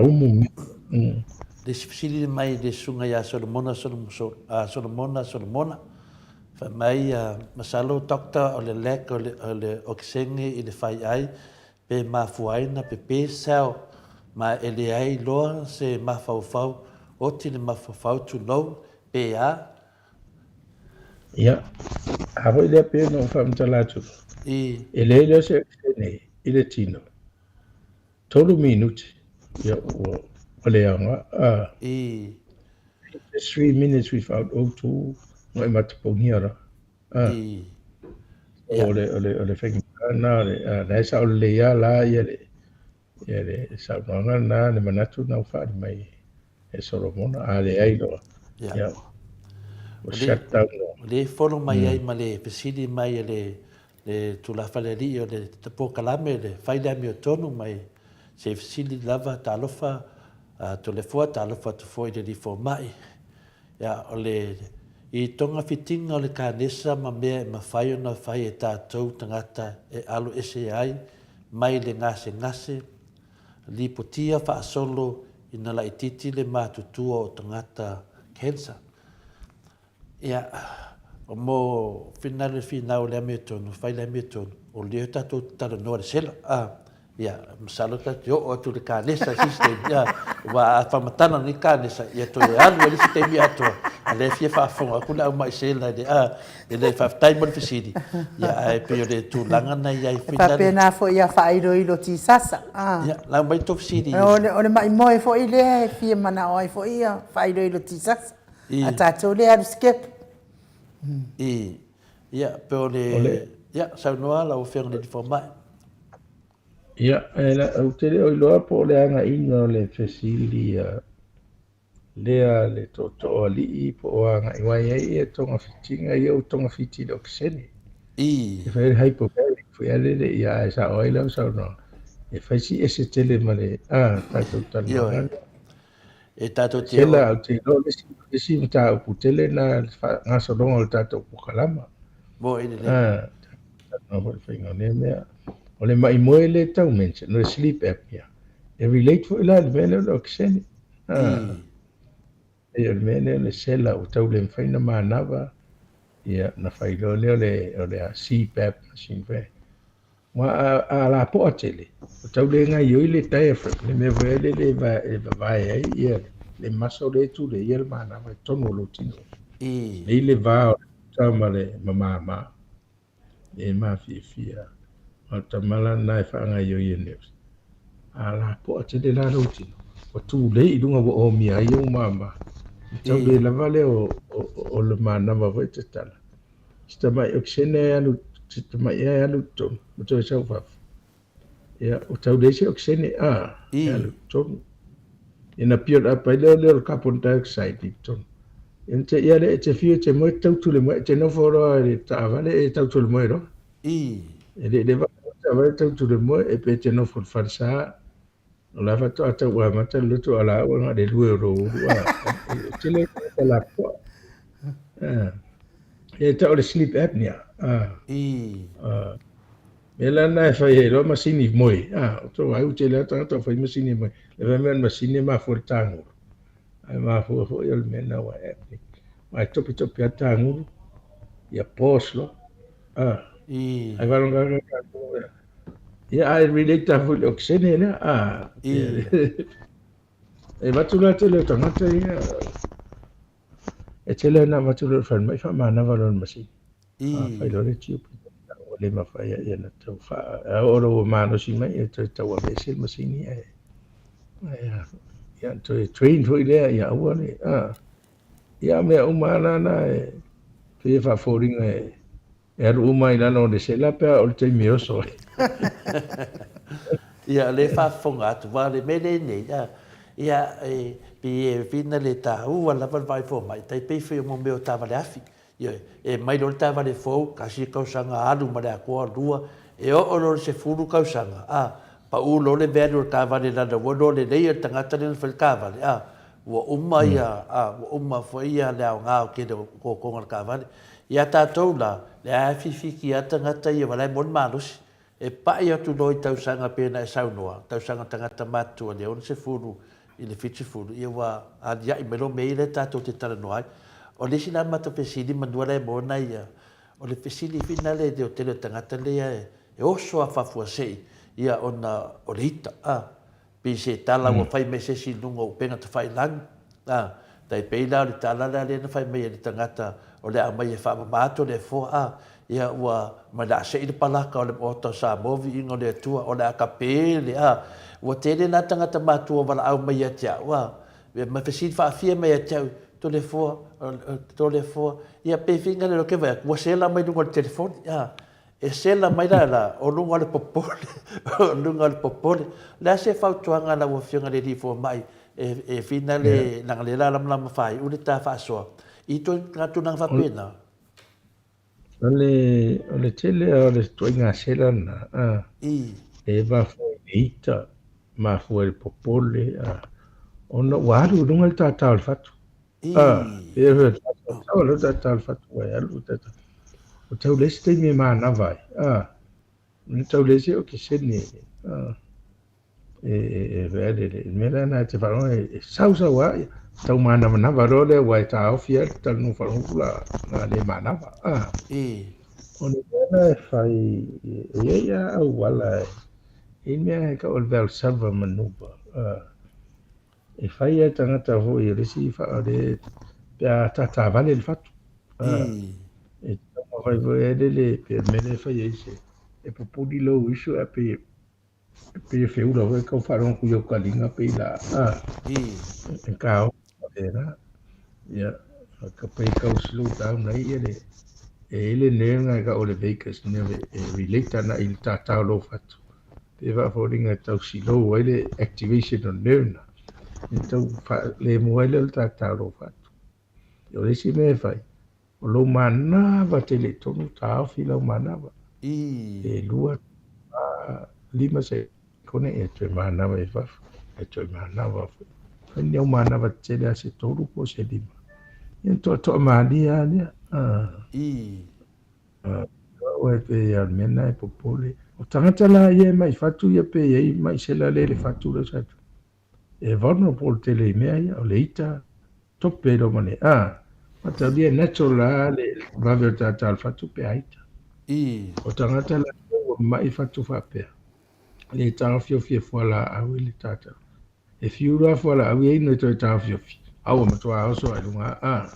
Umu. Le isi fesili mai le susuga ia Solomona Solomona Solomona. Fai mai, masalo doctor o le lack o le okesene i le faiai pe mafua ai na pepe cell ma e leai loa se mafaufau oti le mafaufau tulou pe a. Ia, a foi lea pei ona ou faamatala atu loa, e leai loa se okesene i le tino, tolu minute, ia ua le aoga. Just 3 minutes without O2, ua e matapogia loa. O le, o le, o le faigata lena, o le, la e sao lelei lava la ia le, ia le saunoaga lena, le manatu lena ua faaali mai e Solomona, a leai loa, ia, ua shut down loa. O lea e follow mai ai ma le fesili mai a le le tulafalealii o le polokalame, le fai le amiotonu mai se fesili lava, talofa Toleafoa, talofa atu foi i le alii fomai. Ia, o le i togafitiga o le kanesa ma mea e mafai ona fai e tatou tagata e alo ese ai mai le gasegase, lipotia faasolo ina laitiiti le matutua o tagata cancer. Ia, mo finagalo e finau o le amiotonu, fai le amiotonu, o lea tatou te talanoa i le sela. A, ia, masalo tatou te oo atu i le kanesa i se isi taimi, ia, aua a faamatala nei kanesa, ia toe alu ai le isi taimi atoa, a o lea e fia faafofoga atu le aumai sela i le, a, e le faafetai mo le fesili, ia, ae pei o le tulaga na i ai E faapena foi ia faailoilo tisasa. A. Ia, lau mai tou fesili. O le ma'i moe foi lea e fia manao ai foi ia faailoilo tisasa. A tatou lea alu skip. I, ia, pe o le, ia, saunoa lau Afioga i le Fomai. Ia, e la, ou te le o iloa po o le agaiga o le fesili a lea le tootoo alii po o agai mai ai ia togafitiga ia ua togafiti i le okesene. I. E fai ai le hyperbaric foi a lele ia ae sao ai lau saunoaga. E fai si ese tele ma le a tatou talanoaga. E tatou te Sela, ou te iloa le isi, le isi mataupu tele na le faagasologa o le tatou polokalama. Mo i lelei. Ah, talanoa foi i le faiga o lea mea. O le ma'i moe lea e tau mention, o le sleep apnea. E relate foi la i le mea lea o le okesene. Ah, e o le mea lea o le sela ua tau le mafai ona manava, ia, ona fai loa lea o le, o le CPAP machine foi. Aua a lapoa tele, ua tau le gaoioi le diaphragm, le mea foi lele e vavae ai ia le muscle lea e tulei ai le manava i totonu o lou tino. Nei le va o le uta ma le mamama e mafiafia. A o le tama la lena e faagaoioi e nurse. A lapoa tele la lou tino, ua tulei i luga ua omia ai ou mama. E tau le lava lea o le manava foi e tatala. Si tamai okesene e alu, si tamai ea e alu i totonu, ma toe sau fafo. Ia, ua tau leai se okesene, a, e alu i totonu. Ia na build up ai lea o lea o le carbon dioxide i totonu. Ia na te i lea e te fiu e te moe, tau tu le moe, e te nofo loa i le taavale e tau tu le moe loa. E le i leva le taavale tau tu le moe, e pe te nofo i le falesa, O la faatoa tau amata le loto a laua na le lue o lou ulu a. E tele tagata lapoa. E tau o le sleep apnea. Mea la lena e fai ai loa masini moe. O tou ai ua tele lava tagata o fai masini moe. Le fai mai o le masini e mafua i le tagulu. Ae mafua foi o le mea lena ua apnea. Aua e topetope lava le tagulu, ia pause loa. Ai faalogo lava Ia, ae relate lava foi i le okesene lea. E avatu la tele o tagata ia, e tele lava ina avatu loa i le falemai faamanava loa i le masini. Fai loa le tube, ua le mafai ai ona tau faa... A oo loa ua malosi mai, ia toe tau aveese le masini ae... Ia toe train foi lea ia aua le... Ia mea uma lava la e pei e faafoliga e E alu uma i lalo o le sela pe a o le taimi e oso ai. Ia, o lea e faafofoga atu, aua o le mea lea nei, a, ia, e, pei e whina le tāua lava le vaai fomai, tai pei foi o mo mea o taavale afi. Ioe, e mai loa le taavale fou, tasi tausaga alu ma le atoa, lua, e oo loa i le 10 tausaga, a, pau loa le value o le taavale leaga ua iloa lelei e le tagata lea na fai le taavale, a, ua uma ia, a, ua uma foi ia le aoga o le tele o totoga o le taavale. Ia tatou la, lea lava e fifitia lava tagata ia aua o la e maua le malosi. E pai atu loa i tausaga pei ona e saunoa, tausaga tagata matutua i le 60 i le 70, ia ua alia'i mai loa mea ia lea tatou te talanoa ai. O le isi la matou fesili manu la e maua nai ia, o le fesili foi lena i le tele o tagata lea e oso lava faafuasei ia ona o le ita, a. Pei se tala ua fai mai se isi i luga o upega tafailagi, a, tai pei la o le tala lea lea na fai mai e le tagata o le a aumai e faamama atu le foa, a, ia ua mai le a sei le palaka o le Maota o Samoa viiga o le Atua, o le a kape le, a, ua tele la tagata matua valaau mai ia te au, a, ma fesili faafia mai ia te au, Toleafoa, Toleafoa, ia pei fina le ke vai atu, ua sela mai luga o le telefoni, a, E sela mai la la, o luga o le popole, o luga o le popole. O le a se fautuaga a lau Afioga i le Alii Fomai e, e fina le, leaga lea la lamalama faaiu le ta faasoa, i ituaiga tulaga faapena? O le, o le tele lava o le ituaiga sela lena, a, I. e mafua i le ita, mafua i le popole, a, ona ua alu i luga le tātā o le fatu. Ah, e tau lo ta tau fatu ai alu ta ta. O tau le isi taimi e manava ai. Ah, o tau le isi o ke sene. Ah, e e e vele le mea lea na te wharonga e sau sau a tau manavanava loa lea ua e taofi ai le talanoa faalogo la na le manava. Ah, o le mea lena e fai e i ai lava auala e i mea e tau o le Valsalva maneuver. Ah, E fai e tagata foi o le isi le pe a tatavale le fatu. E taumafai foi ai le pe o le mea lea e fai ai se e pupuni lou uso ae pei e pei e feula foi kau faalogo atu i ou kaliga pei la e kao faapena. Ia ka pei kau slow down ai ia le e i ai le nerve lena e tau o le vagus nerve e relate ana i le tata o lou fatu. Pe faafoliga e tau silou ai le activation o nerve na, e tau faalemu ai lea o le tata o lou fatu. O le isi mea e fai, o lou manava tele i totonu, taofi lau manava. E lua, fa, lima sekone e toe manava i fafo, e toe manava foi. Fai ni au manava tetele lava se tolu po o se lima. Ia ona toatoa malie lava lea. Au e pei a o le mea lena e popole. O tagata la ia e mai fatu ia pe i ai mai sela le le fatu lea sa tu. E vulnerable tele i mea ia, o le ita tope lo mane. Ah, mataulia natural la le vave o tata o le fatu pe a ita. O tagata la ia ua mai fatu faapea. Le taofiofi e fualaau i le tata. E fiu la fualaau ia inu e toe taofiofi. A ua matua oso ai luga. Ah.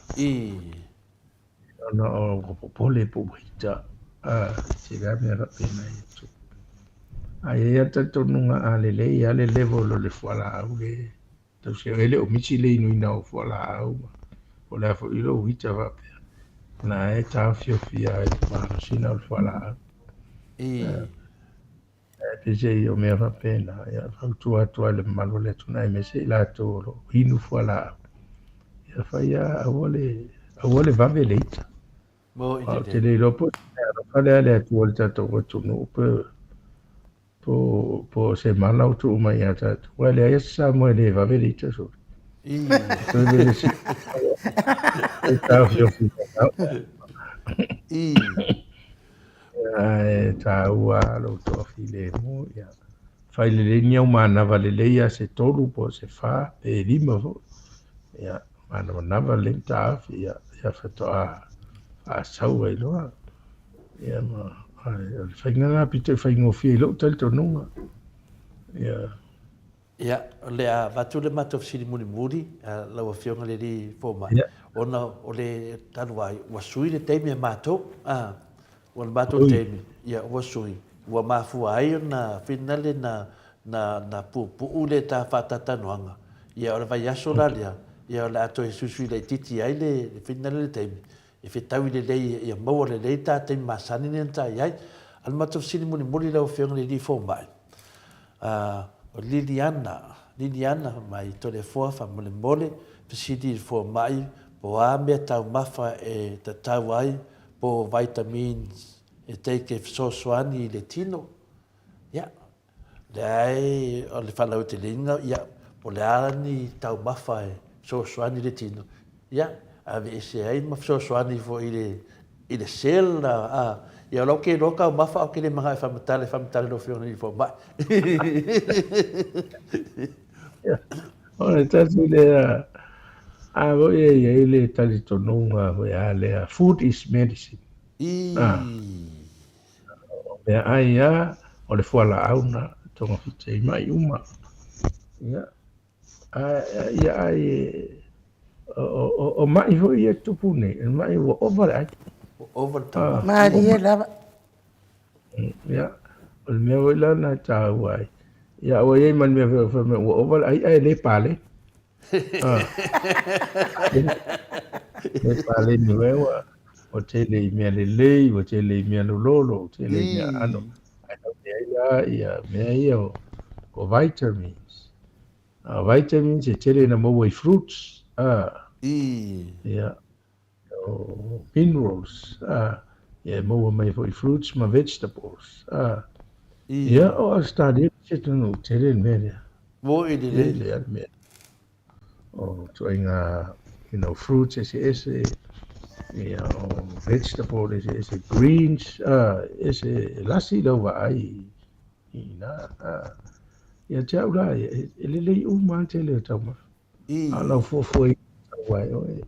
Ona o ua popole po ua ita, a, tele lava mea faapena e tutupu. Ae i ai lava le talitonuga a lelei lava le level o le fualaau le tausi ai, e le o misi le inuina o fualaau ma po o le a foi lou ita faapea, na e taofiofi lava i le malosiga o le fualaau. Ae peiseai o mea faapena, ia fautua atu ai le mamalu o le atunuu aemaise i latou o lo o inu fualaau, ia fai lava aua le, aua le vave le ita. Mo i Ou te le iloa po o se mea alofa lea a le Atua i le tatou atunuu pe po po o se mala ua tuu mai ia tatou. Aua e leai lava se Samoa e le vave le ita sole. Toe vevesi e taofiofi. Ae taua lava lou toafilemu, ia fai lelei ni au manava lelei lava se tolu po o se fa pe lima foi. Ia manavanava lelei ma taofi, ia, ia faatoa faasau ai loa. Ia ma, ae o le faiga lena pito i faigofie i lou talitonuga. Ia. Ia, o le a avatu le matou fesili mulimuli, lau Afioga i le Alii Fomai, ona o le talu ai, ua sui le taimi a matou, a, ua le matou taimi, ia, ua sui, ua mafua ai ona finale na, na, na puupuu le ta faatatalanoaga. Ia, o le vaiaso la lea, ia, o le a toe suisui laitiiti ai le, le finale le taimi, e fetaui lelei, ia maua lelei ta taimi masani lea na ta i ai. A o le matou fesili mulimuli lau Afioga i le Alii Fomai, A o Liliana, Liliana mai Toleafoa faamolemole, fesili i le fomai. Po a mea taumafa e tatau ai po o vitamins e take e fesoasoani i le tino? Ia, leai o le faalauteleiga, ia, po o le a ni taumafa e fesoasoani i le tino, ia, aveese ai ma fesoasoani foi i le, i le cell, a, ia o la ou te iloa taumafa ae ou te le manao e faamatala, e faamatala i lau Afioga i le Fomai. O le tasi lea, a foi e i ai le talitonuga foi a lea, food is medicine. I. Ah. O meaai a, o le fualaau na togafiti ai mai uma. Ia, a, ia ai e, o, o, o mai foi ia tupu nei, o mai ua ova le ai. Ua ova le taumafa. Ah, Malie lava. Ia, o le mea foi la na e taua ai. Ia, ua i ai ma le mea foi fai mai ua ova le ai ae le pale. Ah. Le paleni foi ua ua tele i mea lelei, ua tele i mea lololo, ua tele i mea ano. Ae tau ai la ia mea ia o, o vitamins. A vitamins e tele na maua i fruits. Ah. Ia, o minerals, a, ia e maua mai foi fruits ma vegetables, a. Ia, o Australia se atunuu tele le mea lea. Moi lelei. Tele lava le mea. O ituaiga, you know, fruits eseese, ia, o vegetable eseese, greens, a, ese, e lasi lau vaai i ina, a. Ia te au la, e lelei uma lava le tele o taumafa. A o lau fuafuaina taua e oe.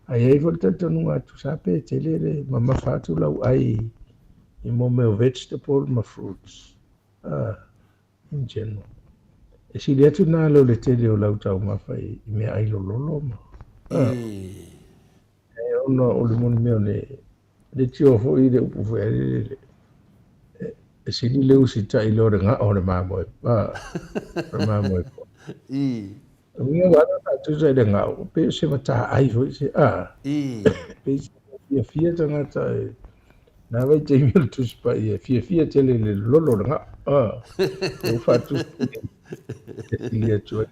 A i ai foi le talitonuga atu sa pe tele le mamafa atu lau ai i mo mea o vegetable ma fruits in general. E sili atu na lo le tele o lau taumafa i mea ai lololo ma. E ona o le moni mea o le le tio foi le upu foi a le le e sili le usitai i lo le gao o le mamoe o le mamoe po. O uiga ua ala faatusa i le gao, pei o se mataai foi se a. Pei se fiafia tagata e na vaitaimi o le Tusi Paia e fiafia tele i le lolo o le gao. A. Ua faatusa e sili atu ai.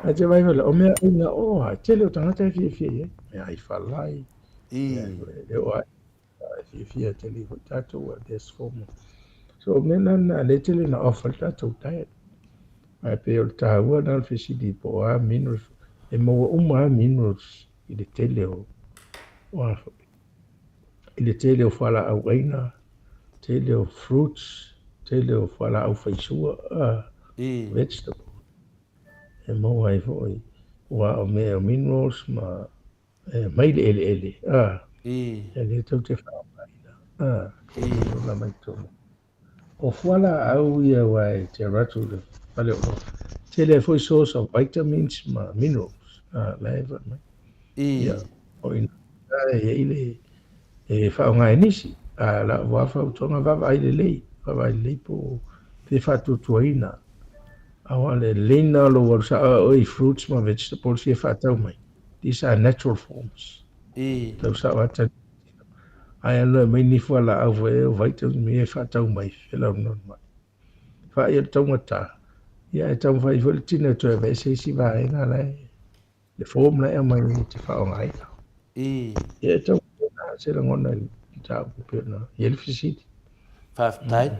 Ae te vaai foi la, o meaai gao lava, tele o tagata e fiafia i ai. Meaai falai, meaai foi le oo ai e fiafia tele foi tatou at this form. So o mea na na le tele na offer le tatou diet. Ae pei o le taua na o le fesili po o a minerals, e maua uma lava minerals i le tele o, o a foi. I le tele o fualaau aina, tele o fruits, tele o fualaau faisua, vegetable. E maua ai foi aua o mea o minerals ma e mai le eleele, a, e le tou te faaaogaina, a, e ola mai totonu. O fualaau ia aua e te alu atu i le fale oloa, tele ai foi source of vitamins ma minerals, a, la e fai mai. Ia, o ina e i ai le e faaaoga e nisi, a o lau lava fautuaga, vaavaai lelei, vaavaai lelei po o pe faatuatuaina. Aua le lelei lena o lou alu sao oe i fruits ma vegetables ia e faatau mai. These are natural forms. Tau sao lava tali. Ae alu e aumai ni fualaau foi e o vitamins ia e faatau mai felaunonu mai. Faia le taugata, ia ae taumafai foi le tino e toe aveese isi vaega la e le form la e aumai e te faaaogaina. Ia e tau se lagona i le mataupu pei ona i ai le fesili. Faafetai.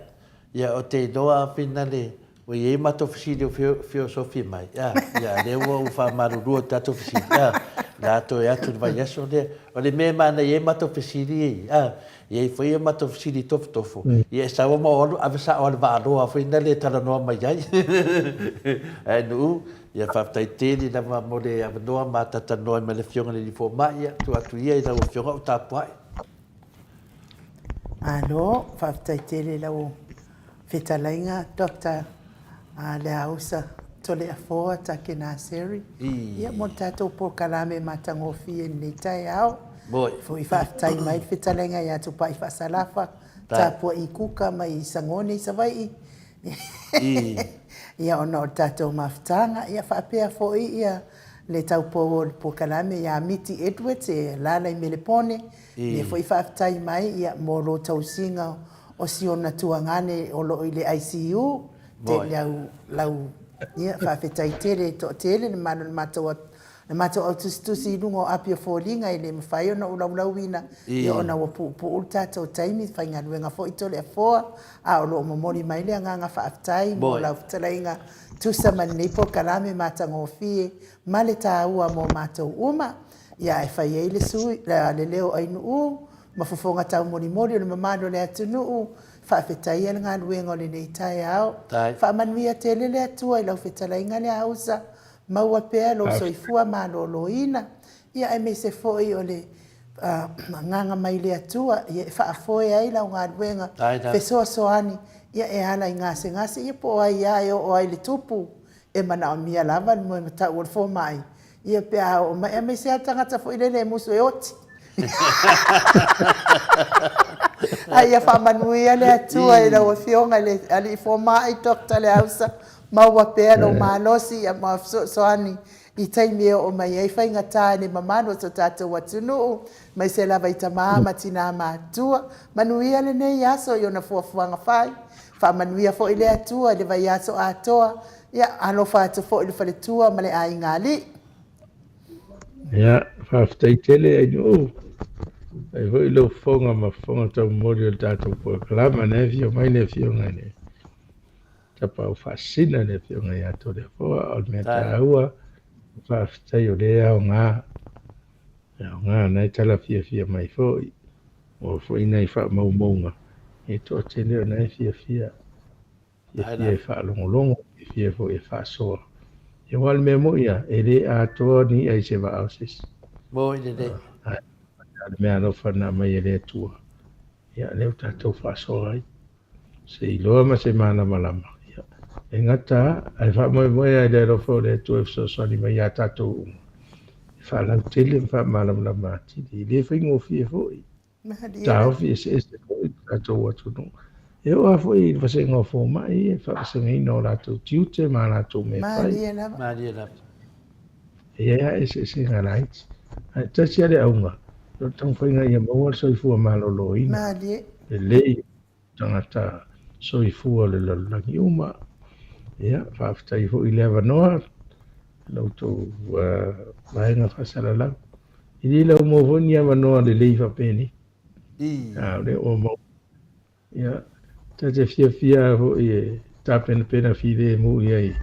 Ia o te iloa Afina le ua i ai matou fesili o feosofi mai. Ia, ia lea ua ou faamalulua i tatou fesili. Ia, o le a toe atu i le vaiaso lea. O le mea e manaia ai matou fesili ia, a, e i ai foi a matou fesili tofotofo, ia e sau lava ma ou alu ave sao lava i le vaaloa foi lea e talanoa mai ai. Ae Nuu, ia faafetai tele lava mo le avanoa ma talatalanoa ai ma le Afioga i le Alii Fomai. Ia, tuu atu ia i lau Afioga o tapuai. Malo, faafetai tele i lau fetalaiga Doctor Leausa Toleafoa Takenaseri ia mo le tatou polokalame matagofie i lenei taeao. Foi faafetai mai le fetalaiga ia Tupai Faasalafa, Tapua'i Kuka mai Sagone i Savai'i. Ia ona o le tatou mafutaga, ia faapea foi ia le taupou o le polokalame ia Miti Edwards e alaala i Melepone, lea foi faafetai mai ia mo lo tausiga o si ona tuagane o lo o i le ICU, te lau lau ia faafetai tele toatele le malu le matou Na matou autusitusi i luga o api o foliga e le mafai ona ou laulauina, ia ona ua puupuu le tatou taimi, faigaluega foi Toleafoa, a o lo o momoli mai le agaga faafetai mo lau fetalaiga tusa ma lenei polokalame matagofie ma le taua mo matou uma. Ia ae fai ai le sui, le leo o Ainuu ma fofoga taumolimoli o le mamalu o le atunuu, faafetaia le galuega o lenei taeao. Faamanuia tele le Atua i lau fetalaiga Leausa, Maua pea lou soifua maloloina, ia aemaise foi o le agaga mai le Atua e faafoe ai lau galuega fesoasoani ia e ala i gasegase ia po o ai lava e oo ai i le tupu e manaomia lava le moe matau o le fomai ia pe a oo mai aemaise lava le tagata foi lele e musu e oti. A ia faamanuia le Atua i lau Afioga i le Alii Fomai Doctor Leausa Maua pea lou malosi ma fesoasoani i taimi e oo mai ai faigata i le mamalu o so tatou atunuu, aemaise lava i tama ma tina matutua. Manuia lenei aso i ona fuafuaga fai. Faamanuia foi le Atua i le vaiaso atoa. Ia, alofa atu foi i le faletua ma le aiga alii. Ia, faafetai tele Ainuu. Faafetai foi i lou fofoga ma fofoga taumoli o le tatou polokalama. Na e afio mai le afioga i le Tapaau Faasisina le Afioga ia Toleafoa. O le mea taua, faafetai o lea e aoga, e aoga na e talafiafia mai foi, maua foi nai faamaumauga e toatele o na e fiafia, fiafia e faalogologo, fiafia foi e faasoa. Ia aua o le mea moi ia, e le atoa ni i'a i se vaa o se isi. Moi lelei. A o le mea alofa na aumai e le Atua, ia lea ua tatou faasoa ai. Se iloa ma se malamalama, ia, e gata lava, ae faamoemoe lava i le alofa o le Atua e fesoasoani mai iā tatou uma, e faalautele ma faamalamalama atili. E le faigofie foi. Taofi eseese foi le tatou atunuu. E oo lava foi i le vasega o fomai ia i le faavasegaina o latou tiute ma a latou mea fai. Malie lava. E i ai lava eseesega laiti. Ae tasi lava le auga, o le taumafaiga ia maua le soifua maloloina lelei o tagata soifua o le lalolagi uma. Ia, faafetai foi i le avanoa i la outou vaega faasalalau. E le laumaua foi ni avanoa lelei faapenei. A o lea ua maua. Ia, ta te fiafia foi e tapenapena filemu i ai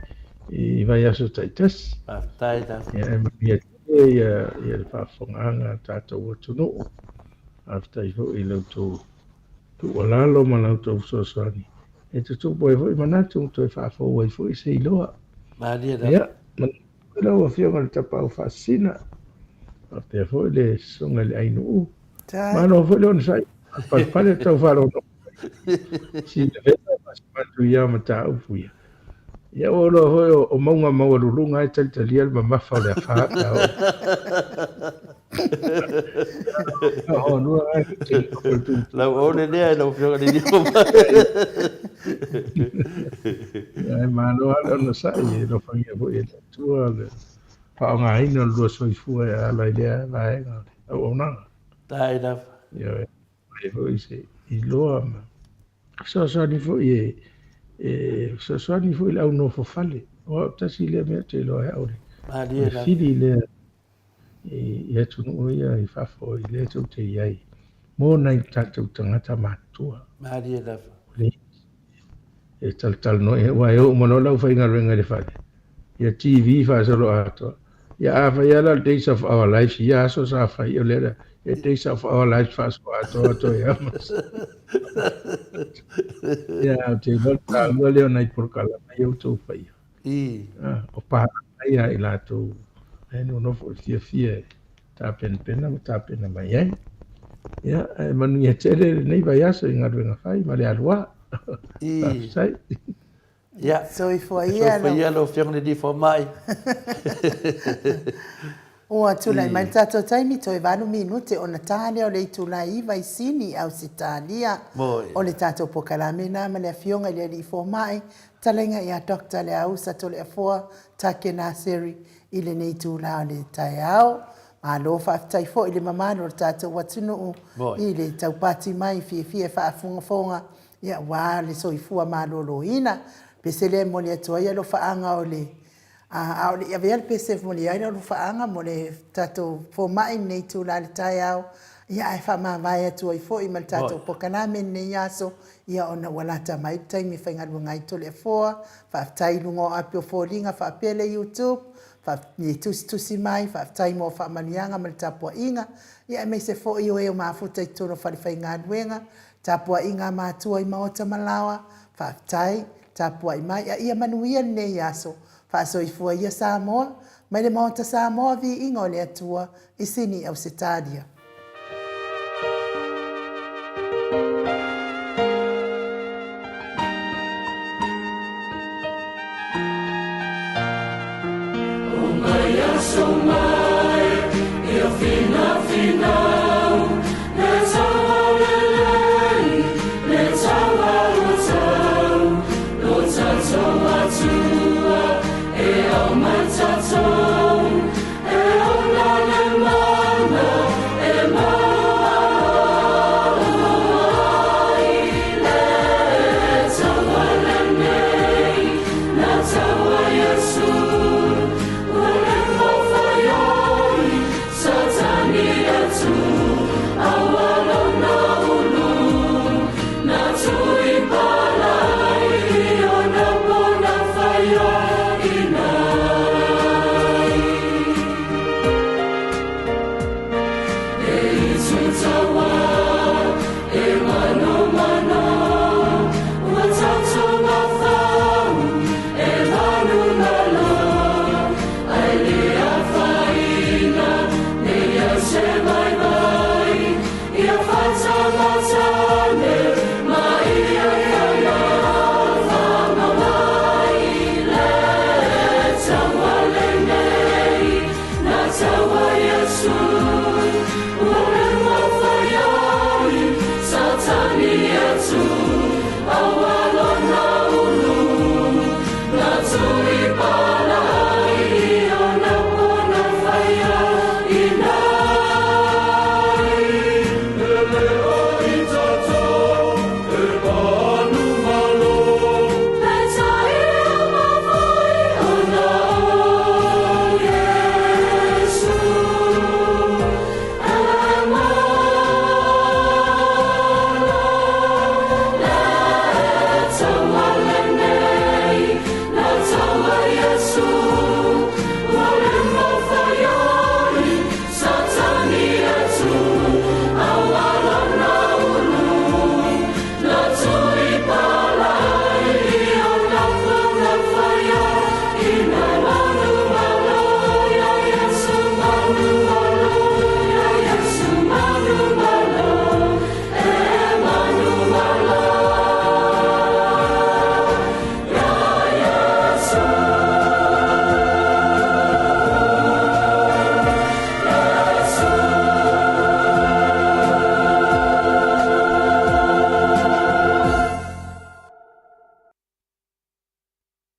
i vaiaso taitasi. Faafetai lava. Ia, e manuia tele ia, ia le faafofogaaga a tatou atunuu. Faafetai foi i la outou tuualalo ma la outou fesoasoani e tutupu ai foi manatu ma toe faafou ai foi se iloa. Malie lava. Ia, manuia foi lau Afioga i le Tapaau Faasisina, faapea foi le Susuga i le Ainuu. Malo foi le onosai, faalepalepale le tau faalogologo mai. Silafia ma se matu ia mataupu ia. Ia ua iloa foi o mauga maualuluga e talitalia le mamafa o le afa pe a oo. Lau ole lea i lau Afioga i le Alii Fomai. Ia e malo lava le onosai e alofagia foi e le Atua le faaaogaina o le lua soifua e ala i lea vaega o le auaunaga. Faafetai lava. Ioe, aumai foi se iloa ma fesoasoani foi e e fesoasoani foi i le au nofo fale. Aua o tasi lea mea ou te iloa ai au le Malie lava. fili lea i atunuu ia i fafo i lea tou te i ai mo nai tatou tagata matutua. Malie lava. E talatalanoa i ai, aua e oo uma loa le aufaigaluega i le fale, ia TV faasolo atoa. Ia a fai lava la o le Days of Our Lives i ia aso sa fai, o lea la, ia Days of Our Lives faasolo atoa toe lava ma Ia, ou te iloa le taua lea o nai polokalame ia ua outou faia. O paaga ia a i latou e nonofo i le fiafia e tapenapena ma tapena mai ai. Ia, ae manuia tele lenei vaiaso i galuega fai ma le alu lava. Faafetai. Ia, Soifua ia soifua ia lau Afioga i le Alii Fomai. Ua tulai mai le tatou taimi, toe 8 minute ona ta lea o le itula e 9 i Sini, Ausetalia. O le tatou polokalame lena ma le Afioga i le Alii Fomai, Fetalaiga ia Doctor Leausa Toleafoa Take Naseri i lenei itula o le taeao. Malo faafetai foi i le mamalu o le tatou atunuu i le taupati mai fiafia e faafogafoga aua le soifua maloloina. Pese lea e momoli atu ai alofaaga o le A o le i avea le pese e momoli ai lau alofaaga mo le tatou fomai i lenei itula i le taeao, ia ae faamavae atu ai foi ma le tatou polokalame i lenei aso, ia ona ua lata mai le taimi e faigaluega ai Toleafoa. Faafetai i luga o api o foliga faapea le YouTube i le tusitusi mai, faafetai mo faamanuiaga ma le tapuaiga, ia aemaise foi o e o mafuta i totonu o falefaigaluega, tapuaiga a matua i maota ma laoa, faafetai tapuai mai, a ia manuia lenei aso. Faasoifua ia Samoa, mai le Maota Samoa, viiga o le Atua i Sini Ausetalia.